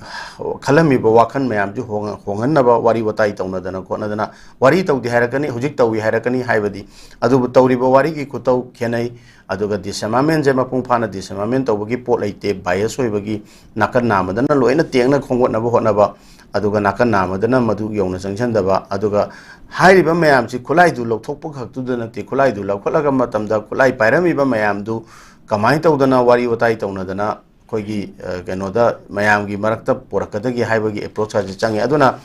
ꯈꯜꯂꯝꯃꯤꯕ ꯋꯥꯈꯜ ꯃꯌꯥꯝꯁꯤ ꯍꯣꯡ-, ꯍꯣꯡꯍꯟꯅꯕ ꯋꯥꯔꯤ ꯋꯥꯇꯥꯏ ꯇꯧꯅꯗꯅ ꯈꯣꯠꯅꯗꯅ, ꯋꯥꯔꯤ ꯇꯧꯗꯦ ꯍꯥꯏꯔꯛꯀꯅꯤ, ꯍꯧꯖꯤꯛ ꯇꯧꯏ ꯍꯥꯏꯔꯛꯀꯅꯤ ꯍꯥꯏꯕꯗꯤ, ꯑꯗꯨꯕꯨ ꯇꯧꯔꯤꯕ ꯋꯥꯔꯤꯒꯤ ꯈꯨꯇꯧ ꯈꯦꯠꯅꯩ꯫ ꯑꯗꯨꯒ disarmament ꯁꯦ ꯃꯄꯨꯡ ꯐꯥꯅ disarmament ꯇꯧꯕꯒꯤ ꯄꯣꯠ ꯂꯩꯇꯦ, bias ꯑꯣꯏꯕꯒꯤ ꯅꯥꯀꯟ ꯅꯥꯝꯃꯗꯅ ꯂꯣꯏꯅ ꯇꯦꯡꯅ ꯈꯣꯝꯒꯠꯅꯕ ꯍꯣꯠꯅꯕ, ꯑꯗꯨꯒ ꯅꯥꯀꯟ ꯅꯥꯝꯃꯗꯅ ꯃꯗꯨ ꯌꯧꯅ ꯆꯪꯁꯤꯟꯗꯕ, ꯑꯗꯨꯒ ꯍꯥꯏꯔꯤꯕ ꯃꯌꯥꯝꯁꯤ ꯈꯨꯠꯂꯥꯏꯗꯨ ꯂꯧꯊꯣꯛꯄ ꯈꯛꯇꯨꯗ ꯅꯠꯇꯦ, ꯈꯨꯠꯂꯥꯏꯗꯨ ꯂꯧꯈꯠꯂꯒ ꯃꯇꯝꯗ ꯈꯨꯠꯂꯥꯏ ꯄꯥꯏꯔꯝꯃꯤꯕ ꯃꯌꯥꯝꯗꯨ ꯀꯃꯥꯏꯅ ꯇꯧꯗꯅ ꯋꯥꯔꯤ ꯋꯥꯇꯥꯏ ꯇꯧꯅꯗꯅ ꯑꯩꯈꯣꯏꯒꯤ, ꯑ, ꯀꯩꯅꯣꯗ ꯃꯌꯥꯝꯒꯤ ꯃꯔꯛꯇ ꯄꯨꯔꯛꯀꯗꯒꯦ ꯍꯥꯏꯕꯒꯤ approach ꯑꯁꯤ ꯆꯪꯉꯤ꯫ ꯑꯗꯨꯅ,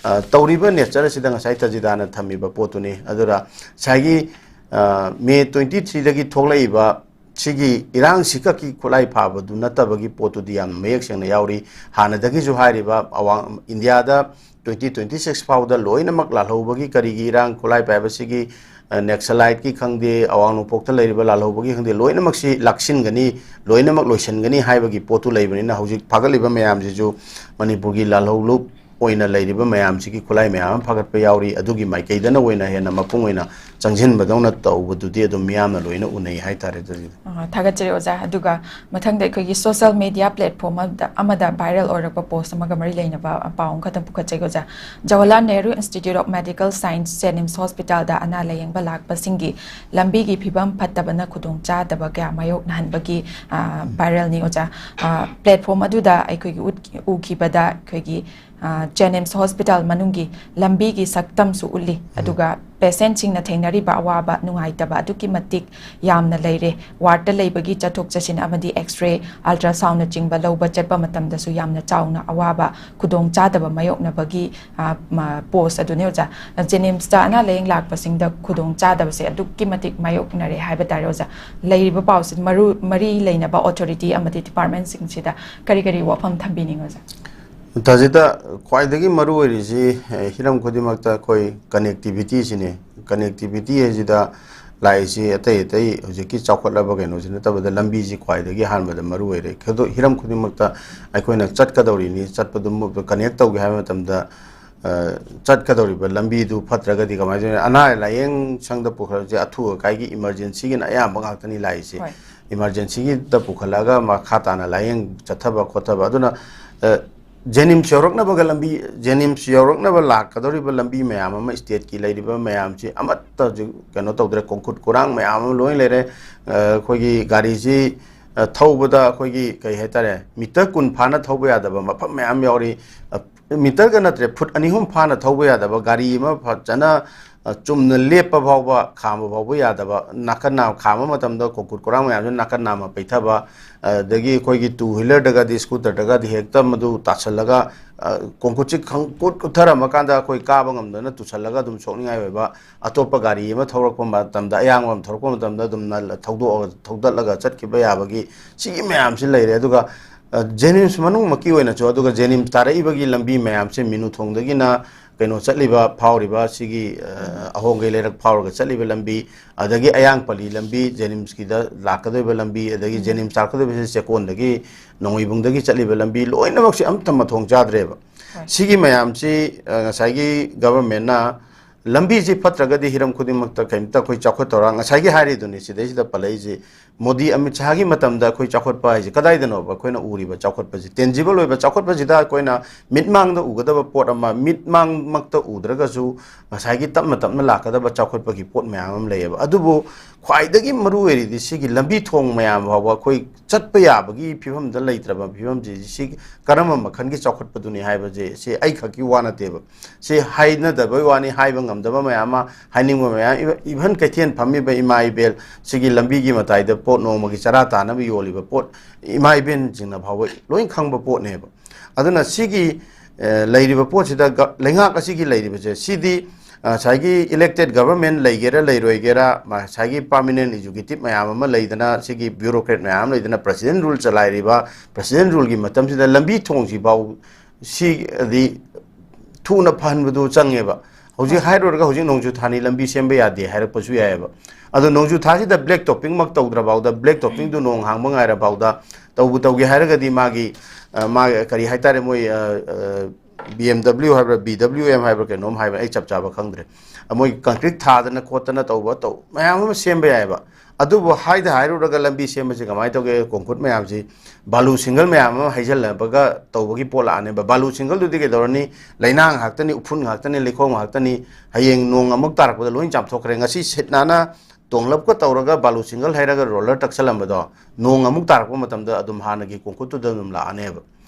ꯑ, ꯇꯧꯔꯤꯕ nature ꯑꯁꯤꯗ ꯉꯁꯥꯏ ꯇꯖꯤꯗꯥꯅ ꯊꯝꯃꯤꯕ ꯄꯣꯠꯇꯨꯅꯤ꯫ ꯑꯗꯨꯅ ꯉꯁꯥꯏꯒꯤ, ꯑ, May twenty three ꯗꯒꯤ ꯊꯣꯛꯂꯛꯏꯕ ꯁꯤꯒꯤ ꯏꯔꯥꯡꯁꯤ ꯈꯛꯀꯤ ꯈꯨꯠꯂꯥꯏ ꯐꯥꯕꯗꯨ ꯅꯠꯇꯕꯒꯤ ꯄꯣꯠꯇꯨꯗꯤ ꯌꯥꯝꯅ ꯃꯌꯦꯛ ꯁꯦꯡꯅ ꯌꯥꯎꯔꯤ꯫ ꯍꯥꯟꯅꯗꯒꯤꯁꯨ ꯍꯥꯏꯔꯤꯕ ꯑꯋꯥꯡ ꯏꯟꯗꯤꯌꯥꯗ twenty twenty six ꯐꯥꯎꯗ ꯂꯣꯏꯅꯃꯛ ꯂꯥꯜꯍꯧꯕꯒꯤ ꯀꯔꯤꯒꯤ ꯏꯔꯥꯡ ꯈꯨꯠꯂꯥꯏ ꯄꯥꯏꯕꯁꯤꯒꯤ, ꯑ, ꯅꯦꯛꯁꯂꯥꯏꯠꯀꯤ ꯈꯪꯗꯦ, ꯑꯋꯥꯡ ꯅꯣꯡꯄꯣꯛꯇ ꯂꯩꯔꯤꯕ ꯂꯥꯜꯍꯧꯕꯒꯤ ꯈꯪꯗꯦ, ꯂꯣꯏꯅꯃꯛꯁꯤ ꯂꯥꯛꯁꯤꯟꯒꯅꯤ, ꯂꯣꯏꯅꯃꯛ ꯂꯣꯏꯁꯤꯟꯒꯅꯤ ꯍꯥꯏꯕꯒꯤ ꯄꯣꯠꯇꯨ ꯂꯩꯕꯅꯤꯅ ꯍꯧꯖꯤꯛ ꯐꯥꯒꯠꯂꯤꯕ ꯃꯌꯥꯝꯁꯤꯁꯨ ꯃꯅꯤꯄꯨꯔꯒꯤ ꯂꯥꯜꯍꯧꯂꯨꯞ ꯑꯣꯏꯅ ꯂꯩꯔꯤꯕ ꯃꯌꯥꯝꯁꯤꯒꯤ ꯈꯨꯠꯂꯥꯏ ꯃꯌꯥꯝ ꯑꯃ ꯐꯥꯒꯠꯄ ꯌꯥꯎꯔꯤ꯫ ꯑꯗꯨꯒꯤ ꯃꯥꯏꯀꯩꯗꯅ ꯑꯣꯏꯅ ꯍꯦꯟꯅ ꯃꯄꯨꯡ ꯑꯣꯏꯅ ꯆꯪꯁꯤꯟꯕꯗꯧꯅ ꯇꯧꯕꯗꯨꯗꯤ ꯑꯗꯨꯝ ꯃꯤꯌꯥꯝꯅ ꯂꯣꯏꯅ ꯎꯅꯩ ꯍꯥꯏꯇꯥꯔꯦ꯫ ꯑꯗꯨꯗꯤ ꯑ, ꯊꯥꯒꯠꯆꯔꯤ ꯑꯣꯖꯥ꯫ ꯑꯗꯨꯒ ꯃꯊꯪꯗ ꯑꯩꯈꯣꯏꯒꯤ social media platform ꯑꯃꯗ, ꯑꯃꯗ viral ꯑꯣꯏꯔꯛꯄ post ꯑꯃꯒ ꯃꯔꯤ ꯂꯩꯅꯕ, ꯑ, ꯄꯥꯎ ꯑꯃꯈꯛꯇꯪ ꯄꯨꯈꯠꯆꯒꯦ ꯑꯣꯖꯥ꯫ Jawaharlal Nehru Institute of Medical Science JNIMS Hospitalꯗ ꯑꯅꯥ ꯂꯥꯌꯦꯡꯕ ꯂꯥꯛꯄꯁꯤꯡꯒꯤ ꯂꯝꯕꯤꯒꯤ ꯐꯤꯕꯝ ꯐꯠꯇꯕꯅ ꯈꯨꯗꯣꯡꯆꯥꯗꯕ ꯀꯌꯥ ꯃꯥꯌꯣꯛꯅꯍꯟꯕꯒꯤ, ꯑ, viralꯅꯤ ꯑꯣꯖꯥ꯫ ꯑ, platform ꯑꯗꯨꯗ ꯑꯩꯈꯣꯏꯒꯤ ꯎꯠ-, ꯎꯈꯤꯕꯗ ꯑꯩꯈꯣꯏꯒꯤ, ꯑ, JNIMS Hospital ꯃꯅꯨꯡꯒꯤ ꯂꯝꯕꯤꯒꯤ ꯁꯛꯇꯝꯁꯨ ꯎꯠꯂꯤ꯫ ꯎꯝ꯫ ꯑꯗꯨꯒ patientꯁꯤꯡꯅ ꯊꯦꯡꯅꯔꯤꯕ ꯑꯋꯥꯕ ꯅꯨꯡꯉꯥꯏꯇꯕ ꯑꯗꯨꯛꯀꯤ ꯃꯇꯤꯛ ꯌꯥꯝꯅ ꯂꯩꯔꯦ꯫ Wardꯇ ꯂꯩꯕꯒꯤ ꯆꯠꯊꯣꯛ ꯆꯠꯁꯤꯟ ꯑꯃꯗꯤ X-ray, ultrasoundꯅꯆꯤꯡꯕ ꯂꯧꯕ ꯆꯠꯄ ꯃꯇꯝꯗꯁꯨ ꯌꯥꯝꯅ ꯆꯥꯎꯅ ꯑꯋꯥꯕ ꯈꯨꯗꯣꯡꯆꯥꯗꯕ ꯃꯥꯌꯣꯛꯅꯕꯒꯤ, ꯑ, ꯃ-, post ꯑꯗꯨꯅꯤ ꯑꯣꯖꯥ꯫ JNIMSꯇ ꯑꯅꯥ ꯂꯥꯌꯦꯡ ꯂꯥꯛꯄꯁꯤꯡꯗ ꯈꯨꯗꯣꯡꯆꯥꯗꯕꯁꯦ ꯑꯗꯨꯛꯀꯤ ꯃꯇꯤꯛ ꯃꯥꯌꯣꯛꯅꯔꯦ ꯍꯥꯏꯕ ꯇꯥꯔꯦ ꯑꯣꯖꯥ꯫ ꯂꯩꯔꯤꯕ ꯄꯥꯎꯁꯤ ꯃꯔꯨ-, ꯃꯔꯤ ꯂꯩꯅꯕ authority ꯑꯃꯗꯤ departmentꯁꯤꯡꯁꯤꯗ ꯀꯔꯤ ꯀꯔꯤ ꯋꯥꯐꯝ ꯊꯝꯕꯤꯅꯤꯡꯉꯤ ꯑꯣꯖꯥ? ꯇꯥꯖꯤꯗ, ꯈ꯭ꯋꯥꯏꯗꯒꯤ ꯃꯔꯨ ꯑꯣꯏꯔꯤꯁꯤ, ꯑꯦ, ꯍꯤꯔꯝ ꯈꯨꯗꯤꯡꯃꯛꯇ ꯑꯩꯈꯣꯏ connectivityꯁꯤꯅꯤ꯫ Connectivity ꯍꯥꯏꯁꯤꯗ ꯂꯥꯛꯏꯁꯤ ꯑꯇꯩ ꯑꯇꯩ ꯍꯧꯖꯤꯛꯀꯤ ꯆꯥꯎꯈꯠꯂꯕ ꯀꯩꯅꯣꯁꯤ ꯅꯠꯇꯕꯗ ꯂꯝꯕꯤꯁꯤ ꯈ꯭ꯋꯥꯏꯗꯒꯤ ꯑꯍꯥꯟꯕꯗ ꯃꯔꯨ ꯑꯣꯏꯔꯦ꯫ ꯈꯨꯗꯣ-, ꯍꯤꯔꯝ ꯈꯨꯗꯤꯡꯃꯛꯇ ꯑꯩꯈꯣꯏꯅ ꯆꯠꯀꯗꯧꯔꯤꯅꯤ, ꯆꯠꯄꯗꯨ ꯃꯨ-, connect ꯇꯧꯒꯦ ꯍꯥꯏꯕ ꯃꯇꯝꯗ, ꯑ, ꯆꯠꯀꯗꯧꯔꯤꯕ ꯂꯝꯕꯤꯗꯨ ꯐꯠꯇ꯭ꯔꯒꯗꯤ ꯀꯃꯥꯏꯅ ꯇꯧꯅꯤ? ꯑꯅꯥ ꯂꯥꯌꯦꯡ ꯁꯪꯗ ꯄꯨꯈꯠꯂꯁꯦ, ꯑꯊꯨ ꯑꯀꯥꯏꯒꯤ emergencyꯒꯤꯅ ꯑꯌꯥꯝꯕ ꯉꯥꯛꯇꯅꯤ ꯂꯥꯛꯏꯁꯦ꯫ ꯍꯣꯏ꯫ Emergencyꯒꯤꯗ ꯄꯨꯈꯠꯂꯛꯑꯒ ꯃꯈꯥ ꯇꯥꯅ ꯂꯥꯌꯦꯡ ꯆꯠꯊꯕ ꯈꯣꯠꯊꯕ꯫ ꯑꯗꯨꯅ ꯖꯦꯅꯤꯝꯁ ꯌꯧꯔꯛꯅꯕꯒ ꯂꯝꯕꯤ, ꯖꯦꯅꯤꯝꯁ ꯌꯧꯔꯛꯅꯕ ꯂꯥꯛꯀꯗꯧꯔꯤꯕ ꯂꯝꯕꯤ ꯃꯌꯥꯝ ꯑꯃ, ꯁ꯭ꯇꯦꯠꯀꯤ ꯂꯩꯔꯤꯕ ꯃꯌꯥꯝꯁꯤ ꯑꯃꯠꯇ ꯍꯧꯖꯤꯛ ꯀꯩꯅꯣ ꯇꯧꯗ꯭ꯔꯦ, ꯀꯣꯡꯀ꯭ꯔꯤꯠ ꯀꯣꯔꯥꯡ ꯃꯌꯥꯝ ꯑꯃ ꯂꯣꯏ ꯂꯩꯔꯦ꯫ ꯑꯩꯈꯣꯏꯒꯤ ꯒꯥꯔꯤꯁꯤ ꯊꯧꯕꯗ ꯑꯩꯈꯣꯏꯒꯤ ꯀꯩ ꯍꯥꯏꯇꯥꯔꯦ, ꯃꯤꯇꯔ ꯀꯨꯟ ꯐꯥꯅ ꯊꯧꯕ ꯌꯥꯗꯕ ꯃꯐꯝ ꯃꯌꯥꯝ ꯌꯥꯎꯔꯤ꯫ ꯃꯤꯇꯔꯒ ꯅꯠꯇ꯭ꯔꯦ, ꯐꯨꯠ ꯑꯅꯤ ꯑꯍꯨꯝ ꯐꯥꯅ ꯊꯧꯕ ꯌꯥꯗꯕ ꯒꯥꯔꯤ ꯑꯃ ꯐꯖꯅ ꯆꯨꯝꯅ ꯂꯦꯞꯄ ꯐꯥꯎꯕ, ꯈꯥꯝꯕ ꯐꯥꯎꯕ ꯌꯥꯗꯕ, ꯅꯥꯀꯟ ꯅꯥꯝ ꯈꯥꯝꯕ ꯃꯇꯝꯗ ꯀꯣꯡꯀ꯭ꯔꯤꯠ ꯀꯣꯔꯥꯡ ꯃꯌꯥꯝꯁꯤꯅ ꯅꯥꯀꯟ ꯅꯥꯝꯃ ꯄꯩꯊꯕ, ꯑꯗꯒꯤ ꯑꯩꯈꯣꯏꯒꯤ ꯇꯨ ꯋꯤꯂꯔꯗꯒꯗꯤ, ꯁ꯭ꯀꯨꯇꯔꯗꯒꯗꯤ ꯍꯦꯛꯇ ꯃꯗꯨ ꯇꯥꯁꯜꯂꯒ, ꯀꯣꯡꯀ꯭ꯔꯤꯠꯁꯤ ꯈꯪꯀꯨꯠ ꯀꯨꯠꯊꯔꯝꯃꯀꯥꯟꯗ ꯑꯩꯈꯣꯏ ꯀꯥꯕ ꯉꯝꯗꯅ ꯇꯨꯁꯜꯂꯒ ꯑꯗꯨꯝ ꯁꯣꯛꯅꯤꯡꯉꯥꯏ ꯑꯣꯏꯕ, ꯑꯇꯣꯞꯄ ꯒꯥꯔꯤ ꯑꯃ ꯊꯧꯔꯛꯄ ꯃꯇꯝꯗ, ꯑꯌꯥꯡꯕ ꯑꯃ ꯊꯧꯔꯛꯄ ꯃꯇꯝꯗ ꯑꯗꯨꯝ ꯅꯜ-, ꯊꯧꯗꯣꯛꯑꯒ, ꯊꯧꯗꯠꯂꯒ ꯆꯠꯈꯤꯕ ꯌꯥꯕꯒꯤ ꯁꯤꯒꯤ ꯃꯌꯥꯝꯁꯤ ꯂꯩꯔꯦ꯫ ꯑꯗꯨꯒ ꯖꯦꯅꯤꯝꯁ ꯃꯅꯨꯡꯃꯛꯀꯤ ꯑꯣꯏꯅꯁꯨ, ꯑꯗꯨꯒ ꯖꯦꯅꯤꯝꯁ ꯇꯥꯔꯛꯏꯕꯒꯤ ꯂꯝꯕꯤ ꯃꯌꯥꯝꯁꯦ, ꯃꯤꯅꯨ ꯊꯣꯡꯗꯒꯤꯅ ꯀꯩꯅꯣ ꯆꯠꯂꯤꯕ, ꯐꯥꯎꯔꯤꯕ ꯁꯤꯒꯤ ꯑꯍꯣꯡꯒꯩ ꯂꯩꯔꯛ ꯐꯥꯎꯔꯒ ꯆꯠꯂꯤꯕ ꯂꯝꯕꯤ, ꯑꯗꯒꯤ ꯑꯌꯥꯡꯄꯜꯂꯤ ꯂꯝꯕꯤ, ꯖꯦꯅꯤꯝꯁꯀꯤꯗ ꯂꯥꯛꯀꯗꯧꯔꯤꯕ ꯂꯝꯕꯤ, ꯑꯗꯒꯤ ꯖꯦꯅꯤꯝꯁ ꯂꯥꯛꯀꯗꯧꯔꯤꯕꯁꯤ ꯆꯦꯛꯀꯣꯟꯗꯒꯤ ꯅꯣꯡꯃꯩꯕꯨꯡꯗꯒꯤ ꯆꯠꯂꯤꯕ ꯂꯝꯕꯤ, ꯂꯣꯏꯅꯃꯛꯁꯤ ꯑꯝꯇ ꯃꯊꯣꯡ ꯆꯥꯗ꯭ꯔꯦꯕ꯫ ꯁꯤꯒꯤ ꯃꯌꯥꯝꯁꯤ ꯉꯁꯥꯏꯒꯤ ꯒꯚꯔꯟꯃꯦꯟꯅ, ꯂꯝꯕꯤꯁꯤ ꯐꯠꯇ꯭ꯔꯒꯗꯤ ꯍꯤꯔꯝ ꯈꯨꯗꯤꯡꯃꯛꯇ ꯀꯩꯝꯇ ꯑꯩꯈꯣꯏ ꯆꯥꯎꯈꯠꯇꯧꯔ, ꯉꯁꯥꯏꯒꯤ ꯍꯥꯏꯔꯤꯗꯨꯅꯤ, ꯁꯤꯗꯩꯁꯤꯗ ꯄꯜꯂꯛꯏꯁꯤ꯫ ꯃꯣꯗꯤ ꯑꯃꯤꯠ ꯁꯥꯍꯒꯤ ꯃꯇꯝꯗ ꯑꯩꯈꯣꯏ ꯆꯥꯎꯈꯠꯄ ꯍꯥꯏꯁꯦ ꯀꯗꯥꯏꯗꯅꯣꯕ ꯑꯩꯈꯣꯏꯅ ꯎꯔꯤꯕ ꯆꯥꯎꯈꯠꯄꯁꯤ? ꯇꯦꯟꯖꯤꯕꯜ ꯑꯣꯏꯕ ꯆꯥꯎꯈꯠꯄꯁꯤꯗ ꯑꯩꯈꯣꯏꯅ ꯃꯤꯠꯃꯥꯡꯗ ꯎꯒꯗꯕ ꯄꯣꯠ ꯑꯃ, ꯃꯤꯠꯃꯥꯡꯃꯛꯇ ꯎꯗ꯭ꯔꯒꯁꯨ ꯉꯁꯥꯏꯒꯤ ꯇꯞꯅ ꯇꯞꯅ ꯂꯥꯛꯀꯗꯕ ꯆꯥꯎꯈꯠꯄꯒꯤ ꯄꯣꯠ ꯃꯌꯥꯝ ꯑꯃ ꯂꯩꯌꯦꯕ꯫ ꯑꯗꯨꯕꯨ ꯈ꯭ꯋꯥꯏꯗꯒꯤ ꯃꯔꯨ ꯑꯣꯏꯔꯤꯗꯤ ꯁꯤꯒꯤ ꯂꯝꯕꯤ ꯊꯣꯡ ꯃꯌꯥꯝ ꯐꯥꯎꯕ ꯑꯩꯈꯣꯏ ꯆꯠꯄ ꯌꯥꯕꯒꯤ ꯐꯤꯕꯝꯗ ꯂꯩꯇ꯭ꯔꯕ ꯐꯤꯕꯝꯁꯤ, ꯁꯤ ꯀꯔꯝꯕ ꯃꯈꯜꯒꯤ ꯆꯥꯎꯈꯠꯄꯗꯨꯅꯤ ꯍꯥꯏꯕꯁꯦ, ꯁꯤ ꯑꯩꯈꯛꯀꯤ ꯋꯥ ꯅꯠꯇꯦꯕ꯫ ꯁꯤ ꯍꯥꯏꯅꯗꯕꯩ ꯋꯥꯅꯤ, ꯍꯥꯏꯕ ꯉꯝꯗꯕ ꯃꯌꯥꯝ ꯑꯃ, ꯍꯥꯏꯅꯤꯡꯕ ꯃꯌꯥꯝ, ꯏꯚꯟ ꯀꯩꯊꯦꯜ ꯐꯝꯃꯤꯕ ꯏꯃꯥ ꯏꯕꯦꯜ, ꯁꯤꯒꯤ ꯂꯝꯕꯤꯒꯤ ꯃꯇꯥꯏꯗ ꯄꯣꯠ ꯅꯣꯡꯃꯒꯤ ꯆꯔꯥ ꯇꯥꯅꯕ ꯌꯣꯜꯂꯤꯕ ꯄꯣꯠ, ꯏꯃꯥ ꯏꯕꯦꯜꯁꯤꯡꯅ ꯐꯥꯎꯕ ꯂꯣꯏ ꯈꯪꯕ ꯄꯣꯠꯅꯦꯕ꯫ ꯑꯗꯨꯅ ꯁꯤꯒꯤ, ꯑ, ꯂꯩꯔꯤꯕ ꯄꯣꯠꯁꯤꯗ ꯒ-, ꯂꯩꯉꯥꯛ ꯑꯁꯤꯒꯤ ꯂꯩꯔꯤꯕꯁꯦ, ꯁꯤꯗꯤ, ꯑ, ꯉꯁꯥꯏꯒꯤ ꯏꯂꯦꯛꯇꯦꯠ ꯒꯚꯔꯟꯃꯦꯟ ꯂꯩꯒꯦꯔꯥ ꯂꯩꯔꯣꯏꯒꯦꯔꯥ, ꯉꯁꯥꯏꯒꯤ ꯄꯥꯔꯃꯤꯅꯦꯟ ꯑꯦꯛꯖꯤꯀ꯭ꯌꯨꯇꯤꯕ ꯃꯌꯥꯝ ꯑꯃ ꯂꯩꯗꯅ, ꯁꯤꯒꯤ ꯕ꯭ꯌꯨꯔꯣꯀ꯭ꯔꯦꯠ ꯃꯌꯥꯝ ꯑꯃ ꯂꯩꯗꯅ, ꯄ꯭ꯔꯁꯤꯗꯦꯟ ꯔꯨꯜ ꯆꯂꯥꯏꯔꯤꯕ, ꯄ꯭ꯔꯁꯤꯗꯦꯟ ꯔꯨꯜꯒꯤ ꯃꯇꯝꯁꯤꯗ ꯂꯝꯕꯤ ꯊꯣꯡꯁꯤꯐꯥꯎ ꯁꯤꯗꯤ ꯊꯨꯅ ꯐꯍꯟꯕꯗꯨ ꯆꯪꯉꯦꯕ꯫ ꯍꯧꯖꯤꯛ ꯍꯥꯏꯔꯨꯔꯒ ꯍꯧꯖꯤꯛ ꯅꯣꯡꯖꯨ ꯊꯥꯅꯤ, ꯂꯝꯕꯤ ꯁꯦꯝꯕ ꯌꯥꯗꯦ ꯍꯥꯏꯔꯛꯄꯁꯨ ꯌꯥꯏꯑꯕ꯫ ꯑꯗꯣ ꯅꯣꯡꯖꯨ ꯊꯥꯁꯤꯗ ꯕ꯭ꯂꯦꯛ ꯇꯣꯞꯄꯤꯡꯃꯛ ꯇꯧꯗ꯭ꯔꯐꯥꯎꯗ, ꯕ꯭ꯂꯦꯛ ꯇꯣꯞꯄꯤꯡꯗꯨ ꯅꯣꯡ ꯍꯥꯡꯕ ꯉꯥꯏꯔꯐꯥꯎꯗ, ꯇꯧꯕꯨ ꯇꯧꯒꯦ ꯍꯥꯏꯔꯒꯗꯤ ꯃꯥꯒꯤ, ꯑ, ꯃꯥꯒꯤ ꯀꯔꯤ ꯍꯥꯏꯇꯥꯔꯦ, ꯃꯣꯏ, ꯑ, ꯑ, ꯕꯤ ꯑꯦꯝ ꯗꯕ꯭ꯂꯤꯎ ꯍꯥꯏꯕ꯭ꯔꯥ, ꯕꯤ ꯗꯕ꯭ꯂꯤꯎ ꯑꯦꯝ ꯍꯥꯏꯕ꯭ꯔꯥ, ꯀꯩꯅꯣꯝ ꯍꯥꯏꯕ, ꯑꯩ ꯆꯞ ꯆꯥꯕ ꯈꯪꯗ꯭ꯔꯦ꯫ ꯑ, ꯃꯣꯏ ꯀꯪꯀ꯭ꯔꯤꯠ ꯊꯥꯗꯅ ꯈꯣꯠꯇꯅ ꯇꯧꯕ, ꯇꯧ-, ꯃꯌꯥꯝ ꯑꯃ ꯁꯦꯝꯕ ꯌꯥꯏꯑꯕ꯫ ꯑꯗꯨꯕꯨ ꯍꯥꯏꯗ ꯍꯥꯏꯔꯨꯔꯒ ꯂꯝꯕꯤ ꯁꯦꯝꯕꯁꯤ ꯀꯃꯥꯏꯅ ꯇꯧꯒꯦ? ꯀꯣꯡꯀ꯭ꯔꯤꯠ ꯃꯌꯥꯝꯁꯤ ꯕꯥꯂꯨ ꯁꯤꯡꯒꯜ ꯃꯌꯥꯝ ꯑꯃ ꯍꯩꯖꯤꯜꯂꯕꯒ ꯇꯧꯕꯒꯤ ꯄꯣꯠ ꯂꯥꯛꯑꯅꯦꯕ꯫ ꯕꯥꯂꯨ ꯁꯤꯡꯒꯜꯗꯨꯗꯤ ꯀꯩꯗꯧꯔꯅꯤ? ꯂꯩꯅꯥꯡ ꯉꯥꯛꯇꯅꯤ, ꯎꯐꯨꯟ ꯉꯥꯛꯇꯅꯤ, ꯂꯩꯈꯣꯝ ꯉꯥꯛꯇꯅꯤ꯫ ꯍꯌꯦꯡ ꯅꯣꯡ ꯑꯃꯨꯛ ꯇꯥꯔꯛꯄꯗ ꯂꯣꯏ ꯆꯥꯝꯊꯣꯛꯈ꯭ꯔꯦ꯫ ꯉꯁꯤ ꯁꯤꯠ ꯅꯥꯟꯅ ꯇꯣꯡꯂꯞꯀ ꯇꯧꯔꯒ ꯕꯥꯂꯨ ꯁꯤꯡꯒꯜ ꯍꯩꯔꯒ ꯔꯣꯂꯔ ꯇꯛꯁꯜꯂꯝꯕꯗꯣ ꯅꯣꯡ ꯑꯃꯨꯛ ꯇꯥꯔꯛꯄ ꯃꯇꯝꯗ ꯑꯗꯨꯝ ꯍꯥꯟꯅꯒꯤ ꯀꯣꯡꯀ꯭ꯔꯤꯠꯇꯨꯗ ꯑꯗꯨꯝ ꯂꯥꯛꯑꯅꯦꯕ꯫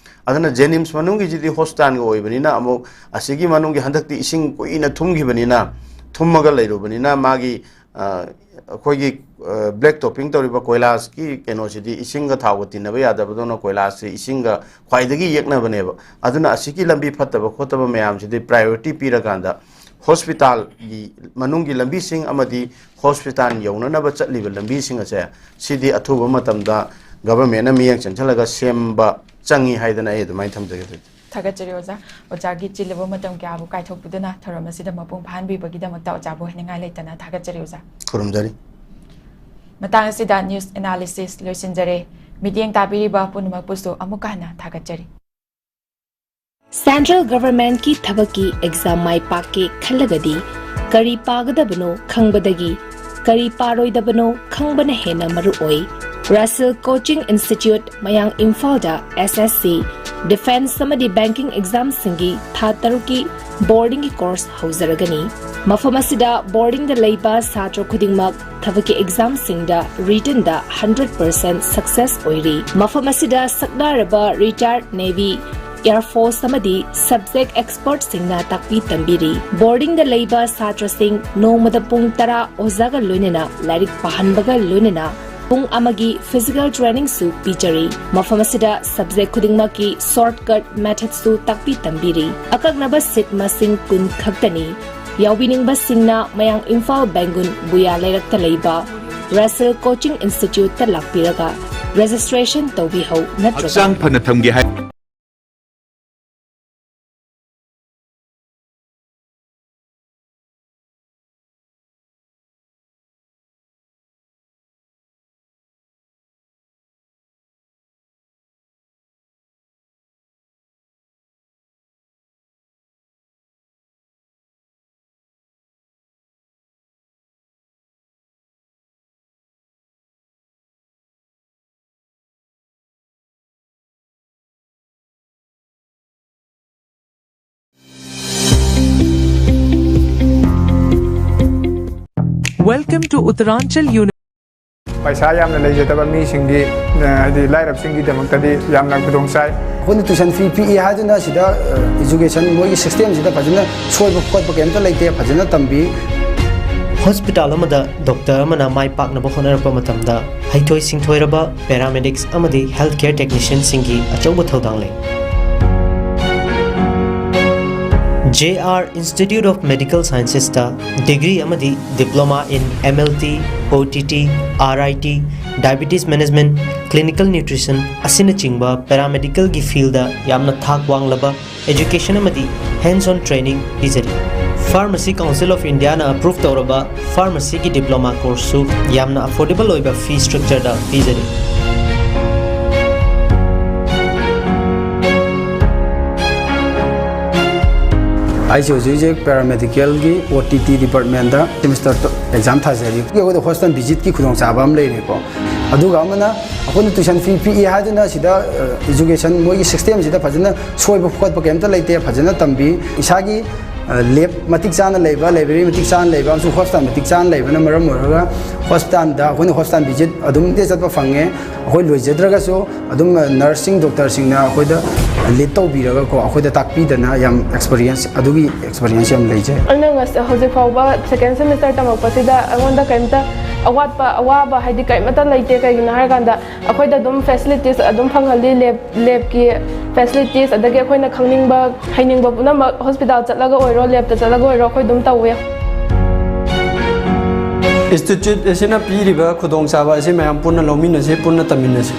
ꯑꯗꯨꯅ ꯖꯦꯅꯤꯝꯁ ꯃꯅꯨꯡꯒꯤꯁꯤꯗꯤ ꯍꯣꯁꯄꯤꯇꯥꯜꯒꯤ ꯑꯣꯏꯕꯅꯤꯅ, ꯑꯃꯨꯛ ꯑꯁꯤꯒꯤ ꯃꯅꯨꯡꯒꯤ ꯍꯟꯗꯛꯇꯤ ꯏꯁꯤꯡ ꯀꯨꯏꯅ ꯊꯨꯝꯈꯤꯕꯅꯤꯅ, ꯊꯨꯝꯃꯒ ꯂꯩꯔꯨꯕꯅꯤꯅ, ꯃꯥꯒꯤ, ꯑ, ꯑꯩꯈꯣꯏꯒꯤ, ꯑ, ꯕ꯭ꯂꯦꯛ ꯇꯣꯞꯄꯤꯡ ꯇꯧꯔꯤꯕ ꯀꯣꯏꯂꯥꯁꯀꯤ ꯀꯩꯅꯣꯁꯤꯗꯤ ꯏꯁꯤꯡꯒ ꯊꯥꯎꯒ ꯇꯤꯟꯅꯕ ꯌꯥꯗꯕꯗꯧꯅ ꯀꯣꯏꯂꯥꯁꯁꯤ ꯏꯁꯤꯡꯒ ꯈ꯭ꯋꯥꯏꯗꯒꯤ ꯌꯦꯛꯅꯕꯅꯦꯕ꯫ ꯑꯗꯨꯅ ꯑꯁꯤꯒꯤ ꯂꯝꯕꯤ ꯐꯠꯇꯕ ꯈꯣꯠꯇꯕ ꯃꯌꯥꯝꯁꯤꯗꯤ ꯄ꯭ꯔꯥꯏꯌꯣꯔꯤꯇꯤ ꯄꯤꯔꯀꯥꯟꯗ ꯍꯣꯁꯄꯤꯇꯥꯜꯒꯤ ꯃꯅꯨꯡꯒꯤ ꯂꯝꯕꯤꯁꯤꯡ ꯑꯃꯗꯤ ꯍꯣꯁꯄꯤꯇꯥꯜ ꯌꯧꯅꯅꯕ ꯆꯠꯂꯤꯕ ꯂꯝꯕꯤꯁꯤꯡ ꯑꯁꯦ, ꯁꯤꯗꯤ ꯑꯊꯨꯕ ꯃꯇꯝꯗ ꯒꯚꯔꯟꯃꯦꯟꯠꯅ ꯃꯤꯠꯌꯦꯡ ꯆꯪꯁꯤꯜꯂꯒ ꯁꯦꯝꯕ ꯆꯪꯉꯤ ꯍꯥꯏꯗꯅ ꯑꯩ ꯑꯗꯨꯃꯥꯏꯅ ꯊꯝꯖꯒꯦ꯫ ꯊꯥꯒꯠꯆꯔꯤ ꯑꯣꯖꯥ꯫ ꯑꯣꯖꯥꯒꯤ ꯆꯤꯜꯂꯕ ꯃꯇꯝ ꯀꯌꯥꯕꯨ ꯀꯥꯏꯊꯣꯛꯄꯤꯗꯨꯅ ꯊꯧꯔꯝ ꯑꯁꯤꯗ ꯃꯄꯨꯡ ꯐꯥꯍꯟꯕꯤꯕꯒꯤꯗꯃꯛꯇ ꯑꯣꯖꯥꯕꯨ ꯍꯥꯏꯅꯤꯡꯉꯥꯏ ꯂꯩꯇꯅ ꯊꯥꯒꯠꯆꯔꯤ ꯑꯣꯖꯥ꯫ ꯈꯨꯔꯨꯝꯖꯔꯤ꯫ ꯃꯇꯥꯡ ꯑꯁꯤꯗ ꯅ꯭ꯌꯨꯁ ꯑꯦꯅꯥꯂꯤꯁꯤꯁ ꯂꯣꯏꯁꯤꯟꯖꯔꯦ꯫ ꯃꯤꯠꯌꯦꯡ ꯇꯥꯕꯤꯔꯤꯕ ꯄꯨꯝꯅꯃꯛꯄꯨꯁꯨ ꯑꯃꯨꯛꯀ ꯍꯟꯅ ꯊꯥꯒꯠꯆꯔꯤ꯫ ꯁꯦꯟꯇ꯭ꯔꯦꯜ ꯒꯚꯔꯟꯃꯦꯟꯠꯀꯤ ꯊꯕꯛꯀꯤ ꯑꯦꯛꯖꯥꯝ ꯃꯥꯏ ꯄꯥꯛꯀꯦ ꯈꯜꯂꯒꯗꯤ ꯀꯔꯤ ꯄꯥꯒꯗꯕꯅꯣ ꯈꯪꯕꯗꯒꯤ ꯀꯔꯤ ꯄꯥꯔꯣꯏꯗꯕꯅꯣ ꯈꯪꯕꯅ ꯍꯦꯟꯅ ꯃꯔꯨ ꯑꯣꯏ꯫ ꯔꯁꯦꯜ ꯀꯣꯆꯤꯡ ꯏꯟꯁꯇꯤꯇ꯭ꯌꯨꯠ, ꯃꯌꯥꯡ ꯏꯝꯐꯥꯜꯗ ꯑꯦꯁ ꯑꯦꯁ ꯁꯤ, ꯗꯤꯐꯦꯟꯁ ꯑꯃꯗꯤ ꯕꯦꯡꯀꯤꯡ ꯑꯦꯛꯖꯥꯝꯁꯤꯡꯒꯤ ꯊꯥ ꯇꯔꯨꯛꯀꯤ ꯕꯣꯔꯗꯤꯡꯒꯤ ꯀꯣꯔꯁ ꯍꯧꯖꯔꯒꯅꯤ꯫ ꯃꯐꯝ ꯑꯁꯤꯗ ꯕꯣꯔꯗꯤꯡꯗ ꯂꯩꯕ ꯁꯥꯇ꯭ꯔ ꯈꯨꯗꯤꯡꯃꯛ ꯊꯕꯛꯀꯤ ꯑꯦꯛꯖꯥꯝꯁꯤꯡꯗ ꯔꯤꯇꯟꯗ ꯍꯟꯗ꯭ꯔꯦꯠ ꯄꯔꯁꯦꯟꯠ ꯁꯛꯁꯦꯁ ꯑꯣꯏꯔꯤ꯫ ꯃꯐꯝ ꯑꯁꯤꯗ ꯁꯛꯅꯥꯔꯕ ꯔꯤꯇꯥꯌꯔꯗ ꯅꯦꯚꯤ, ꯑꯦꯌꯔ ꯐꯣꯔꯁ ꯑꯃꯗꯤ ꯁꯕꯖꯦꯛ ꯑꯦꯛꯁꯄꯔꯠꯁꯤꯡꯅ ꯇꯥꯛꯄꯤ ꯇꯝꯕꯤꯔꯤ꯫ ꯕꯣꯔꯗꯤꯡꯗ ꯂꯩꯕ ꯁꯥꯇ꯭ꯔꯁꯤꯡ ꯅꯣꯡꯃꯗ ꯄꯨꯡ ꯇꯔꯥ ꯑꯣꯖꯥꯒ ꯂꯣꯏꯅꯅ ꯂꯥꯏꯔꯤꯛ ꯄꯥꯍꯟꯕꯒ ꯂꯣꯏꯅꯅ ꯄꯨꯡ ꯑꯃꯒꯤ ꯐꯤꯖꯤꯀꯦꯜ ꯇ꯭ꯔꯦꯅꯤꯡꯁꯨ ꯄꯤꯖꯔꯤ꯫ ꯃꯐꯝ ꯑꯁꯤꯗ ꯁꯕꯖꯦꯛ ꯈꯨꯗꯤꯡꯃꯛꯀꯤ ꯁꯣꯔꯠꯀꯠ ꯃꯦꯊꯗꯁꯨ ꯇꯥꯛꯄꯤ ꯇꯝꯕꯤꯔꯤ꯫ ꯑꯀꯛꯅꯕ ꯁꯤꯠ ꯃꯁꯤꯡ ꯀꯨꯟ ꯈꯛꯇꯅꯤ꯫ ꯌꯥꯎꯕꯤꯅꯤꯡꯕꯁꯤꯡꯅ ꯃꯌꯥꯡ ꯏꯝꯐꯥꯜ ꯕꯦꯡꯒꯨꯟ ꯕꯨꯌꯥ ꯂꯩꯔꯛꯇ ꯂꯩꯕ ꯔꯁꯦꯜ ꯀꯣꯆꯤꯡ ꯏꯟꯁꯇꯤꯇ꯭ꯌꯨꯠꯇ ꯂꯥꯛꯄꯤꯔꯒ ꯔꯦꯖꯤꯁꯇ꯭ꯔꯦꯁꯟ ꯇꯧꯕꯤꯍꯧ ꯅꯠꯇ꯭ꯔꯒ ꯍꯛꯆꯥꯡ ꯐꯅ ꯊꯝꯒꯦ ꯍꯥꯏ꯫ Welcome to Uttaranchal University. ꯄꯩꯁꯥ ꯌꯥꯝꯅ ꯂꯩꯖꯗꯕ ꯃꯤꯁꯤꯡꯒꯤ, ꯑ, ꯍꯥꯏꯗꯤ ꯂꯥꯏꯔꯕꯁꯤꯡꯒꯤꯗꯃꯛꯇꯗꯤ ꯌꯥꯝꯅ ꯈꯨꯗꯣꯡ ꯆꯥꯏ꯫ ꯑꯩꯈꯣꯏꯅ tuition fee ꯄꯤꯛꯏ ꯍꯥꯏꯗꯨꯅ ꯁꯤꯗ, ꯑ, education ꯃꯣꯏꯒꯤ system ꯁꯤꯗ ꯐꯖꯅ ꯁꯣꯏꯕ ꯈꯣꯠꯄ ꯀꯩꯝꯇ ꯂꯩꯇꯦ, ꯐꯖꯅ ꯇꯝꯕꯤ꯫ ꯍꯣꯁꯄꯤꯇꯥꯜ ꯑꯃꯗ ꯗꯣꯛꯇꯔ ꯑꯃꯅ ꯃꯥꯏ ꯄꯥꯛꯅꯕ ꯍꯣꯠꯅꯔꯛꯄ ꯃꯇꯝꯗ, ꯍꯩꯊꯣꯏ ꯁꯤꯡꯊꯣꯏꯔꯕ paramedics ꯑꯃꯗꯤ health care technicianꯁꯤꯡꯒꯤ ꯑꯆꯧꯕ ꯊꯧꯗꯥꯡ ꯂꯩ꯫ J R Institute of Medical Sciencesꯇ degree ꯑꯃꯗꯤ diploma in M L T, O T T, R I T, diabetes management, clinical nutrition ꯑꯁꯤꯅꯆꯤꯡꯕ paramedicalꯒꯤ fieldꯗ ꯌꯥꯝꯅ ꯊꯥꯛ ꯋꯥꯡꯂꯕ education ꯑꯃꯗꯤ hands-on training ꯄꯤꯖꯔꯤ꯫ Pharmacy Council of Indiaꯅ approve ꯇꯧꯔꯕ pharmacyꯒꯤ diploma courseꯁꯨ ꯌꯥꯝꯅ affordable ꯑꯣꯏꯕ fee structureꯗ ꯄꯤꯖꯔꯤ꯫ ꯑꯩꯁꯦ ꯍꯧꯖꯤꯛ ꯍꯧꯖꯤꯛ paramedicalꯒꯤ O T T departmentꯇ semester exam ꯊꯥꯖꯔꯤ꯫ ꯑꯩꯈꯣꯏꯗ hostel visitꯀꯤ ꯈꯨꯗꯣꯡꯆꯥꯕ ꯑꯃ ꯂꯩꯔꯦꯀꯣ꯫ ꯑꯗꯨꯒ ꯑꯃꯅ ꯑꯩꯈꯣꯏꯅ tuition fee ꯄꯤꯛꯏ ꯍꯥꯏꯗꯨꯅ ꯁꯤꯗ, ꯑ, education ꯃꯣꯏꯒꯤ system ꯁꯤꯗ ꯐꯖꯅ ꯁꯣꯏꯕ ꯈꯣꯠꯄ ꯀꯩꯝꯇ ꯂꯩꯇꯦ, ꯐꯖꯅ ꯇꯝꯕꯤ꯫ ꯏꯁꯥꯒꯤ, ꯑ, lab ꯃꯇꯤꯛ ꯆꯥꯅ ꯂꯩꯕ, library ꯃꯇꯤꯛ ꯆꯥꯅ ꯂꯩꯕ ꯑꯃꯁꯨꯡ hostel ꯃꯇꯤꯛ ꯆꯥꯅ ꯂꯩꯕꯅ ꯃꯔꯝ ꯑꯣꯏꯔꯒ hostelꯗ ꯑꯩꯈꯣꯏꯅ hostel visit ꯑꯗꯨꯝꯗꯤ ꯆꯠꯄ ꯐꯪꯉꯦ꯫ ꯑꯩꯈꯣꯏ ꯂꯣꯏꯖꯗ꯭ꯔꯒꯁꯨ ꯑꯗꯨꯝ, ꯑ, nurseꯁꯤꯡ, doctorꯁꯤꯡꯅ ꯑꯩꯈꯣꯏꯗ lead ꯇꯧꯕꯤꯔꯒꯀꯣ, ꯑꯩꯈꯣꯏꯗ ꯇꯥꯛꯄꯤꯗꯅ ꯌꯥꯝ experience, ꯑꯗꯨꯒꯤ experience ꯌꯥꯝ ꯂꯩꯖꯩ꯫ ꯑꯩꯅ ꯉꯁ-, ꯍꯧꯖꯤꯛ ꯐꯥꯎꯕ second semester ꯇꯝꯃꯛꯄꯁꯤꯗ ꯑꯩꯉꯣꯟꯗ ꯀꯔꯤꯝꯇ ꯑꯋꯥꯠꯄ, ꯑꯋꯥꯕ ꯍꯥꯏꯗꯤ ꯀꯔꯤꯃꯠꯇ ꯂꯩꯇꯦ꯫ ꯀꯩꯒꯤꯅꯣ ꯍꯥꯏꯔꯀꯥꯟꯗ ꯑꯩꯈꯣꯏꯗ ꯑꯗꯨꯝ facilities ꯑꯗꯨꯝ ꯐꯪꯍꯜꯂꯤ, lab, labꯀꯤ facilities, ꯑꯗꯒꯤ ꯑꯩꯈꯣꯏꯅ ꯈꯪꯅꯤꯡꯕ, ꯍꯩꯅꯤꯡꯕ ꯄꯨꯝꯅꯃꯛ hospital ꯆꯠꯂꯒ ꯑꯣꯏꯔꯣ, labꯇ ꯆꯠꯂꯒ ꯑꯣꯏꯔꯣ, ꯑꯩꯈꯣꯏ ꯑꯗꯨꯝ ꯇꯧꯋꯦ꯫ Institute ꯑꯁꯤꯅ ꯄꯤꯔꯤꯕ ꯈꯨꯗꯣꯡꯆꯥꯕ ꯑꯁꯤ ꯃꯌꯥꯝ ꯄꯨꯟꯅ ꯂꯧꯃꯤꯟꯅꯁꯤ, ꯄꯨꯟꯅ ꯇꯝꯃꯤꯟꯅꯁꯤ꯫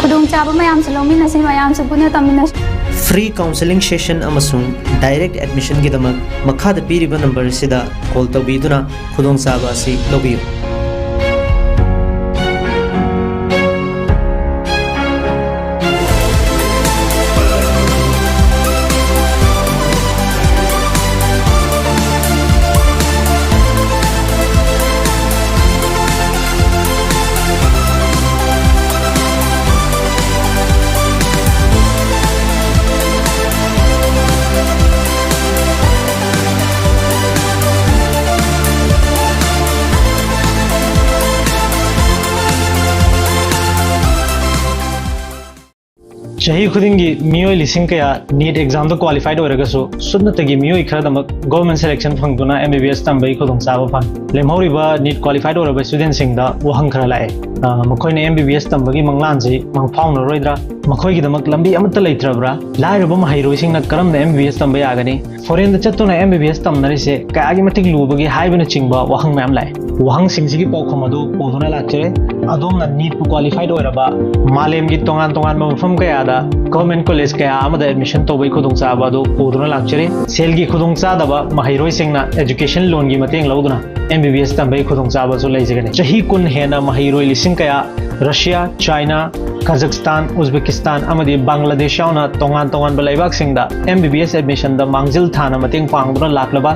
ꯈꯨꯗꯣꯡꯆꯥꯕ ꯃꯌꯥꯝꯁꯨ ꯂꯧꯃꯤꯟꯅꯁꯤ, ꯃꯌꯥꯝꯁꯨ ꯄꯨꯟꯅ ꯇꯝꯃꯤꯟꯅꯁꯤ꯫ Free counselling session ꯑꯃꯁꯨꯡ direct admissionꯒꯤꯗꯃꯛ ꯃꯈꯥꯗ ꯄꯤꯔꯤꯕ number ꯑꯁꯤꯗ call ꯇꯧꯕꯤꯗꯨꯅ ꯈꯨꯗꯣꯡꯆꯥꯕ ꯑꯁꯤ ꯂꯧꯕꯤꯌꯨ꯫ ꯆꯍꯤ ꯈꯨꯗꯤꯡꯒꯤ ꯃꯤꯑꯣꯏ ꯂꯤꯁꯤꯡ ꯀꯌꯥ NEET examꯗ qualified ꯑꯣꯏꯔꯒꯁꯨ ꯁꯨꯞꯅꯇꯒꯤ ꯃꯤꯑꯣꯏ ꯈꯔꯗꯃꯛ government selection ꯐꯪꯗꯨꯅ MBBS ꯇꯝꯕꯒꯤ ꯈꯨꯗꯣꯡꯆꯥꯕ ꯐꯪꯏ꯫ ꯂꯦꯝꯍꯧꯔꯤꯕ NEET qualified ꯑꯣꯏꯔꯕ studentꯁꯤꯡꯗ ꯋꯥꯍꯪ ꯈꯔ ꯂꯥꯛꯑꯦ꯫ ꯑ, ꯃꯈꯣꯏꯅ MBBS ꯇꯝꯕꯒꯤ ꯃꯪꯂꯥꯟꯁꯤ ꯃꯪꯐꯥꯎꯅꯔꯣꯏꯗ꯭ꯔꯥ? ꯃꯈꯣꯏꯒꯤꯗꯃꯛ ꯂꯝꯕꯤ ꯑꯃꯠꯇ ꯂꯩꯇ꯭ꯔꯕ꯭ꯔꯥ? ꯂꯥꯏꯔꯕ ꯃꯍꯩꯔꯣꯏꯁꯤꯡꯅ ꯀꯔꯝꯅ MBBS ꯇꯝꯕ ꯌꯥꯒꯅꯤ? Foreignꯗ ꯆꯠꯇꯨꯅ MBBS ꯇꯝꯅꯔꯤꯁꯦ ꯀꯌꯥꯒꯤ ꯃꯇꯤꯛ ꯂꯨꯕꯒꯦ ꯍꯥꯏꯕꯅꯆꯤꯡꯕ ꯋꯥꯍꯪ ꯃꯌꯥꯝ ꯂꯥꯛꯑꯦ꯫ ꯋꯥꯍꯪꯁꯤꯡꯁꯤꯒꯤ ꯄꯥꯎꯈꯨꯝ ꯑꯗꯨ ꯄꯨꯗꯨꯅ ꯂꯥꯛꯆꯔꯦ꯫ ꯑꯗꯣꯝꯅ NEETꯄꯨ qualified ꯑꯣꯏꯔꯕ, ꯃꯥꯂꯦꯝꯒꯤ ꯇꯣꯉꯥꯟ ꯇꯣꯉꯥꯟꯕ ꯃꯐꯝ ꯀꯌꯥꯗ government college ꯀꯌꯥ ꯑꯃꯗ admission ꯇꯧꯕꯒꯤ ꯈꯨꯗꯣꯡꯆꯥꯕ ꯑꯗꯨ ꯄꯨꯗꯨꯅ ꯂꯥꯛꯆꯔꯤ꯫ ꯁꯦꯜꯒꯤ ꯈꯨꯗꯣꯡꯆꯥꯗꯕ ꯃꯍꯩꯔꯣꯏꯁꯤꯡꯅ education loanꯒꯤ ꯃꯇꯦꯡ ꯂꯧꯗꯨꯅ MBBS ꯇꯝꯕꯒꯤ ꯈꯨꯗꯣꯡꯆꯥꯕꯁꯨ ꯂꯩꯖꯒꯅꯤ꯫ ꯆꯍꯤ ꯀꯨꯟ ꯍꯦꯟꯅ ꯃꯍꯩꯔꯣꯏ ꯂꯤꯁꯤꯡ ꯀꯌꯥ Russia, China, Kazakhstan, Uzbekistan ꯑꯃꯗꯤ Bangladesh ꯌꯥꯎꯅ ꯇꯣꯉꯥꯟ ꯇꯣꯉꯥꯟꯕ ꯂꯩꯕꯥꯛꯁꯤꯡꯗ MBBS admissionꯗ ꯃꯥꯡꯖꯤꯜ ꯊꯥꯅ ꯃꯇꯦꯡ ꯄꯥꯡꯗꯨꯅ ꯂꯥꯛꯂꯕ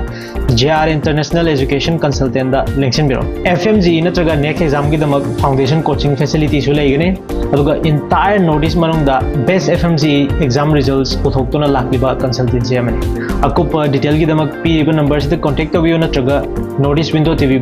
JR International Education Consultantꯗ ꯂꯦꯡꯁꯤꯟꯕꯤꯔꯛꯎ꯫ FMGE ꯅꯠꯇ꯭ꯔꯒ NECT examꯒꯤꯗꯃꯛ foundation coaching facilityꯁꯨ ꯂꯩꯒꯅꯤ꯫ ꯑꯗꯨꯒ entire North East ꯃꯅꯨꯡꯗ best FMGE exam results ꯄꯨꯊꯣꯛꯇꯨꯅ ꯂꯥꯛꯂꯤꯕ consultancy ꯑꯃꯅꯤ꯫ ꯑꯀꯨꯞꯄ detailꯒꯤꯗꯃꯛ ꯄꯤꯔꯤꯕ numberꯁꯤꯗ contact ꯇꯧꯕꯤꯌꯨ ꯅꯠꯇ꯭ꯔꯒ North East Window TV